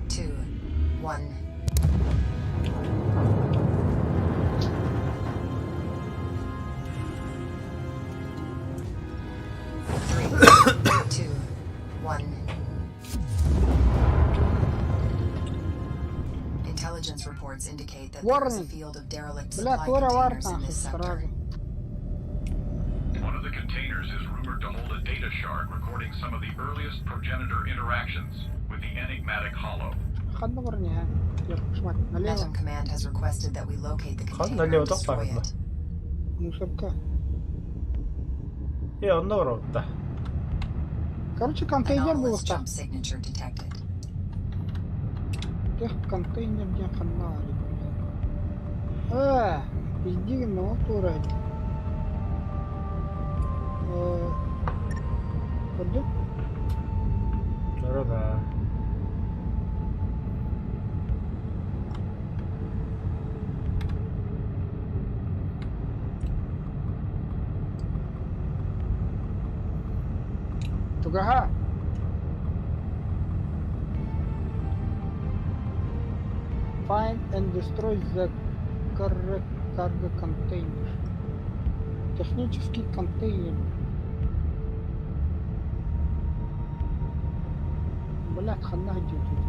2, 1. Three, two, one. Intelligence reports indicate that there is a Warning. field of derelict Бля, supply тура бар containers in нахуй this sector. сразу. One of the containers is rumored to hold a data shard recording some of the earliest progenitor interactions with the enigmatic Hollow. Ханна бар не, а? Ёпшмать, налево. Phantom Command has requested that we locate the Хан container налево and destroy тоқтағында. it. Мусорка. Е, онда бар отта. Короче, контейнер был Anomalous там. jump signature detected. Тех контейнер где ханна. Иди на тура. Пойдем? Да, да. Тугаха. Find and destroy the correct cargo container. Технический контейнер. Блядь, хана где тут?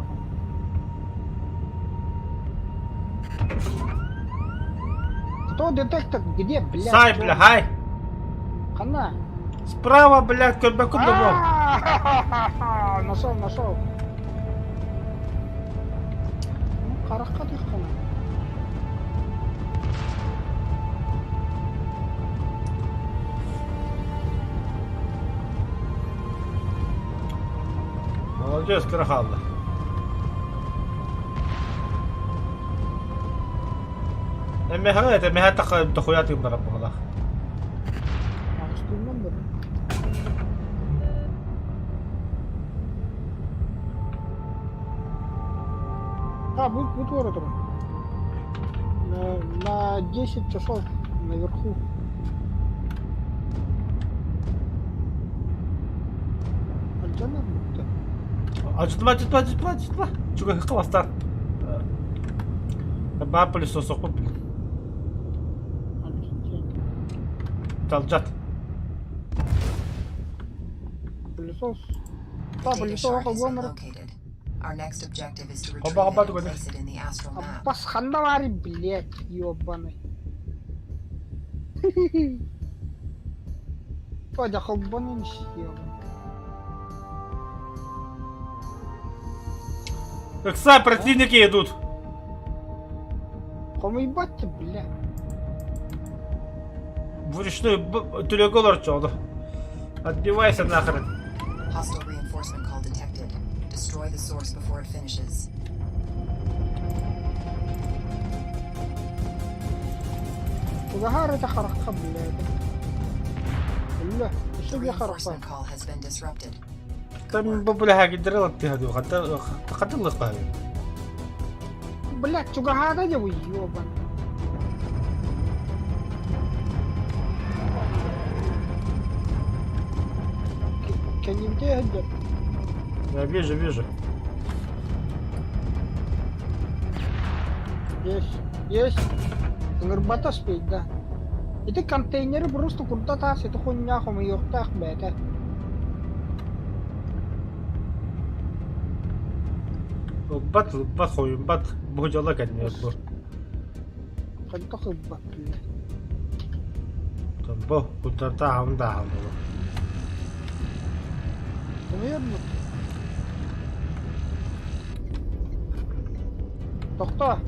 Кто детектор? Где, блядь? Сай, бля, хай. Хана. Справа, блядь, көрбөкүм да бол. А-ха-ха-ха! Нашел, нашел. Ну, қараққа тек қана. Молодец, кыра қалды. Эмэһэ это эмэһэ таха дохуя тыын барар баҕалаах. Аҕыстыынан бар. А, бу, бу туора турар. На, на 10 часов наверху. Алдьанар бутта. Алдьатма, алдьатма, алдьатма, алдьатма. Чугаһыкка бастаан. Баа пылесосохпут. Талдьат. Пылесос. Та, Data пылесос shard has been холбонор. located. Our next objective is to Оба retrieve оба it and туганы. place it in the astral map. Аппас ханна баарый, блядь, ёбаный. Фадя холбонун съела. Ыкса, противники идут. Хомуйбат бля. Вручную түлөгө олорчу Отбивайся нахрен. Hostile reinforcement call detected. Destroy the source before it finishes. Угаһаар это харахха блядь. Үллэ, The өссө биэ харахха. reinforcement call has been disrupted. Good Там work. бабуля гидрела ты хаду, хата хата лыка. Блядь, чугаһаата дьэ ёбан. Кэннибитэ сылдьар. Я вижу, вижу. Есть, есть. Ыҥырбата спит, да. Ити контейнеры просто курда таас ити хуйня хомуйуохтаах бэйэтэ. Ылбат, ылбат, хойумбат. Бу дьала кэннигэр бу. Хайдах ылбат бля. Бу куттарта аһым да аһым. Хомуйар Тохтоо.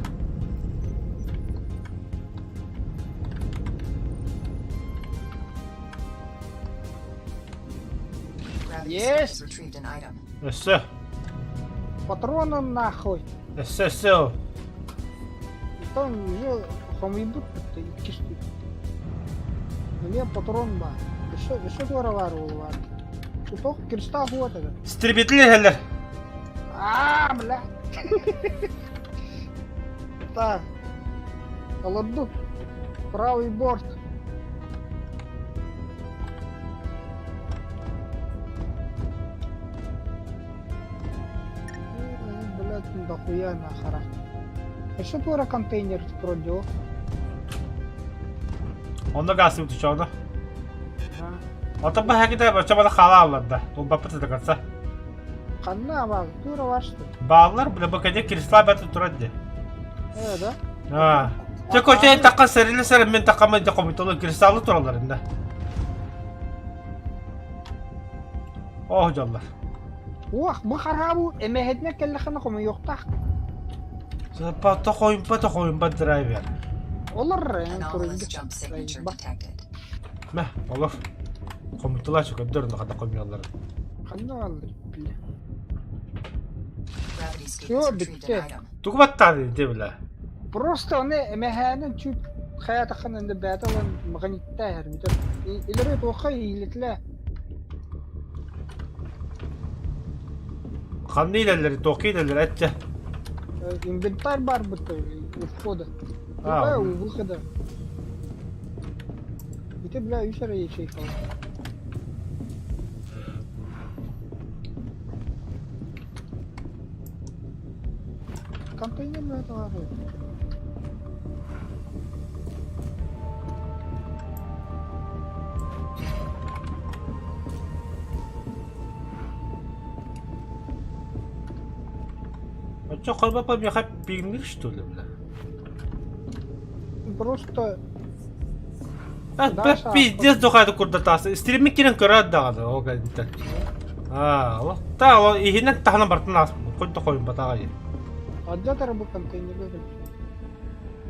Gravity Есть. has retrieved an item. Өссө, Патроны нахуй. өссө, өссө. Там уже хомуйбут бутта икки штук. Эмиэ патрон баар. Өссө өссө туора баар буолбаат. Тутох кристалл вот это. Истребители хеллер. Аа, бля. Так. Олорду. Правый борт. Блядь, дохуя нахара. Өссө туора контейнер продел. Онно газ утучоно. Ото баһагида бача хаалалар да. Ылбаппыт до конца. Ханна баар, туора бар что? Бааллар бля бу кэдэ кресло баты турар дии. Э, да? А. Те коче такка сэриле сэр мен таккама дэ комитолу кристаллы тураллар инде. Ох дьоллар. Уох, бу харабу эмэһэтинэ кэллэххинэ хомуйуохтаах. Пата хойумба драйвер. Олор Anomalous jump signature detected. Мэ, олор. Комитолар чөкөдөр нахада комьялар. Ханна бааллар, бля. Gravity scoop Всё, has retrieved бүттэ. an item. Тугу баттааны дии бля. Просто оны эмэһээнэн чуть хайатаххын инде бэйэтэ ылан магнитта иһэр бүтэр. Илэри туохха иилитлээ. Ханны илэллэри, туохка илэллэри этчэ. Инвентарь бар бутта у входа. А, у выхода. Ити бля үс эрэ ячейка. Контейнер бля товары. Оччо хойбапа миэхэ пиҥнир что ли бля? Просто А, Даша, пиздец духайды курдатасы. Стримик кирен көрөт даҕаны ол кэнниттэн. Аа, ол та ол иһинэн таһынан бартын аас. Хоть да хойун батаҕа дии. Аддьатар бу контейнерга кэлбит.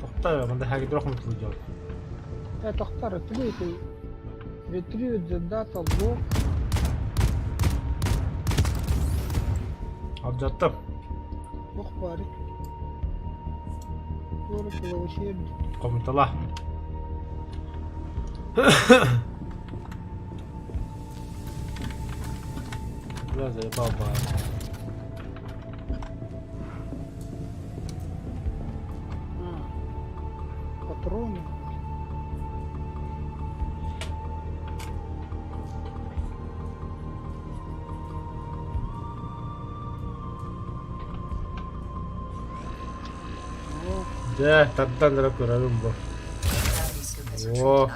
Тохтой, манда хагидро хомутулу дьол. Э, тохтар, тугуй ты? Retrieve the data log. Алдьаттым. Туох баарый? Туора киловосиэр. Хомутала. Бля, заебал баар. Патроны. Дьэ, тардан эрэ көрөрүм бу. О.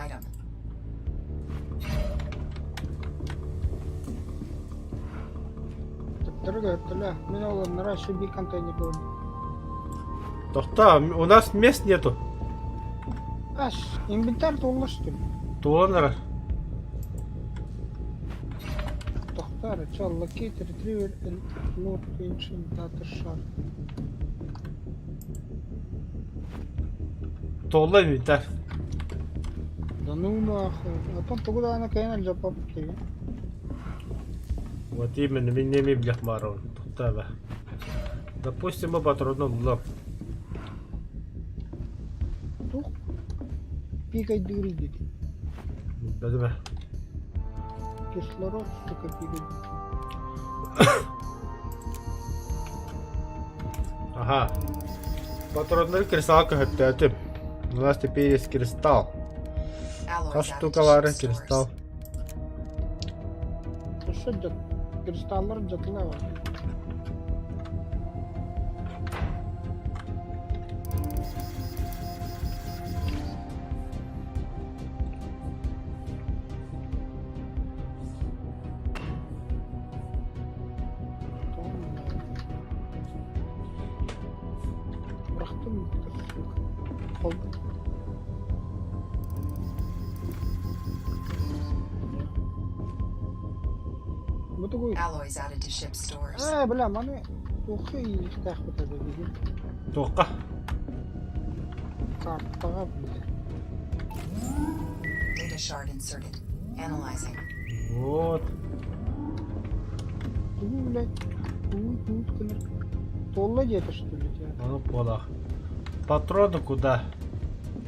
Мин олоннора еще бир контейнер көрдүм. Тохтоо, у нас мест нету. Аш, инвентарь туолла что ли? Туолан эрэр. Тохтоо, чё, locate, retriever and load ancient data shard. Туолла инвентарь. Да ну нахуй. А то тугу даҕаны кэйэн илдьэ Вот именно, мин эмиэ билэх баарабын. Тохтоо Допустим, мы патроны ыллым. Туох пикайдыыр диэти. Билбэтим Кислород, сука, пикай. Ага. Патроннары кристалл көһөттөөтүм. У нас теперь есть кристалл. Хас штука баар кристалл. Что дьат? Кристаллар дьатла бар. Бырахтым, сука. Холбу. Бу тугуй? Alloys added to ship stores. Ээ, бля, маны туохха иилиэхтээхпит этэ билигин. Туохха? Картаҕа, бля. Data shard inserted. Analyzing. Вот. Тугу, блядь, тугу туут гынар. Туолла диэтэ что ли тебя? Ону буолах. Патроны куда?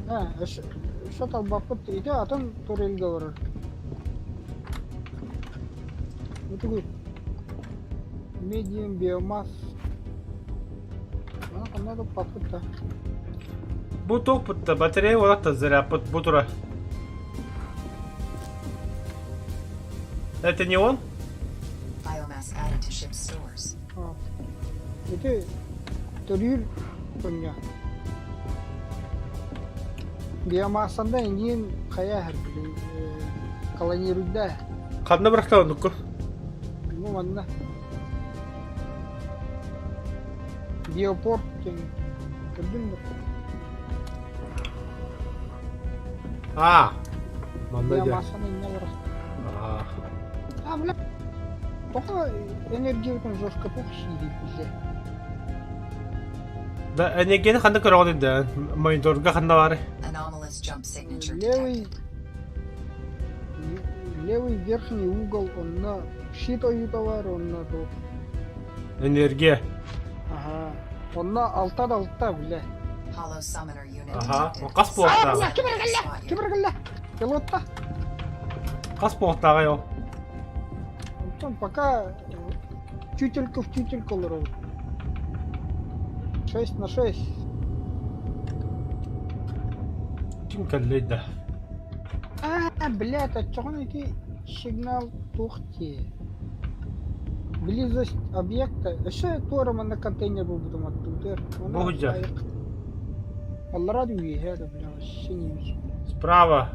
А, что талбаппыт ити атын турельга барар. Бу тугуй? Medium biomass. Мана ханна да паппыт да. Бу туохпут батарея уолаттар зарядпыт бу тура. Это не он? Biomass added to ship stores. А. Ити төрүүр көнньө. Биомассанда эҥиин хайа колонируйда. Ханна бырахта оннукку? Ну манна. Биопорт диэн көрдүҥ дуо? А, манна дьэ. Биомассаны инньэ бырахта. А, А, бля, тоҕо энергиябытын жестко туох сиирий бile? Да, энергияны ханна көрөҕүн да? Мониторга ханна баар? Anomalous jump signature Левый detected. левый верхний угол онно щит ойуута бар, онно туох. Энергия. Аха. Онно алта да алта, бля. Hollow summoner unit Аха. detected. Хас буолтааҕа? Ким эрэ Spot Ким unit. эрэ кэллэ? Пилотта. Хас буолтааҕай ол? Онтон пока чутелька в чутельку олоробут. 6 на 6. Ким кэллэй да? А, блядь, оччоҕуна ити сигнал туох дии? Близость объекта. Өссө туора манна контейнер булбутум аттыбытыгар. Бу сылдьар. Аллараа да үөһээ да, бля, вообще не вижу. Справа.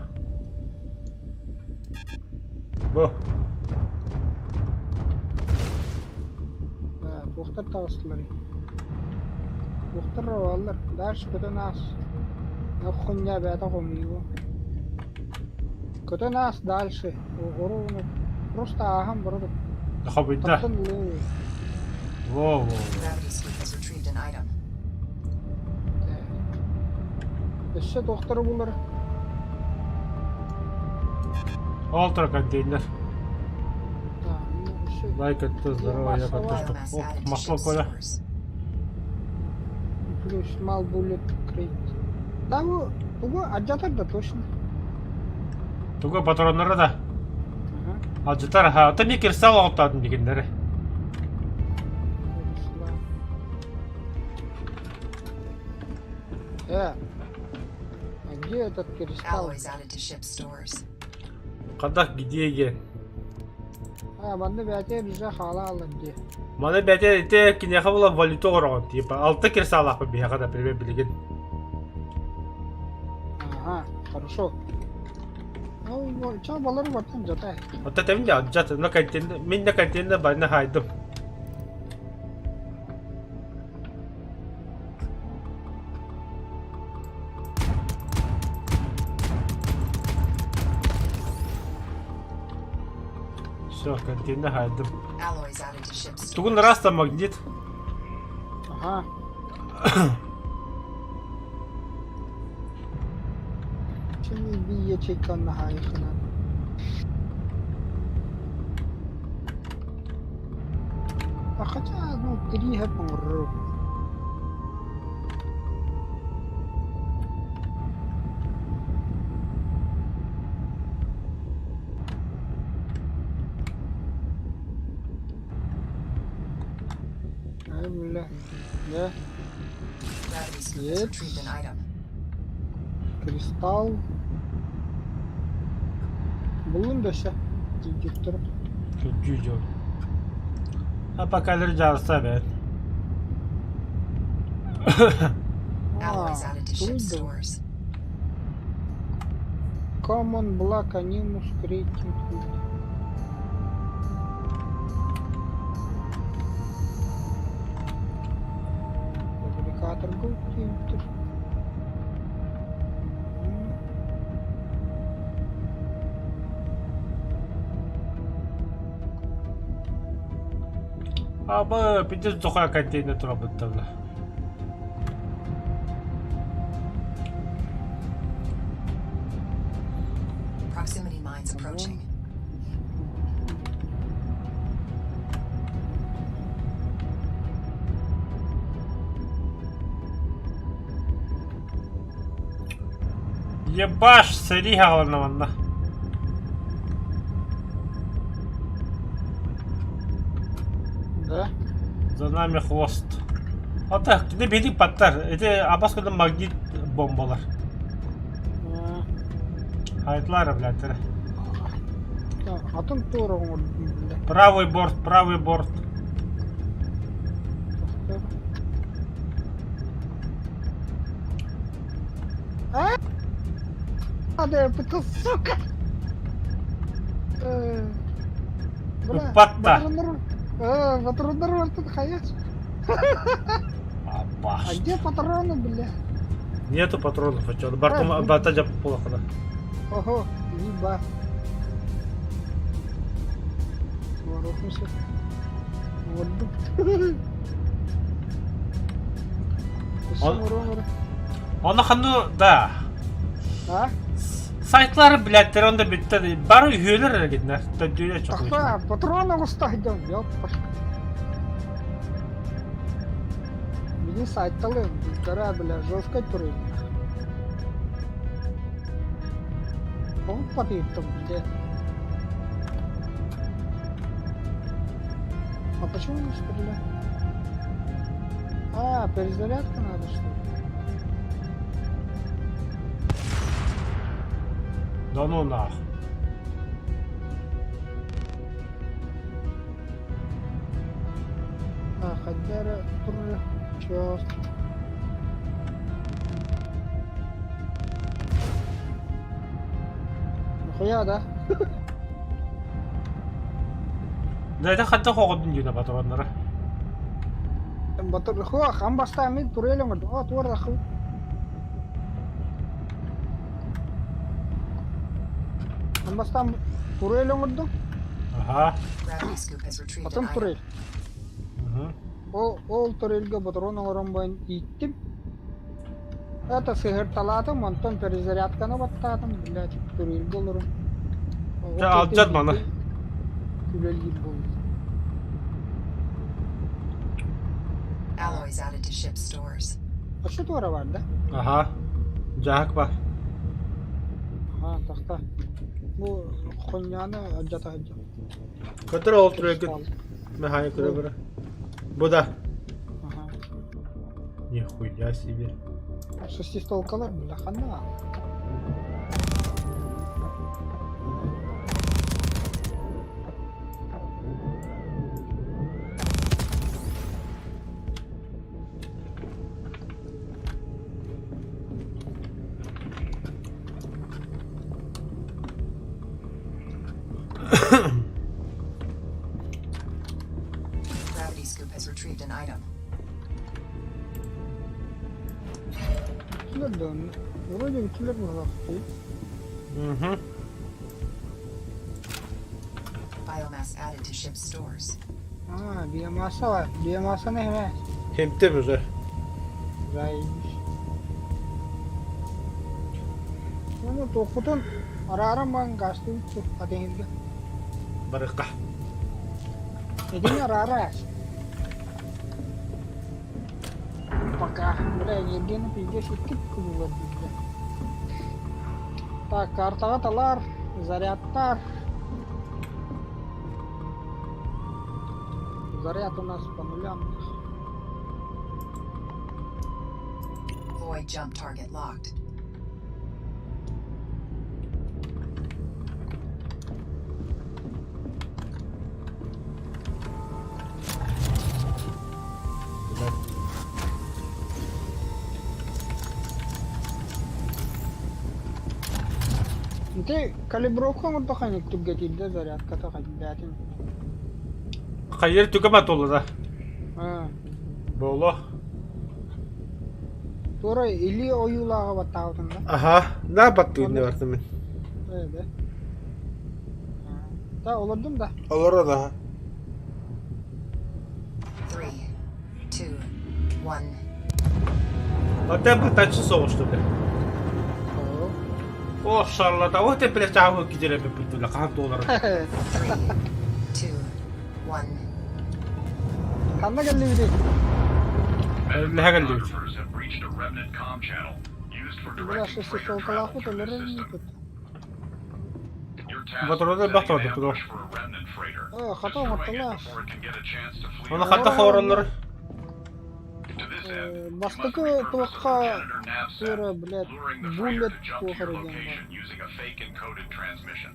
Бу. Да, туохтар таҕыстылар. Туохтар бааллар. Дальше көтөн аас. Хуйня бэйэтэ хомуйуо. Көтөн аас дальше. Оруобуна просто ааһан барар. Хобуйда. Тахсан ылыы. Во, во. Gravity scoop has retrieved an item. Өссө туохтары булар. Ол тура контейнер. Да, ну, өссө Лайк это здорово, я картошку. Biomass О, added to масло ship Коля. stores. плюс small bullet crate. Да, бу Тугу алдьатар да точно. Тугу патроннары да алдьатар аха. Оттон не кристалл оҕоттоотун дигиннэри. А где этот кристалл? Alloys added to ship stores. Хадах где ген? А, манна бэйэтэ бизе хаала алар дии. Маны бэйэтэ ити киниэхэ була валюта оҥороҕун типа алта кристаллаахпын биһиэхэ например билигин. Ага, хорошо. Ну, ча балар бартан жата. Ота тэм дьа жат на контейнер мин на контейнер барна хайдым. Все, контейнер хайдым. Alloys added to ship's stores. Тугун раз магнит. Ага. Чини би ячейканы хайхынан. А хотя, ну, три гэпом Ай, бля. Да. Gravity scoop has Yep. retrieved an item. Кристалл. Булун да ше. Диктор. Көрдүү А пока дьаарса бэт. Alloys added to ship's stores. Common Black Animus Creating. Фабрикатор Gold Аба, пиздец дохуя контейнер турабытталла. Proximity mines approaching. Ебаш, сэрии хаалана манна. Да? За нами хвост. Ата, кини биһиги паттар. Ити абас кына магнит бомбалар. Хайтлар, блядь. Атын туора оҥордум бля. Правый борт, правый борт. А, да я пытал, сука! Бля, Ыппатта. Патроннар бартын хаять. Абаш. А где патроны, бля? Нету патронов, а чё? Бартум, барта дьап буолахына. Ого, еба. Ворохнулся. Вот. Он- Оны ханну, да. А? Сайтлары, блядь, онда бүттэ. Бары үһүөлэр эрэ гиннэр. Төддүлэ чокуй. Тахта, патроны устайдым, ёппаш. Мини сайтталы, гора, бля, жестко турель. Он там, где? А почему не стреляет? А, перезарядка надо, что ли? Да ну нах. А, Хадяра, тур, чё? Нахуя, да? Да это хатта хоҕодун дьиэнэ патроннара. Батыр, хуа, хамбаста мен турель оҥордум. О, туора ху. Хамбастан турель оҥордум. Аха. Gravity scoop has retrieved an Атын item. турель. Мгм. Ол, ол турельгэ патрон оҥорон баран ииттим. Это сыһырталаатым, онтон перезарядканы баттаатым, блядь, турельгэ олорон. Дьэ, алдьат маны. Үлэлиир буолла. Alloys added to ship's stores. А что туора бар, да? Аха. Дьаһак бар. А, тахта. Бу хонньааны алдьата сылдьар. Көтөр ол түрегин. Механик көрө Бу да. Ага. Нихуя себе. Шестистолкалар бля ханна. Gravity scoop has retrieved an item. Килер да Вроде килер буолуохтуй. Угу. Biomass added to ship's stores. А, биомасса бар. Биомассаны эмэ. Хемтем уже. Заебись. Оны тохутун арааран баан гастын атыҥырга. Барыкка. Этини араара Пока. Бля, энергияны пиздец икки кубулар бля. Так, картаҕа талар, зарядтар. Заряд у нас по нулям. Void jump target locked. Ити калибровка оҥордоххо түргэтиирдэ зарядката хайдаатын. Хайыр түкема толуда. Аа, Боло. туора илии ойуулааҕа баттаабытын да. Аха. На баттыын не бартым мен. Ээ Та олордум да. Олоро да. 3, 2, 1. Оттен батачы соғышты бля. Оо. О, шарлата. Вот ты, бля, чагы кидере бит бля. Кан доллар. 3, 2, 1. Ханна кэллибитий? Лэхэ кэллибит. Cartographers have breached a remnant comm channel used for Бля, directing freighter travel шестистолкалаахпыт through өлөрөр the system. ииппит. Your task Батырда is бах setting an тохтор. ambush for a remnant freighter, Э, хата destroying it оҥортолоох. before it can get a chance to flee. Оны хатта хороллор. To this Э, end, you must бастакы repurpose a туохха progenitor navsat, туора, блядь, luring the freighter буллет to jump to туох your эрэ диэн баар. location using a fake encoded transmission.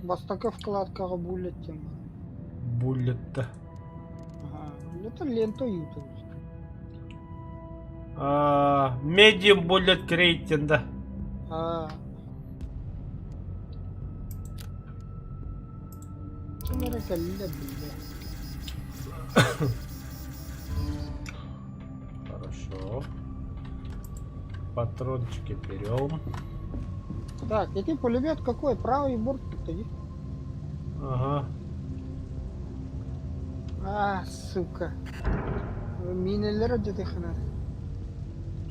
Бастакы вкладкаҕа буллет диэн баар. Буллетта. Аха. Это лента YouTube. Medium bullet crate да. Аа. Ким эрэ кэллэ биллэ. Хорошо. Патрончики берем. Так, эти пулемет какой? Правый борт иди. Ага. А, сука. Минелер где хана.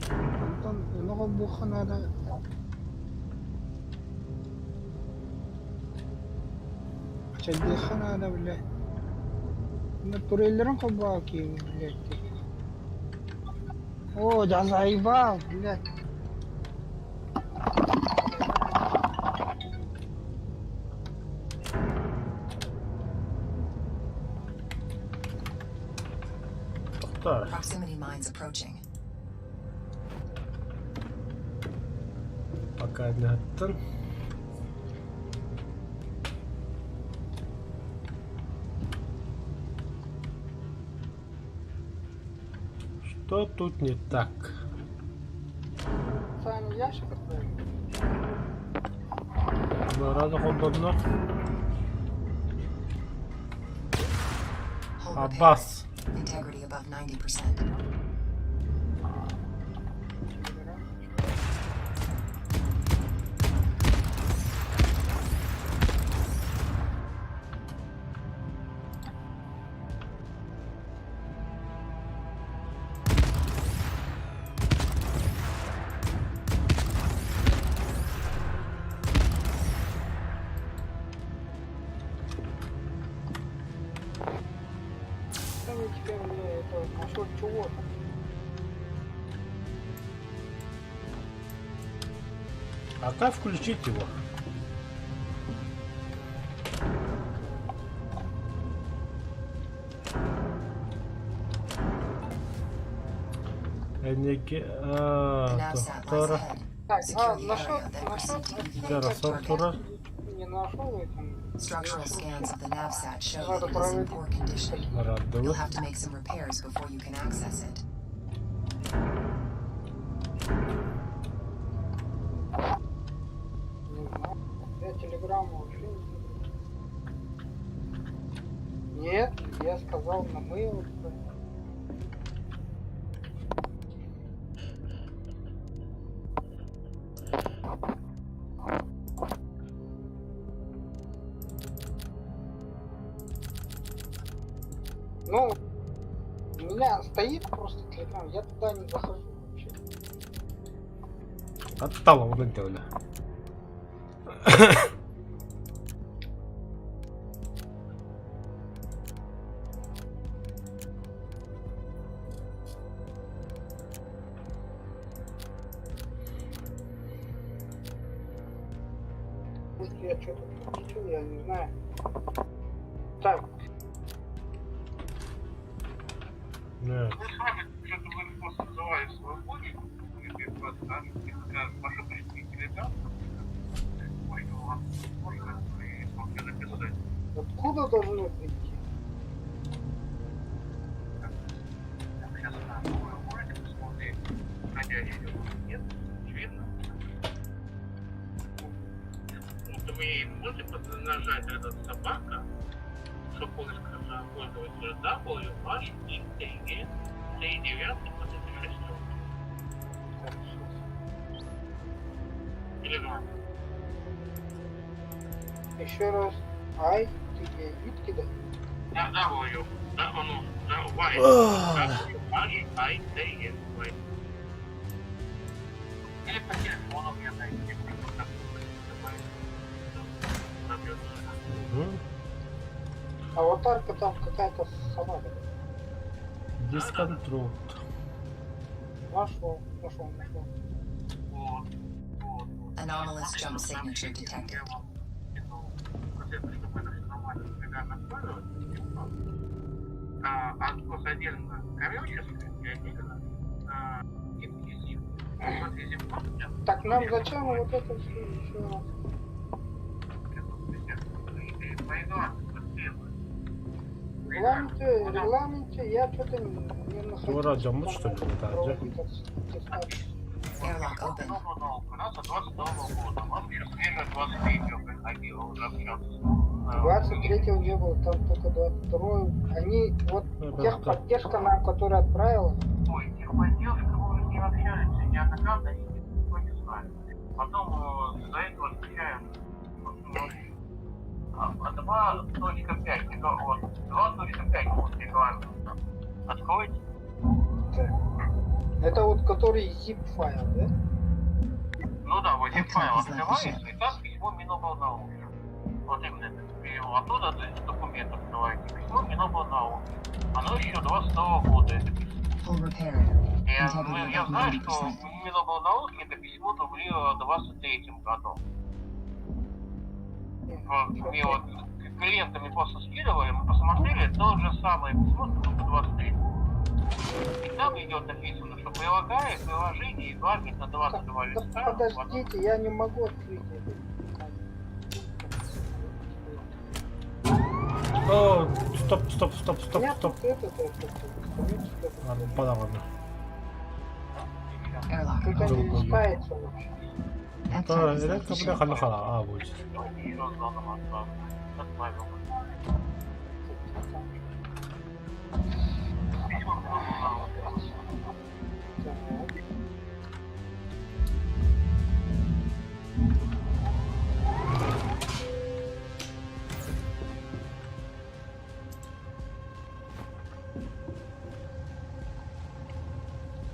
Антон, много буха надо. Чайдыха надо, блядь. На туреллерин холбаки, блядь. О, да заебал, блядь. Тоқтар. Proximity mines approaching. Пока не аттын. Что тут не так? Сами ящик отправили. Нарада холбонно. Hull repaired. Аббас. Integrity above 90%. Там я теперь, бля, это насчет чего-то. А как включить его? Энеги... Доктора... Так, а, нашел, нашел, Доктора... Не нашел этим. Structural scans of the navsat show that it is in poor condition. You'll have to make some repairs before you can access it. Не знаю. Я телеграмму вообще не Нет, я сказал на mail. Ну, у меня стоит просто телеграм, я туда не захожу вообще. Отстала он делали. Может, я что-то пропустил, я не знаю. Так. Нет. Мы с вами что-то вы просто называли свою почту, прошу прийти телеграм, почту у вас можно и смогли записать. Откуда должно прийти? Так, сейчас на вы можете посмотреть, входящие у вас нет, не видно. Вот вы можете нажать этот собака, что поиск пользователя W, H, I, T, G, 3, 9, 26. Так, сейчас. Телеграм. Еще раз. I, T, G, Витки, да? Да, W, да, ну, да, Y, W, H, I, T, G, Y. Или по телефону мне найти, Угу. Аватарка там какая-то собака. Дисконтроль. Нашел, нашел, нашел. Вот, вот. Anomalous jump signature detected. Чтобы это все нормально регулярно отправилось, а просто отдельно коммерческое и отдельно гибкий zip. Смотри, zip Так нам зачем вот это все еще раз? В регламенте, регламенте я что-то не находил. Ура, дьоммут, что ли, да, да? Airlock open. У нас от 22 года. Вам еще свежее 23-го приходило уже общаться. 23-го не было, там только 22-го. Они, вот техподдержка нам, которая отправила. Ой, техподдержка, мы уже не общались неоднократно, они никто не знали. Потом за это отвечаем 2.5, вот, 2.5 вот регламент. Откройте. Так. Это вот который zip файл, да? Ну да, вот zip файл открывается, и там письмо Миноборнауки. Вот именно это. Оттуда документ открываете. Письмо Миноборнауки. Оно еще 22 года, это письмо. Я, ну, я знаю, что Миноборнауки это письмо дублировало в 23 году. Мне вот клиентами просто скидывали, мы посмотрели, то же самое письмо, только 23. И там идет написано, что прилагает приложение регламент на 22 листа. Подождите, я не могу открыть это. О, стоп, стоп, стоп, стоп, стоп. Это, Ладно, Airlock Тут open. они листается вообще. Да, это бля хала а будет. Давайте еще заново отправил. Так.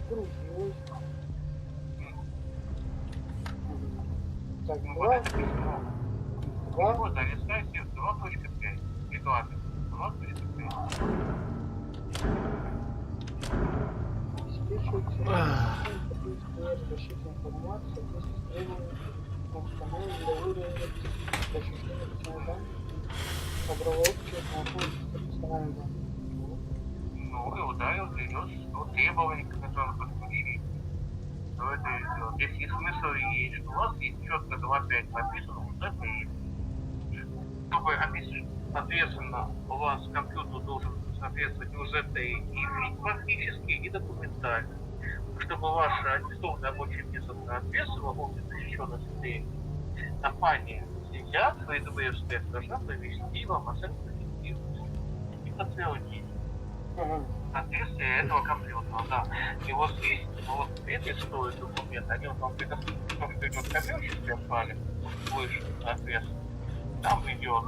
Грузилось. Так, Ну, два, вот это письмо. два, Вот, залистайте 2.5. Регламент 2.5. обеспечивается защита информации, требований. Установлен для уровня защищенных данных обработки находится персональных данных. Ну и ударил, привез, ну, требования, к которым подключить. Ну, это и сделать. Если смысл есть, что у вас есть четко 2.5 написано, вот это и есть. Чтобы объяснить, соответственно, у вас компьютер должен соответствовать УЗТ и фактически, и документально. Чтобы ваше аттестованное рабочее место соответствовало уровню защищенности среды, компания сейчас, ФСБ, должна провести вам оценку эффективности и подтвердить Ага. соответствие этого компьютера, да. И вот здесь, ну, вот это стоит документ, они вот вам предоставят, то, что идет коммерческое файле, выше, соответственно, там идет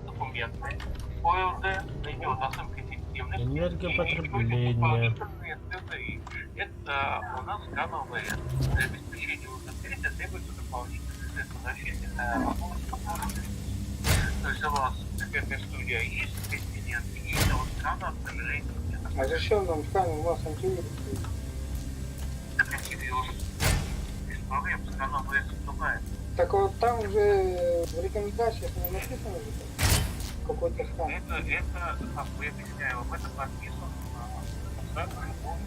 документы ОЛД, идет оценка эффективности, и Энергопотребление. дополнительные ЦЗИ. Это у нас КНВС. Для обеспечения удостоверения требуется дополнительные средства защиты. То есть у вас экспертная студия есть, президент, есть, а вот сканер, к сожалению, нет. А зачем нам сканер? У нас антивирус есть. Так антивирус без проблем, сканер ВС другая. Так вот там уже в рекомендациях не написано же там какой-то сканер. Это, как бы я объясняю вам, это подписано на сайте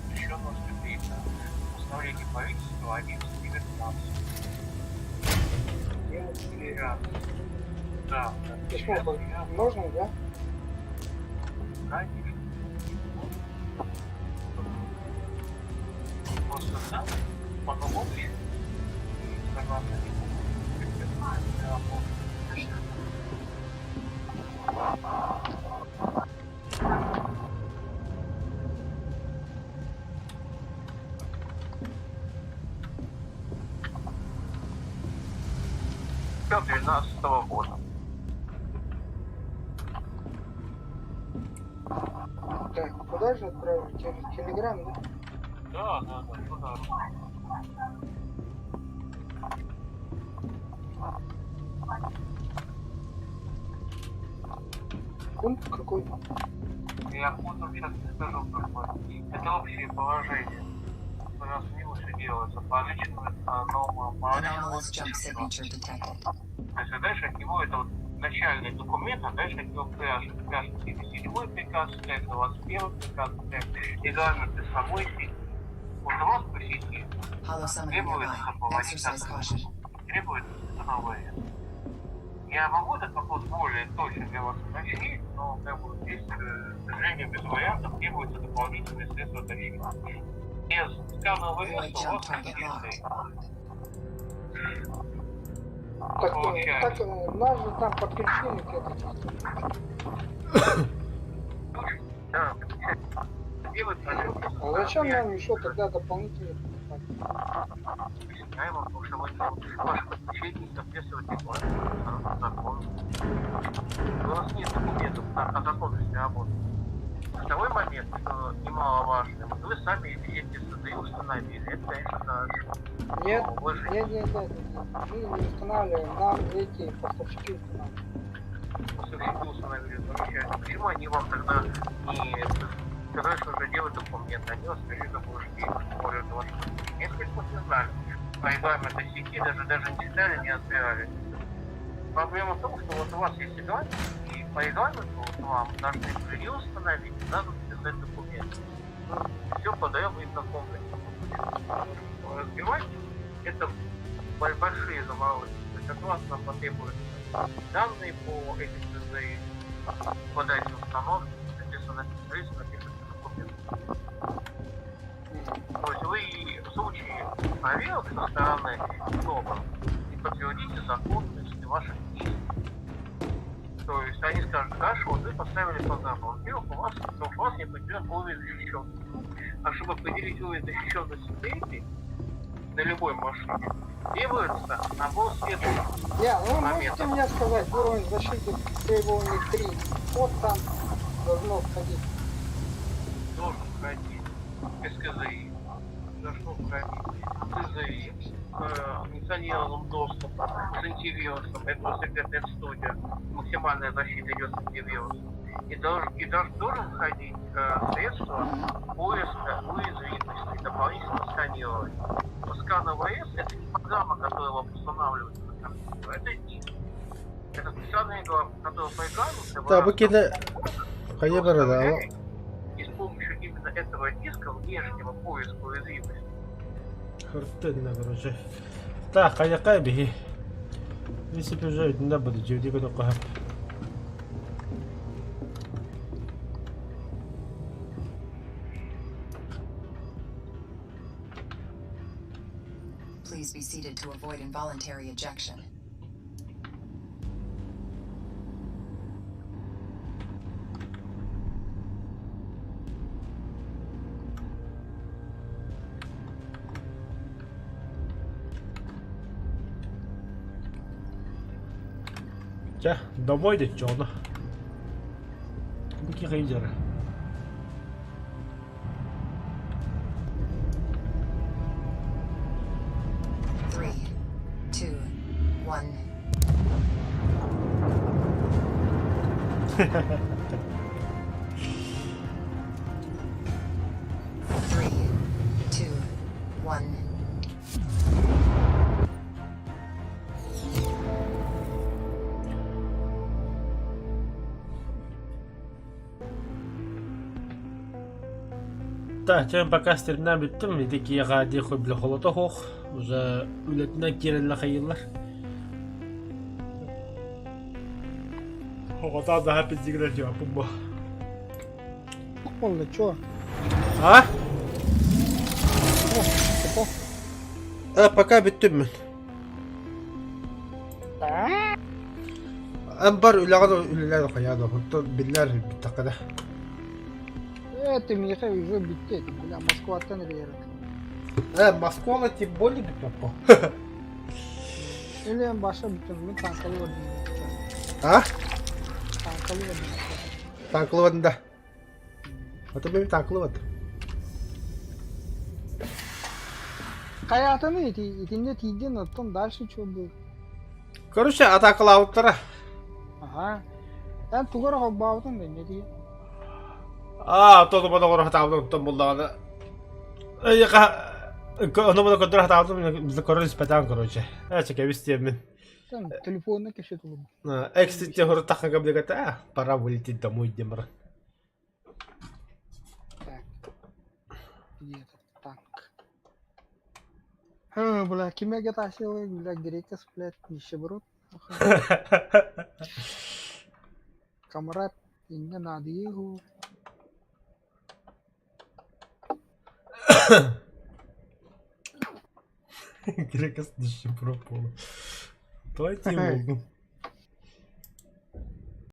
запрещенного среды. Постановление правительства 11.19. 11. Да, Письмо можно, да? Конечно. Просто там, потом общий, согласно нему, До 2012 года. Так, куда же отправить? Через Телеграм, да? Да, туда. Пункт какой-то. Я утром сейчас не скажу какой. Это общее положение. У нас в него все делается по личному новому по Anomalous jump signature detected. То есть а дальше от него это вот начальный документ, а дальше от него пляж. Пляж 77 приказ, 21 приказ, регламенты самой сети. Вот у вас по сети Hollow summoner требуется nearby. проводить Exercise caution. требуется новое. Я могу этот вопрос более точно для вас уточнить, но как бы здесь, к сожалению, без вариантов требуется дополнительные средства защиты. Без сканного Void веса у jump вас target не locked. Так, Получается. так нас же там подключили к этой системе. Да, делать А зачем нам еще тогда дополнительно покупать? Объясняю вам, потому что вы не- ваше подключение не соответствует регламенту, закону. У вас нет документов о законности работы. Второй момент, что немаловажный, вот вы сами эти СД установили, это, конечно, хорошо. Нет, Но вы же нет, нет, нет, нет, мы не устанавливаем, нам эти поставщики устанавливают. поставщики установили, замечательно. Почему они вам тогда не сказали, что уже делают документы, они вас ввели в заблуждение, что более того, что несколько не знали. По регламенту сети даже не читали, не разбирались. Проблема в том, что вот у вас есть регламент, и по регламенту вот вам должны были установить, надо подписать документ. Все подаем им на комплекс. Разбивать это большие заморочки. То есть от вас нам потребуются данные по этим ЦЗИ, по дате установки, соответственно, специалист напишет документ. То есть вы в случае проверок со стороны СОБа не подтвердите законность ваших действий. То есть они скажут, хорошо, вот вы поставили программу. Во-первых, у вас не определен уровень защищенности. А чтобы определить уровень защищенности третий на любой машине, требуется набор следующих. Я, ну моментов. можете мне сказать, уровень защиты требований 3, вот там должно входить. Должен входить СКЗИ, должно входить ЦЗИ с функционированным доступом, с антивирусом, это секретная студия, максимальная защита идет с антивирусом. И должен входить средства поиска уязвимости, дополнительного сканирования. Скан АВС это не Программа, которая вам устанавливается на компьютер, это диск. Это специальная игра, которая по экрану Да, бу кини хайа барада И с помощью именно этого диска внешнего поиска уязвимости. Хыртынна, короче. Так, хайака биһи. Если бы уже итиннэ буду, дьиэти көтөххө сөп. Please be seated to avoid involuntary ejection. Чэ, домой деччоҕуна. Бу киһи дьара. 3, 2, 1. 3, 2, 1. Так, чем пока стримна бүттүм, ити киэҕэ диэх бile холото суох, уже үлэтинэн киирэллэ хайыыллар. Оҕото даһа пиздигилэр дьиэппин бу. Буолла, чё? А? О, Э, пока бүттүм мин. Эн бар үлэҕин үлэлээн хайаа да, онтон биллэр бүттэххинэ. Это миэхэ уже бүттэ, бля, Москваттан эрийэр. Э, Москваҕа тем более бүппэппин. Или баша бүттүм, мин танкалы бардым. А? Танкалы бардым. Танкылыбадын да. Ото бэйэм танкылыбат. Хайаатаны ити итиннэ тиийдин, оттон дальше что был? Короче, атаакалаабыттара. Аха. Эн тугу эрэ холбообутуҥ да инньэ дии. Аа, тону маны оҥоро сатаабытым оттон буллаҕына эйиэхэ ону маны көрдөрө сатаабытым көрөн испэтэҕим короче. Ээ, чэ кэбис диэммин. Там телефонна кэпсэтэ олорбут. Эксит диэн суруттахха кэбилигэтэ, пора вылететь домой диэн баран. Так. Где этот танк? Э, бля, ким GTA села, бля, Грекас, блядь, нищеброд. Камрад, иннэ наадыйыы Грекас нищеброд буолла. Давайте его.